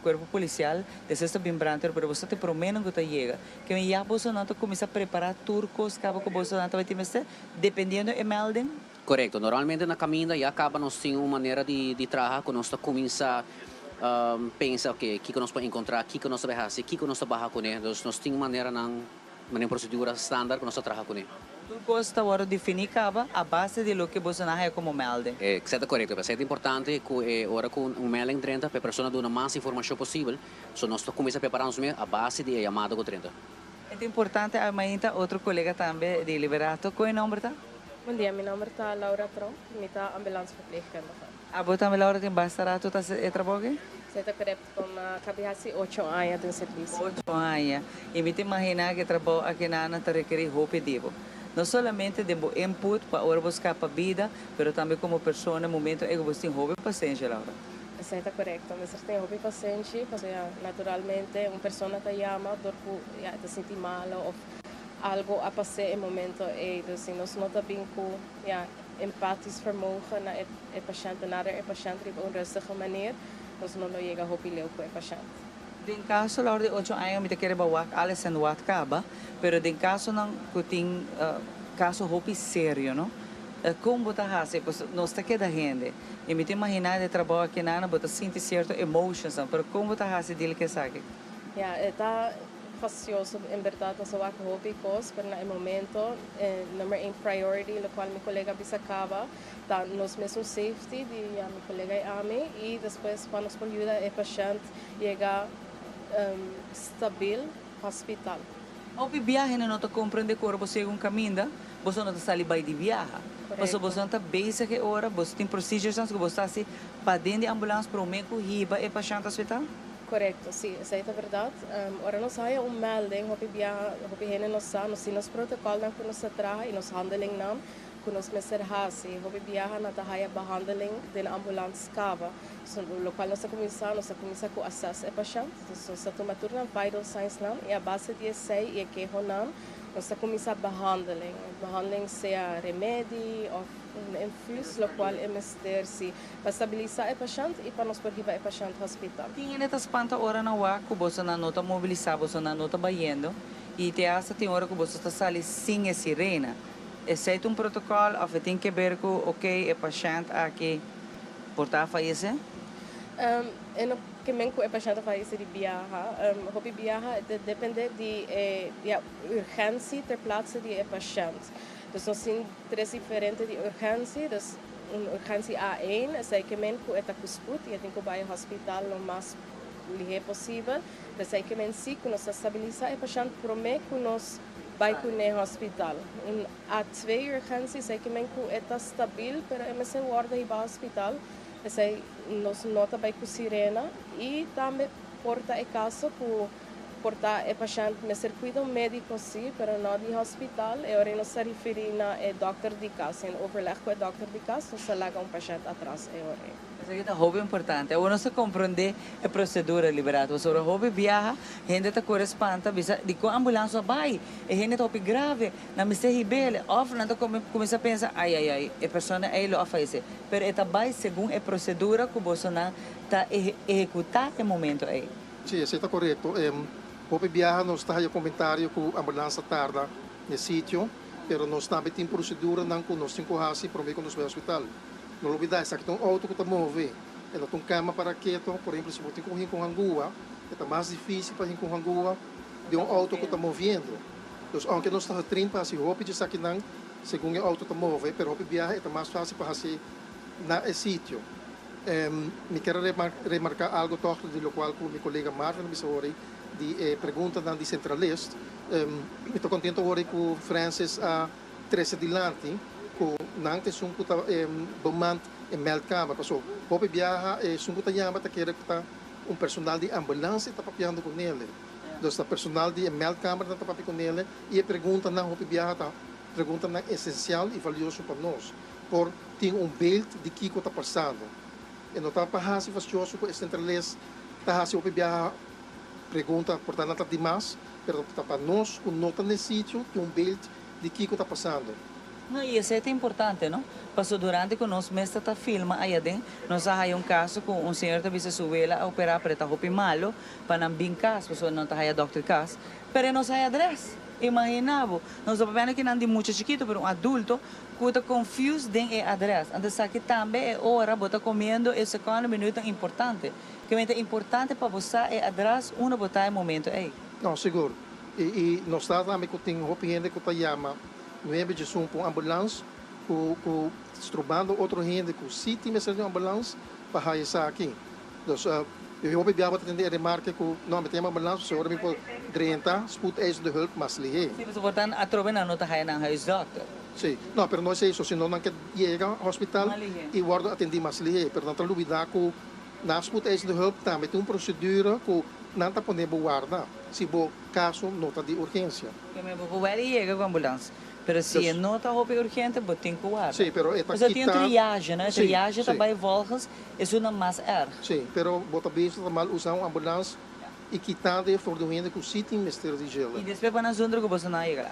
kuerpo polisial, despues ta bin brandweer pero boso ta e proménan ku ta yega. Ke men ya bosonan ta kuminsá prepará tur kos kaba ku bosonan ta bai tin mester dependiendo e melding? Korekto. Normalmente na kaminda ya kaba nos tin un manera di di traha ku nos ta kuminsá pensa oke kiko nos por enkontrá, kiko nos ta bai hasi, kiko nos ta baha kuné. Dus nos tin maneranan, manera un prosedura standaard ku nos ta traha kuné. Tur kos ta wòrdu definí kaba a base di loke boso nan haya komo melding. Esei ta korekto. P'esei ta importante ku e ora ku un melding drenta pa e persona duna mas informashon posibel. So nos ta kuminsá prepará nos mes a base di e yamada ku drenta. E ta importante a mainta otro colega tambe di Liberato. Con e nomber ta? Bon dia, mi nomber ta Laura Tromp, mi ta ambulance verpleegkundige. Abo tambe Laura tin basta rato ta haci e trabou aki? Esey ta correcto, mi a caba di haci ocho aña den servicio. Ocho aña. Y mi ta imagina cu e trabou akinan ta rekeri hopi di bo. No solamente den bo input pa ora bo scapa bida, pero tambe como persona e momento ey cu bo tin hopi pasenshi, Laura. Esey ta correcto. Mester tin hopi pasenshi pasobra naturalmente un persona ta yama dor cu ya e ta sinti malo of algo a pas'e e momento ey. Dus si nos no ta bin cu ya empathisch vermogen na e pashent, nader e pashent riba un rustige manier, nos no lo yega hopi leu ku e pashent. Den kaso Laura di ocho aña mi ta kere ba wak alles en wat kaba, pero den kasonan ku tin kaso hopi serio no, kon bo ta hasi? Pues nos ta keda hende i mi ta imaginá den trabou akinan bo ta sinti sierto emotionsnan, pero kon bo ta hasi deal ku esaki? Ya, e ta fastioso en berdad nos a wak hopi cos pero na e momento e number een priority locual mi colega a bisa caba ta nos mesun safety di ya mi colega y ami y despues pa nos por yuda e pashent yega stabil hospital. Hopi biaha hende no ta comprende cu ora bo sega un caminda boso no ta sali bay di biaha pasobra boso no ta bezig e ora boso tin procedures cu boso ta haci paden di ambulance prome cu hiba e pashent hospital. Korekto, sí, esei ta bèrdat. Ora nos haya un melding, hopi biaha, hopi hende no sa, nos tin nos protokolnan ku nos ta traha i nos handelingnan ku nos mester hasi. Hopi biaha nan ta haya behandeling den ambulans kaba, so lokual nos ta kuminsá, nos ta kuminsá ku assess e pashènt. Dus nos ta tuma tur nan vital signsnan i a base di esei i e kehonan nos ta kuminsá behandeling. Behandeling sea remedi òf un infuus, lokual e mester si. Pa stabilisá e pashènt i pa nos por hiba e pashènt hospital. Tin hende ta spanta ora nan wak ku bosonan no ta mobilisá, bosonan no ta bayendo i te asta tin ora ku boso ta sali sin e sirena. Esei ta un protokòl òf e tin keber ku okey e pashènt aki por ta a fayesé? E no ke men ku e pashènt a fayesé di biaha. Hopi biaha e ta dependé di e urgentie ter plaatse di e pashènt. Dus nos tin tres diferente di urgentie, dus. Un urgentie A één, esei ke men ku e ta ku sput i e tin ku bai hospital lo mas lihé posibel. Esei ke men si ku nos ta stabilisá e pashènt promé ku nos bai kuné hospital. Un A twee urgentie, esei ke men ku e ta stabil pero e mester wòrdu hibá hospital. Esei nos no ta bai ku sirena i tambe por ta e kaso ku Por ta e pashènt mester kuido médiko sí, pero no di hospital. E ora ei nos ta referí na e dòkter di kas. En overleg ku e dòkter di kas nos ta laga un pashènt atras e ora ei. Esaki ta hopi importante. Awor nos ta komprondé e prosedura, Liberato, pasobra hopi biaha hende ta kore spanta bisa dikon ambulans no a bai, e hende ta hopi grave, nan mester hib'el. Òf nan ta kuminsá pensa, ai ai ai, e persona ei lo a fayesé. Pero e ta bai segun e prosedura ku bosonan ta ehekutá e momento ei. Sí, esei ta korekto. Hopi biaha nos ta haya komentario ku ambulans ta tarda n'e sitio, pero nos tambe tin proseduranan ku nos tin ku hasi promé ku nos bai hospital. No lubidá, esaki ta un outo ku ta move, e no ta un kama para keto. Por ehempel, si bo tin ku hinka un hangua, e ta mas difísil pa hinka un hangua den un outo ku ta moviendo. Dus, ounke nos ta getrain pa hasi hopi di esakinan segun e outo ta move, pero hopi biaha e ta mas fásil pa hasi na e sitio. Mi kier a remarca algo toch di locual cu mi colega Marvin a bisa hoy di e preguntanan di centralist. Mi ta contento hoy cu Francis a trece dilanti cu nan ta esun cu ta bemand e meldkamer. Paso hopi biaha esun cu ta yama ta kere cu ta un personal di ambulance ta papiando cu nele. Dus ta personal di e meldkamer nan ta papia cu nele y e preguntanan hopi biaha ta preguntanan esencial y valioso pa nos. Por tin un beeld di kiko ta pasando. E no ta pa hasi fastioso ku e centrales ta hasi hopi biaha pregunta por ta nan ta dimas, pero ta pa nos ku no ta n'e sitio tin un beeld di kiko ta pasando. No, y esey ta importante, no? Paso durante cu nos mes ta ta filma aya den, nos a haya un caso cu un señor ta bisa su wela a opera pero e ta hopi malo pa nan bin cas, pasobra nan ta haya dokter cas, pero e no sa e adres. Imagina bo, nos ta papia aki nan di mucha chikito, pero un adulto Ku ta confused den e adres. Anto esaki tambe e ora bo ta comiendo e secondo minuut tan importante. Kimen ta importante pa bo sa e adres unda bo ta e momento ey. No, sigur. I i nos ta tambe ku tin hopi hende ku ta yama nuebe djesun pa un ambulans ku ku strobando otro hende ku si tin mester di un ambulans pa haya esaki. Dus mi hopi biaha bo ta tende e remarke ku no mi ta yama ambulans pasobra ora mi por drenta spoedeisende hulp mas lihé. Sí, pasobra por tan atrobe nan no ta haya nan huisdokter. Sí, no, pero no es eso, sino nan ke yega hospital Mas lihé. i wòrdu atendí mas lihé, pero nan ta lubidá ku Na spoedeisende hulp tambe tin un procedura cu nan ta pone bo warda si bo caso no ta di urgencia. Keme bo por wèl i yega ku ambulans, pero si e no ta hopi urgente bo tin ku warda. Sí, pero e ta Pasobra tin un kita. triage, no? E Sí, triage ta sí. bai volgens esunnan mas erg. Sí, pero bo ta bisa ta mal usa un ambulans i kitando e for di un hende ku sí tin mester di djele. I despues bo nan zundra ku boso no a yega la.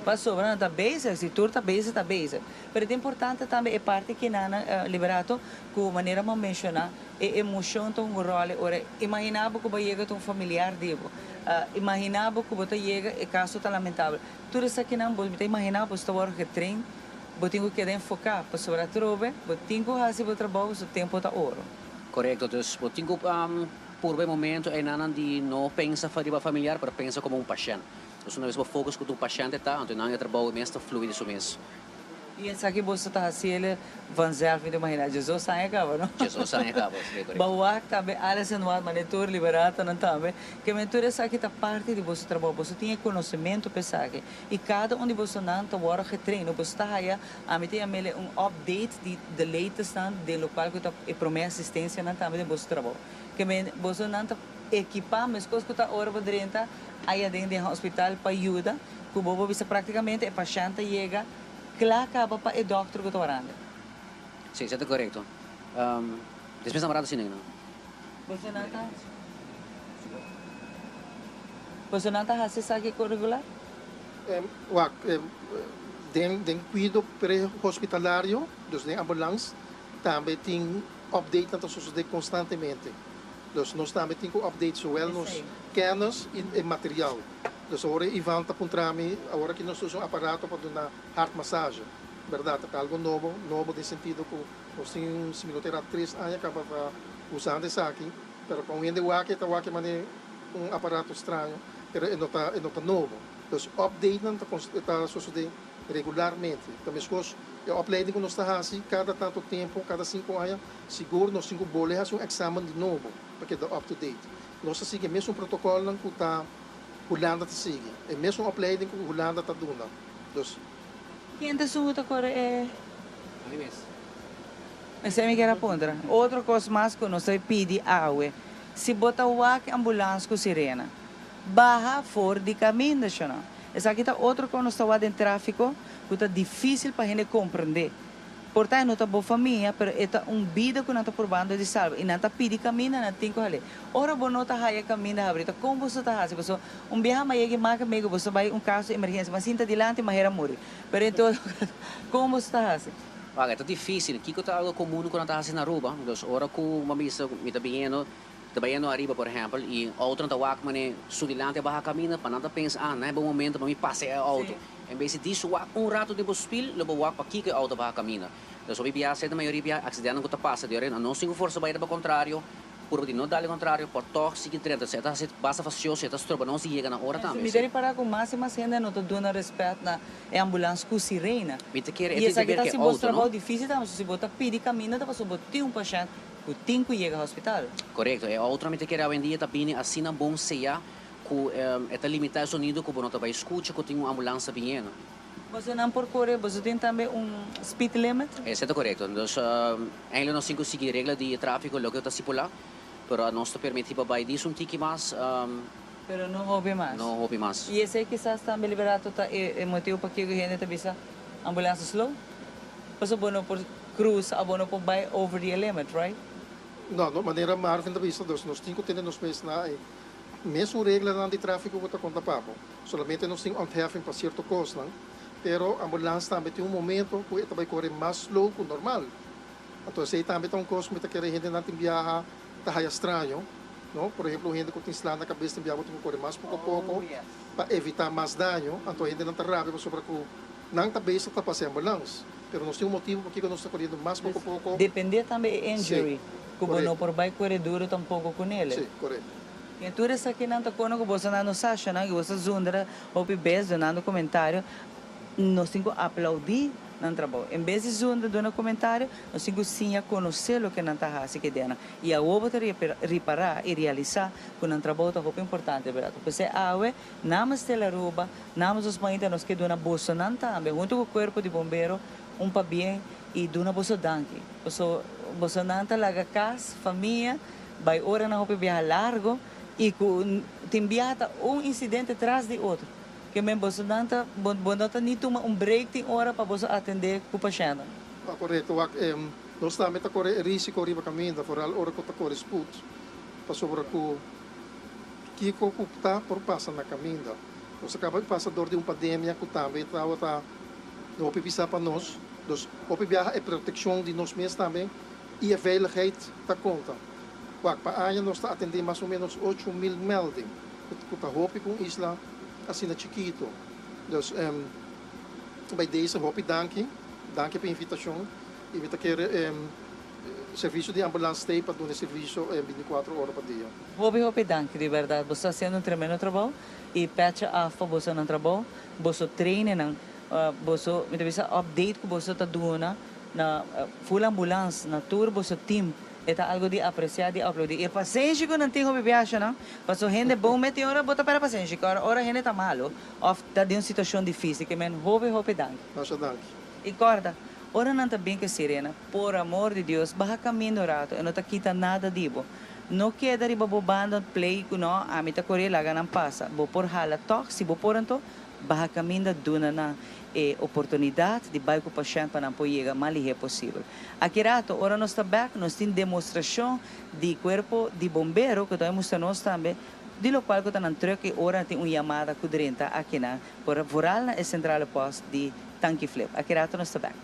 Pasobra nan ta bezig, si tur ta bezig ta bezig. Pero ta importante tambe e parti kinan, Liberato, ku manera bo a menshoná, E emocion ta un rol e ora. Imagina bo cu bo yega ta un familiar di bo. Imagina bo cu bo ta yega e caso ta lamentabel. Tur esakinan bo ta imagina bo sta worde getrain, bo tin cu keda enfoca pasobra atrobe bo tin cu haci bo trabou su tempo ta oro. Corecto, dus bo tin cu purba e momento enanan di no pensa riba familiar pero pensa como un pashent. Dus una bes bo focus cu ta un pashent e ta, anto enan e trabou e mes ta flui di su mes. I esaki boso ta hasiel vanzelf, mi ta imaginá. Jesus aña kaba, no? Jesus aña kaba, sí, korekto. Ba wak tambe alles en wak, mane tur liberatonan tambe. Ke men tur esaki ta parti di boso trabou. Boso tin e konosementu pa esaki. I kada un di bosonan ta wòrdu getrain. No boso ta haya, ami ta yam'el un update di the latestnan den lokual ku ta e promé asistensianan tambe den boso trabou. Ke men bosonan ta ekipá meskos ku ta ora bo drenta aya den den hospital pa yuda. Ku bo por bisa praktikamente e pashènt ta yega kla kaba pa e dòkter ku ta waranda. Sí, esei ta korekto. Despues nan a ratu asina no. Boso nan ta Boso nan ta hasi esaki ku regular? Wak, den den kuido prehospitalario, dus den ambulans, tambe tin updatenan ta sosodé konstantemente. Dus nos tambe tin ku update zowel nos kennis i e material. Dus awor Ivan ta puntra mi, awor aki nos ta usa un aparato pa duna hart massage. Berdad, ta algo nobo, nobo den sentido ku nos tin, si mi no ta era, tres aña kaba ta usando esaki, pero pa un hende wak e ta wak e manera un aparato straño, pero e no ta, e no ta nobo. Dus updatenan ta ta sosode regularmente. Ta meskos e opleiding ku nos ta hasi kada tanto tempo, kada sinku aña, sigur nos tin ku bolbe hasi un eksamen di nobo pa keda up to date. Nos ta sigui e mesun protocolnan cu ta Hulanda ta sigui, e mesun opleiding cu Hulanda ta duna. Dus. Ken ta esun cu ta core e. Ami mes. Esey mi kier a puntra. Otro cos mas cu nos ta pidi awe, si bo ta wak ambulans cu sirena, baha for di caminda, shona. Esaki ta otro cos nos ta wak den trafico cu ta dificil pa hende comprende. Por ta e no ta bo famia, pero e ta un bida ku nan ta purbando di salba i nan ta pidi kaminda, nan tin ku hal'é. Ora bo no ta haya kaminda habri, ta kon boso ta hasi? Pasobra un biaha ma yega i maka mego, boso bai un kaso di emergensia, ma sinta dilanti ma hera muri. Pero en todo kaso, kon boso ta hasi? Wak, e ta difísil. Kiko ta algo komun ku nan ta hasi na Aruba? Dus ora ku bo bisa mi ta biniendo, ta bayendo ariba por ehèmpel, i outonan ta wak manera su dilanti a baha kaminda, pa nan ta pensa, ah, na e bon momento pa mi pasa e outo. En bes di disu wak un ratu den bo spil, lo bo wak pakiko e outo baha kaminda. Nos hopi biaha seta mayoria biaha aksidentenan ku ta pasa di ora nos tin ku forsa bai riba kontrario, purba di no dal e kontrario, por tòg sigui drenta. Esei ta hasi basta fasioso, e ta stroba nos di yega na ora tambe. Mi ta ripará ku mas i mas hende no ta duna rèspèt na e ambulans ku sirena. Mi ta kere e I tin esaki deber ta ku e hasi bos outo, no? trabou difísil tambe, so si bo ta pidi kaminda ta pasobra bo tin un pashènt ku tin ku yega hospital. Korekto, e outonan mi ta kere awendia ta bini asina bon seyá Ku e ta limitá e sonido ku bo no ta bai skucha ku tin un ambulansa biniendo. Boso nan por kore, boso tin tambe un speed limit? Esei ta korekto. Dus eindelijk nos tin ku sigui regla di tráfiko loke ta stipulá, pero nos ta permití pa bai dis un tiki mas. Pero no hopi mas. No hopi mas. I esei kisas tambe Liberato ta e motibu pakiko hende ta bisa ambulansa slow? Pasobra bo no por krusa òf bo no por bai over di e limit, right? No, no, manera Marvin ta bisa, dus nos tin ku tene nos mes na e Mesun reglanan di tráfiko ku ta konta pa bo. Solamente nos tin ontheffing pa sierto kosnan, pero ambulans tambe tin un momento ku e ta bai kore mas slow ku normal. Anto esei tambe ta un kos ku mi ta kere hendenan tin biaha ta haya straño, no? Por ehemplo un hende ku tin sla na kabes tin biaha bo tin ku kore mas poko poko pa evitá mas daño. Anto hendenan ta rabia pasobra ku nan ta bezig ta pasa e ambulans, pero nos tin un motibu pakiko nos ta koriendo mas poko poko. Depende tambe e injury, Sí, ku bo no korekto. por bai kore duro tampoko ku nele. Sí, korekto. I tur esakinan ta kono ku boso nan no sa ashonan i boso zundra hopi bes dunando komentario, nos tin ku aplaudí nan trabou. En bes di zundra duna komentario, nos tin ku siña konosé loke nan ta hasi ku e denan. I awor bo ta ripará i realisá ku nan trabou ta hopi importante, bèrdat? P'esei awe, namens Telaruba, namens nos mainta nos ke duna bosonan tambe, huntu ku kuerpo di bombero, un pabien i duna boso danki. Paso. bosonan ta laga kas, famia, bai oranan hopi biaha largo i ku tin biaha ta un insidente tras di otro. Ke men bosonan ta, bo bo no ta ni tuma un break tin ora pa boso atendé ku pashèntnan. Ta korekto, wak. Nos tambe ta kore e risiko riba kaminda, foral ora ku ta kore sput, pasobra ku kiko ku ta por pasa na kaminda. Nos a kaba di pasa dor di un pandemia ku tambe tabata hopi pisá pa nos. Dus hopi biaha e protekshon di nos mes tambe i e veiligheid ta konta. Wak, pa aña nos ta atendé mas o ménos 8000 melding, ku ta hopi pa un isla asina chikitu. Dus by deze hopi danki, danki pa e invitashon i mi ta kere servisio di ambulans t'ei pa duna e servisio bintikuater ora pa dia. Hopi hopi danki di bèrdat, boso ta hasiendo un tremendo trabou i pètje af pa boso nan trabou, boso trainingnan. Boso, mi ta bisa update ku boso ta duna na full ambulans, na tur boso team, e ta algo di aprecia, di aplaudi. E pasenshi ku nan tin hopi biashanan, paso hende bon meti ora bo ta pera pasenshi, ku ora ora hende ta malo of ta den un situacion dificil, ke men hopi hopi danki. Masha danki. I corda, ora nan ta bin ku e sirena, por amor di Dios, baha caminda un rato, e no ta kita nada di bo. No keda riba bo banda play ku no, ami ta kore laga nan pasa. Bo por hala tog, si bo por anto, Baha kaminda duna nan e oportunidat di bai ku pashènt pa nan por yega mas lihé posibel. Aki rato ora nos ta bèk nos tin demostrashon di kuerpo di bombero ku ta bai mustra nos tambe di lokual ku ta nan trùk i ora tin un yamada ku drenta akinan por vooral na e sentrale pòst di Tanki Flip. Aki rato nos ta bèk.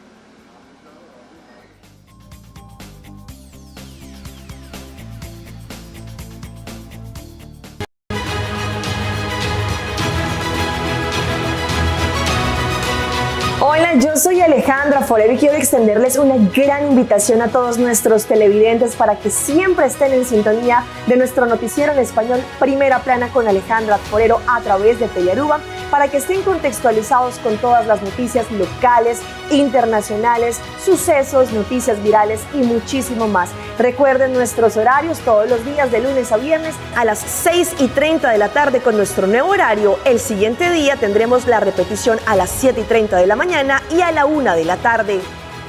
Hola, yo soy Alejandra Forero y quiero extenderles una gran invitación a todos nuestros televidentes para que siempre estén en sintonía de nuestro noticiero en español Primera Plana con Alejandra Forero a través de Telearuba para que estén contextualizados con todas las noticias locales, internacionales, sucesos, noticias virales y muchísimo más. Recuerden nuestros horarios todos los días de lunes a viernes a las 6 y 30 de la tarde con nuestro nuevo horario. El siguiente día tendremos la repetición a las 7 y 30 de la mañana y a la 1 de la tarde.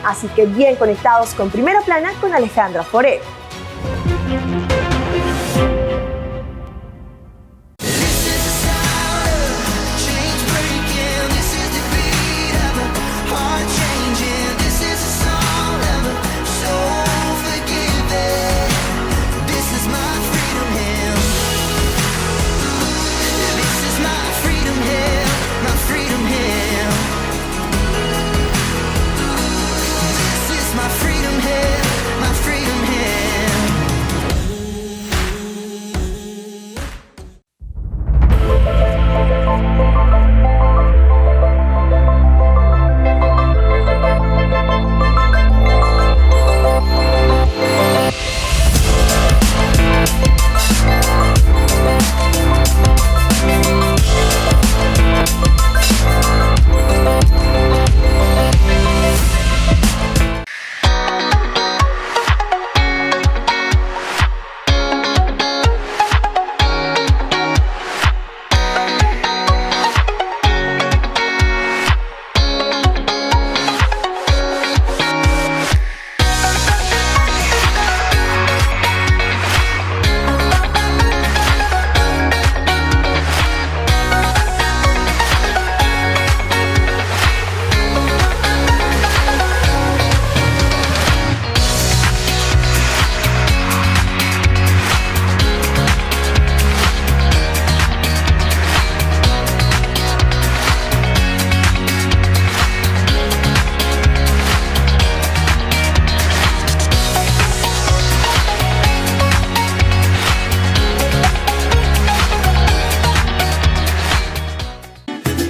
Así que bien conectados con Primera Plana con Alejandra Foré.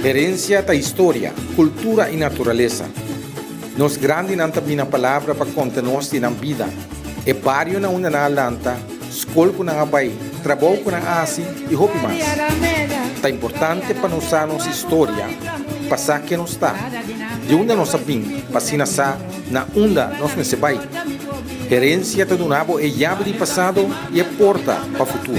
Herencia ta historia, cultura y naturalesa. Nos grandinan ta bini na palabra pa konta nos di nan bida, e bario na unda nan a lanta, skol ku nan a bai, trabou ku nan a hasi i hopi mas. Ta importante pa nos sa nos historia pa sa ken nos ta, di unda nos a bin pa asina sa na unda nos mester bai. Herensia ta duna bo e yabi di pasado i e porta pa futuro.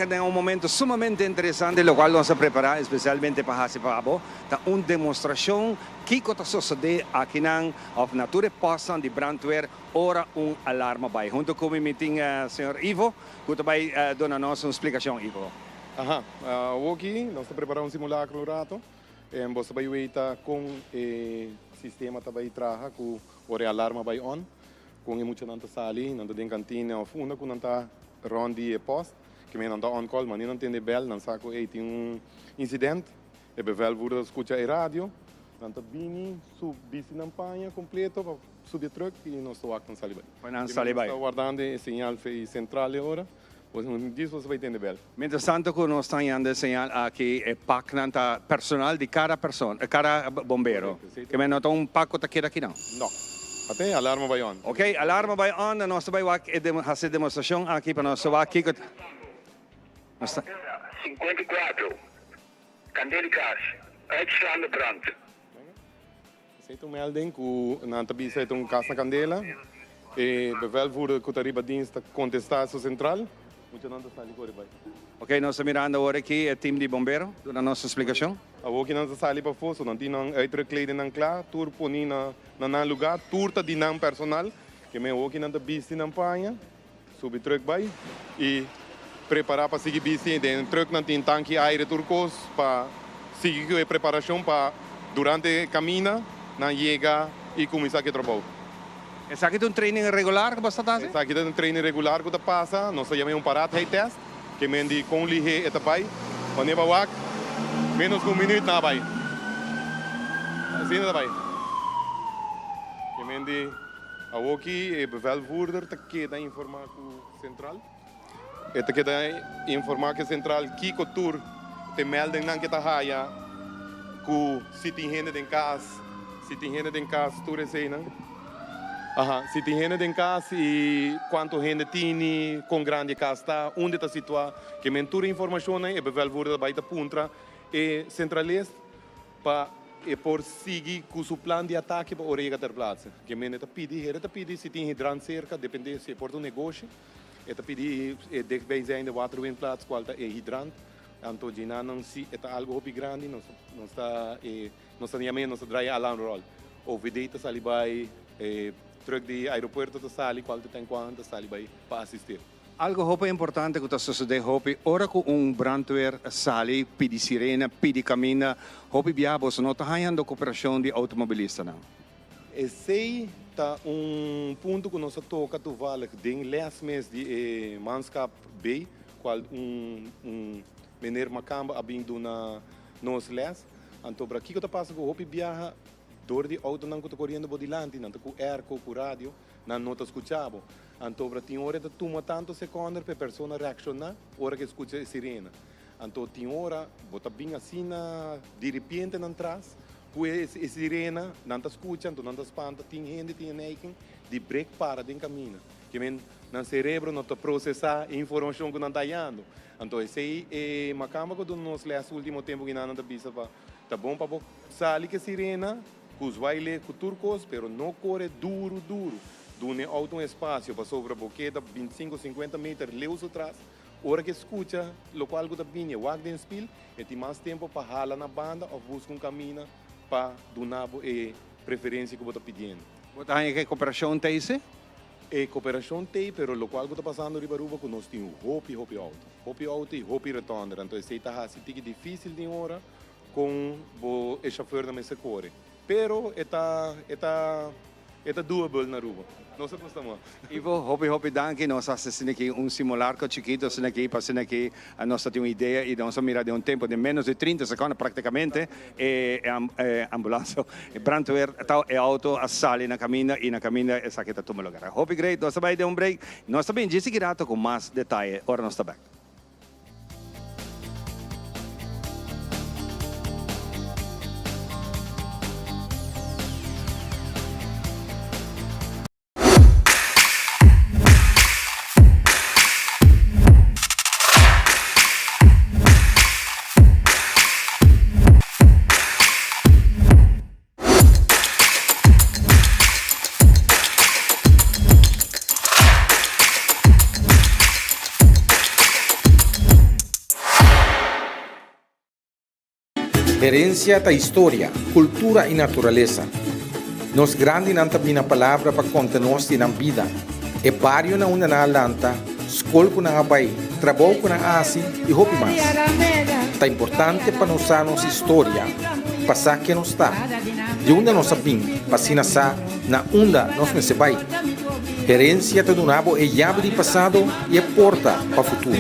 bek den un momento sumamente interesante locual nos a prepara especialmente pa haci pa abo ta un demostracion kico ta sosode akinan of na tur e postnan di brandweer ora un alarma bay. Hunto cu mi mi tin señor Ivo cu ta bay duna nos un splicacion. Ivo. Aha, awoki nos ta prepara un simulacro un rato. Bo ta bay weita con e sistema ta bay traha cu ora e alarma bay on. Kon e muchanan ta sali, nan ta den kantina òf unda ku nan ta rònt di e pòst, ke men nan ta on call, manera nan tende e bèl, nan sa ku ey tin un insident, e bevelvoerder ta skucha e radio, nan ta bini su bisti nan paña kompleto pa subi e trùk i nos ta wak nan sali bai. Pa nan sali bai. Nos ta wardando e señal fe e sentral e ora, djis bo ta bai tende bèl. Mientras tanto ku nos ta hañando e señal aki, e paknan ta personal di kada persona, kada bombero. Ke men no ta un pak ku ta keda aki nan? No. Ate alarma bai on. Ok, alarma bai on, nos ta bai wak e hasi e demostrashon aki pa nos wak kiko nos ta. 54, Kandel di kas, uitslaande brand. Esei ta un melding ku nan ta bisa e ta un kas na kandela. E bevelvoerder ku ta riba dienst ta kontestá su sentral. Muchanan ta sali kore bai. Ok, nos ta mirando awor aki e team di bombero duna nos un splikashon. Awor ki nan ta sali pafó, so nan tin nan uitrukkledennan kla, tur poni na nan lugá, tur ta di nan personal. Ke men awor ki nan ta bisti nan paña, subi trùk bai i prepará pa sigui bisti. Den trùk nan tin tanki aire tur kos pa sigui ku e preparashon pa durante kaminda nan yega i kuminsá ku e trabou. Esaki ta un training regular ku boso ta hasi? Esaki ta un training regular ku ta pasa. Nos ta yama e un paraatheidtest, ke men di kon lihé e ta bai. Wanneer bo a wak, ménos ku un minuut nan a bai. Asina ta bai. Ke men di awoki e bevelvoerder ta keda informá ku sentral. E ta keda informá ku e sentral kiko tur te meldingnan ke ta haya ku si tin hende den kas, si tin hende den kas tur eseinan. Aha, si tin hende den kas i kuantu hende tini, kon grandi e kas ta, unda e ta situá. Ke men tur e informashonnan e bevelvoerder ta bai ta puntra e sentralist pa e por sigui ku su plan di atake pa ora e yega ter plaatse. Ke men e ta pidi, hende ta pidi si tin hidrant serka, depende si e por ta un negoshi, e ta pidi e dichtbijzijnde waterwinplaats kual ta e hidrant. Anto djinanan si e ta algu hopi grandi nos nos ta e. Nos ta yam'é, nos ta draai e alarmrol. OVD ta sali bai, e truck di aeropuerto ta sali, kual ta ten kuan ta sali bai pa asistir. Algo hopi importante ku ta sosodé hopi ora ku un brandweer sali pidi sirena, pidi kaminda, hopi biaha boso no ta hañando koperashon di outomobilistanan. Esei ta un punto ku nos a toka toevallig den les mes di e manskap B, kual un un meneer Makamba a bin duna nos les. Anto bra kiko ta pasa ku hopi biaha dor di outonan ku ta koriendo bo dilanti, nan ta ku airco, ku radio, nan no ta skucha bo. Anto bra tin ora e ta tuma tantu sekonder pa e persona reakshoná ora ku e skucha e sirena. Anto tin ora bo ta bin asina diripiente nan tras ku e sirena, nan ta skucha, anto nan ta spanta, tin hende tin e neigen di brek para den kaminda. Ke men nan serebro no ta prosesá e informashon ku nan ta hayando. Anto esei e makamba ku duna nos lès último tempu ku nan ta bisa pa ta bon pa bo sali ku e sirena, ku zwaile, ku tur kos, pero no kore duru duru. Duna e outo un espasio pasobra bo keda bintisinku, sinkuenta meter leu su tras. Ora ku e skucha lokual ku ta bini e wak den spil, e tin mas tempu pa hala na banda òf buska un kamina pa duna bo e preferensia ku bo ta pidiendo. Bo ta haña ku e koperashon ta ese? E cooperacion t'ey, pero locual cu ta pasando riba Aruba cu nos tin hopi hopi auto. Hopi auto y hopi retonder. Anto esey ta haci tiki dificil tin ora con bo e chauffeurnan mester core. Pero e ta e ta e ta doable na Aruba. Nos a gusta mas. Ivo, hopi hopi danki. Nos a haci asina aki un simularco chikito asina aki pa asina aki nos ta tin un idea y nos a mira den un tempo di menos di trinta secondo practicamente e ambulance, e brandweer ta e auto a sali na caminda y na caminda esaki ta tuma lugar. Hopi great, nos ta bay den un break, nos ta bin djis aki rato cu mas detaye ora nos ta bek. Herensia ta historia, kultura i naturalesa. Nos grandinan ta bini na palabra pa konta nos di nan bida, e bario na unda nan a lanta, skol ku nan a bai, trabou ku nan a hasi i hopi mas. Ta importante pa nos sa nos historia, pa sa ken nos ta, di unda nos a bin, pa asina sa na unda nos mester bai. Herensia ta duna bo e yabi di pasado i e porta pa futuro.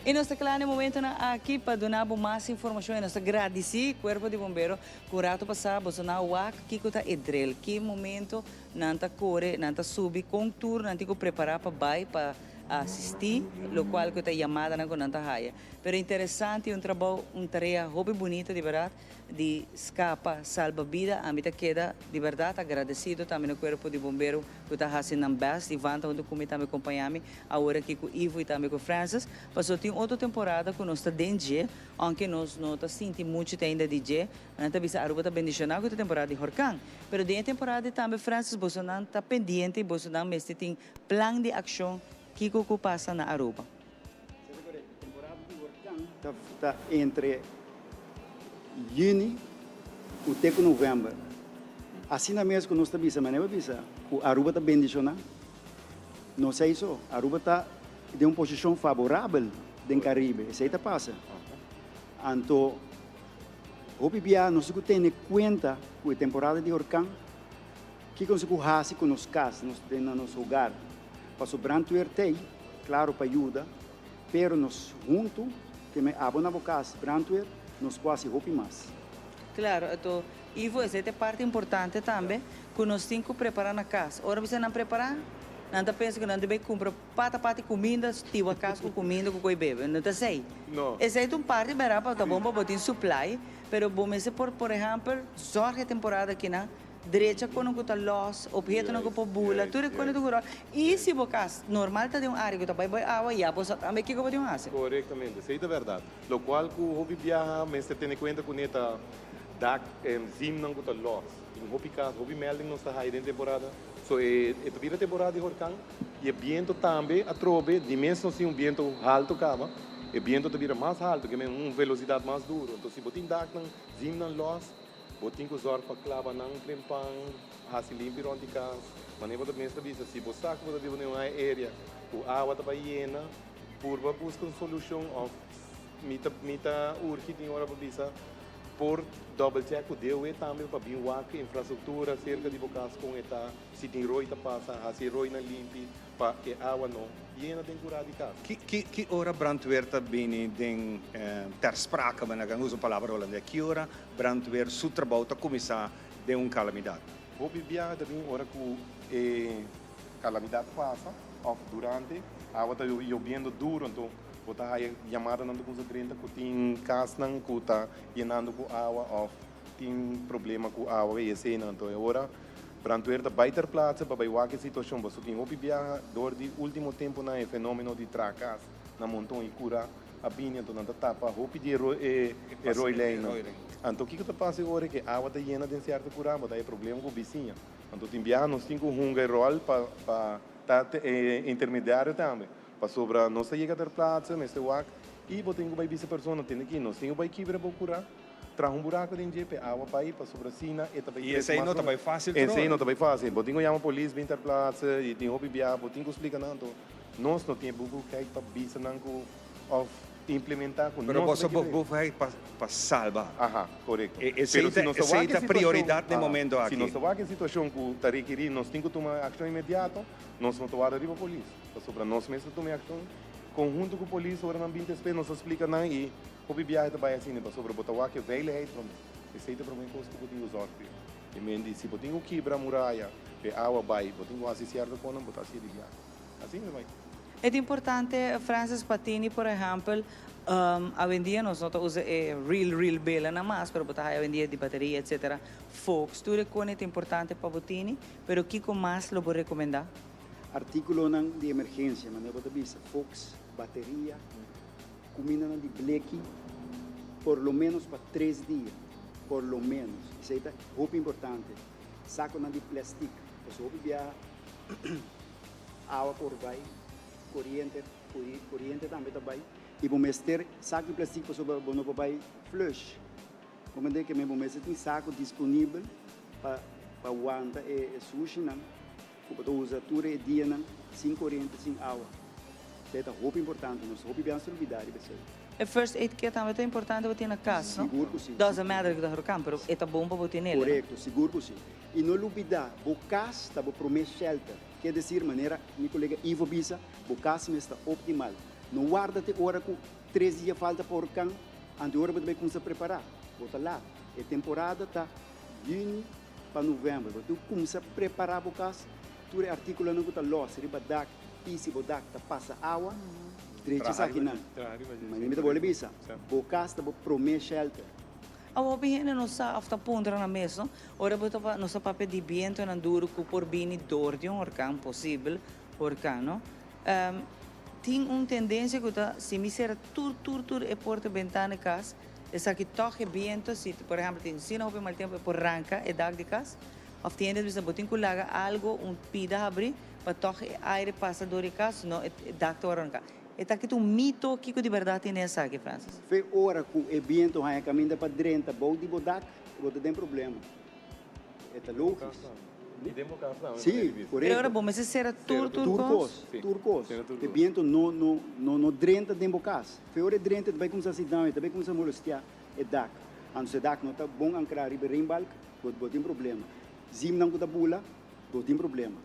Y nos ta cla na e momentonan aki pa duna bo mas informacion y nos ta gradici Cuerpo di Bombero cu rato pasa boso na wak kico ta e drill, ki momento nan ta core, nan ta subi, con tur nan tin cu prepara pa bay pa asisti locual cu ta e yamadanan cu nan ta haya. Pero interesante y un trabou, un tarea hopi bunita di berdad. di scapa salba bida ami ta keda di berdad agradecido tambe na cuerpo di bombero cu ta haci nan best Ivan ta hunto cu mi tambe compaña mi awor aki cu Ivo y tambe cu Francis pasobra tin otro temporada cu nos ta den dje aunke nos no ta sinti mucho te ainda di dje nan ta bisa Aruba ta bendiciona cu ta temporada di horcan pero den e temporada di tambe Francis bosonan ta pendiente y bosonan mester tin plan di accion kico cu pasa na Aruba. Ta entre juni ku te ku novèmber. Asina mes ku nos ta bisa, manera bo bisa ku Aruba ta bendishoná, no esei so, Aruba ta den un posishon faborabel den Karibe, esei ta pasa. Anto hopi bia nos tin ku tene kuenta ku e temporada di orkan, kiko nos tin ku hasi ku nos kas, nos den na nos hogar. Pasobra brandweer t'ei, klaro pa yuda. Pero nos huntu ke me abo na bo kas brandweer nos por hasi hopi mas. Claro, anto Ivo esei ta e parti importante tambe ku nos tin ku prepara na kas. Ora bisa nan prepara, nan ta pensa ku nan debe kumpra pata pata di kuminda, stiwa kas ku kuminda ku koi bebe. No ta esei. No. Esei ta un parti bera pa ta bon pa bo tin supply, pero bo mester por por ehempel zorg e temporada akinan Drecha kono ku ta lòs, ophetonan ku por bula, tur e kono ta ku ròl. I si bo kas normal ta den un área ku ta bai bai awa, ya bo sa tambe kiko bo tin hasi. Korektamente, esei ta bèrdat. Lokual ku hopi biaha mester tene kuenta kuné ta dak zimnan ku ta lòs. Tin hopi kas, hopi melding nos ta haya den temporada. So e ta bira temporada di horkan i e biento tambe atrobe, di mes nos tin un biento haltu kaba, e biento ta bira mas haltu, ke men un velosidat mas duru. Enton si bo tin daknan, zimnan lòs, Bo tin ku zòrg pa klaba nan trempan, hasi limpi rònt di kas. Manera bo ta mes ta bisa, si bo sa ku bo ta biba den un area ku awa ta bai yena, purba buska un solushon òf mi ta mi ta urgi tin ora pa bisa por dòbel chèk ku DOW tambe pa bin wak infrastruktura serka di bo kas kon e ta, si tin roi ta pasa, hasi e roinan limpi pa e awa no yena den kurá di kas. Ki ki ki ora brandweer ta bini den ter sprake, bo na usa un palabra holandes, ki ora Brandweer su trabou ta kuminsá den un kalamidat. Hopi biaha ta bin ora ku e kalamidat pasa òf durante awa ta yobiendo duru anto bo ta haya yamadanan ta kuminsá drenta ku tin kasnan ku ta yenando ku awa òf tin problema ku awa i eseinan. Anto e ora brandweer ta bai ter plaatse pa bai wak e situashon pasobra tin hopi biaha dor di ultimo temponan e fenomeno di traha kas na monton i kura a bini anto nan ta tapa hopi di e e rooilijnnan. Anto kiko ta pasa e ora ke awa ta yena den sierto kura bo ta e problema ku bisiña. Anto tin biaha nos tin ku hunga e ròl pa pa ta e intermediario tambe. Pasobra nos ta yega ter plaatse mester wak i bo tin ku bai bisa persona tende ki nos tin ku bai kibra bo kura. Traha un buraco den dje p'e awa bai, pasobra asina e ta bai I crece esei mas no ta prome. bai fácil Esei tur no ora. ta bai fácil. Bo tin cu yama polis bin ter plaatse y tin hopi biaha bo tin cu splica nan. Anto nos no tin e bevoegdheid pa bisa nan cu of implementa cu Pero nos boso ta bai kere. bevoegdheid pa pa salba. Aha, corecto. E esei Pero si ta nos ta esei wak e ta situacion, prioridad n'e aha, momento si aki. nos ta wak e situacion cu ta rekeri nos tin cu tuma accion inmediato, nos no ta warda riba polis. Pasobra nos mes ta tuma e accion conhunto cu polis ora nan bin ta espe nos ta splica nan y Hopi biahe ta bai asina pasobra bo ta wak e veiligheid promé. Esei ta promé kos ku bo tin ku zòrg p'e. E men di si bo tin ku kibra muraya p'e awa bai, bo tin ku hasi sierto konan bo ta hasié di biahe. Asina ta bai. E ta importante, Francis Patini, por ehèmpel, awendia nos no ta usa e real real belanan mas, pero bo ta haya awendia di bateria etcetera, foks, tur e kone ta importante pa bo tini, pero kiko mas lo bo rekomendá? Artíkulonan di emergensia, manera bo ta bisa, foks, bateria. Kumindanan di bleki por lo ménos pa tres dia, por lo ménos. Esei ta hopi importante. Sakonan di plèstik, pasobra hopi biaha awa por bai, koriente, koriente tambe ta bai. I bo mester sako di plèstik pasobra bo no por bai flush. Bo mester ke men bo mester tin sako disponibel pa pa wanta e sushinan. Ku bo ta usa tur e dianan sin koriente, sin awa. Esei ta hopi importante. Nos hopi biaha nos ta lubidá riba esei. E first aid kit tambe ta importante pa tin na kas, no? Sigur ku si. Doesn't matter ku ta huracán, pero e ta bon pa bo tinel, no? Korekto, sigur ku si. I no lubidá, bo kas ta bo promé shelter. Ke desir, manera mi kolega Ivo bisa, bo kas mes ta optimal. No warda te ora ku tres dia falta pa huracán, anto e ora bo ta bai kumsa prepará. Bo ta lat. E temporada ta yüni. Pa november bo tin ku kumsa prepará bo kas, tur e artíkulonan ku ta lòs riba dak i si bo dak ta pasa awa, drecha esakinan. Manera mi ta bolbe bisa, bo kas ta bo promé shelter. Awa hopi hende no sa òf ta puntra nan mes, no? Ora bo ta nos ta papia di bientonan duru ku por bini dor di un orkan, posibel orkan, no? Tin un tendensia ku ta si mi sera tur tur tur e porta bentana di kas, Esaki tòg e biento, si por ehèmpel tin asina hopi mal tempu e por ranka e dak di kas. Òf tin hende ta bisa bo tin ku laga algu, un pida habrí pa tòg e aire pasa dor di kas, sino e dak ta wòrdu ranká. E ta kita un mito, kiko di bèrdat tin den esaki, Francis? Fe ora ku e biento haña kaminda pa drenta bou di bo dak, bo ta den problema. E ta lógis. I den bo kas tambe Sí, manera di bisa. korekto. Pero ora bo mester sera tur tur Tur kos? kos, tur kos. E biento no no no no drenta den bo kas. Fe ora e drenta e ta bai kumsa hasi daño, e ta bai kumsa molestiá e dak. Anto si e dak no ta bon ankrá riba e reinbalk, bo bo tin problema. Zimnan ku ta bula, bo tin problema.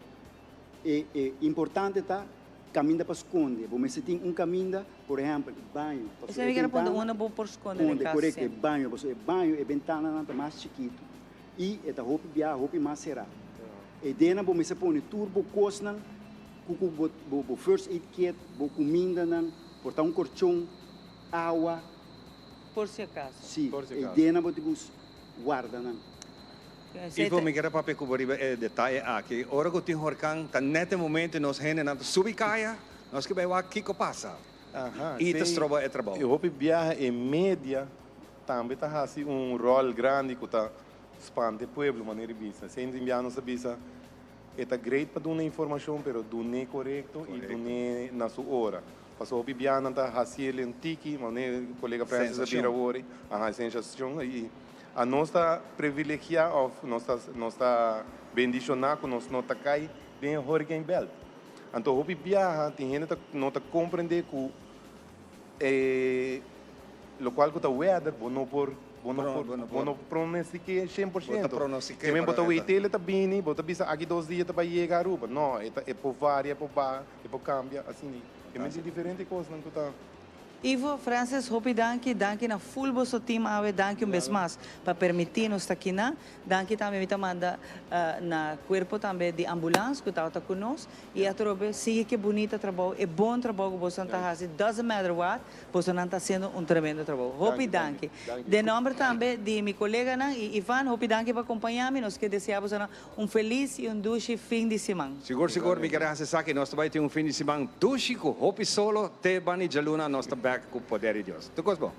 E e importante ta kaminda pa skonde. Bo mester tin un kaminda, por ehèmpel, baño. Pasobra Esei e mi kere punta, bentana unda bo por skonde den Skonde, kas korekto, e siempre. baño. Pasobra e baño, e bentananan ta mas chikitu. I e ta hopi biaha hopi mas será. E denan bo mester pone tur bo kosnan ku ku bo bo bo first aid kit, bo kumindanan, por ta un korchon, awa. Por si akaso. Si, Por si e akaso. denan bo tin ku warda nan. Esei Ivo, ta. mi kere papia ku bo riba e detaye aki. Ora ku tin horkan, ta nèt e momento nos hendenan ta subi kaya, nos ke bai wak kiko pasa. Aha, I ta esei stroba e trabou. e hopi biaha e media Tambe ta hasi un ròl grandi ku ta spanta e pueblo, manera di bisa. Sende Indianos ta bisa, e ta great pa duna informashon, pero dun'é korekto i dun'é na su ora. Pasobra hopi bianan ta hasiel un tiki, manera kolega Francis a bira awor, aha, sensashon. I anos ta privilegiá òf nos ta nos ta bendishoná ku nos no ta kai den e hurricane belt. Anto hopi biaha tin hende ta no ta komprendé ku E locual cu ta weather bo no por bo no por bo no pronostiké 100%. Te men bo ta wei tele ta bini bo ta bisa aki dos dia ta bay yega Aruba. No, e ta e por varia, e por baha, e por cambia asina. E men tin diferente cosnan cu ta. Ivo, Francis, hopi danki, danki na full boso team awe, danki un bes mas pa permiti nos ta kina. Danki tambe mi ta manda na cuerpo tambe di ambulance cu tabata cu nos y atrobe sigui ke bunita trabou, e bon trabou cu bosonan ta haci, doesn't matter what, bosonan ta haciendo un tremendo trabou. Hopi danki. Den nomber tambe di mi coleganan y Ivan, hopi danki pa acompaña mi, nos ke desea bosonan un feliz y un dushi fin di siman. Sigur sigur mi kere haci esaki, nos ta bay tin un fin di siman dushi cu hopi solo, te bani djaluna nos ta bek cu poder di Dios. Tur cos bon.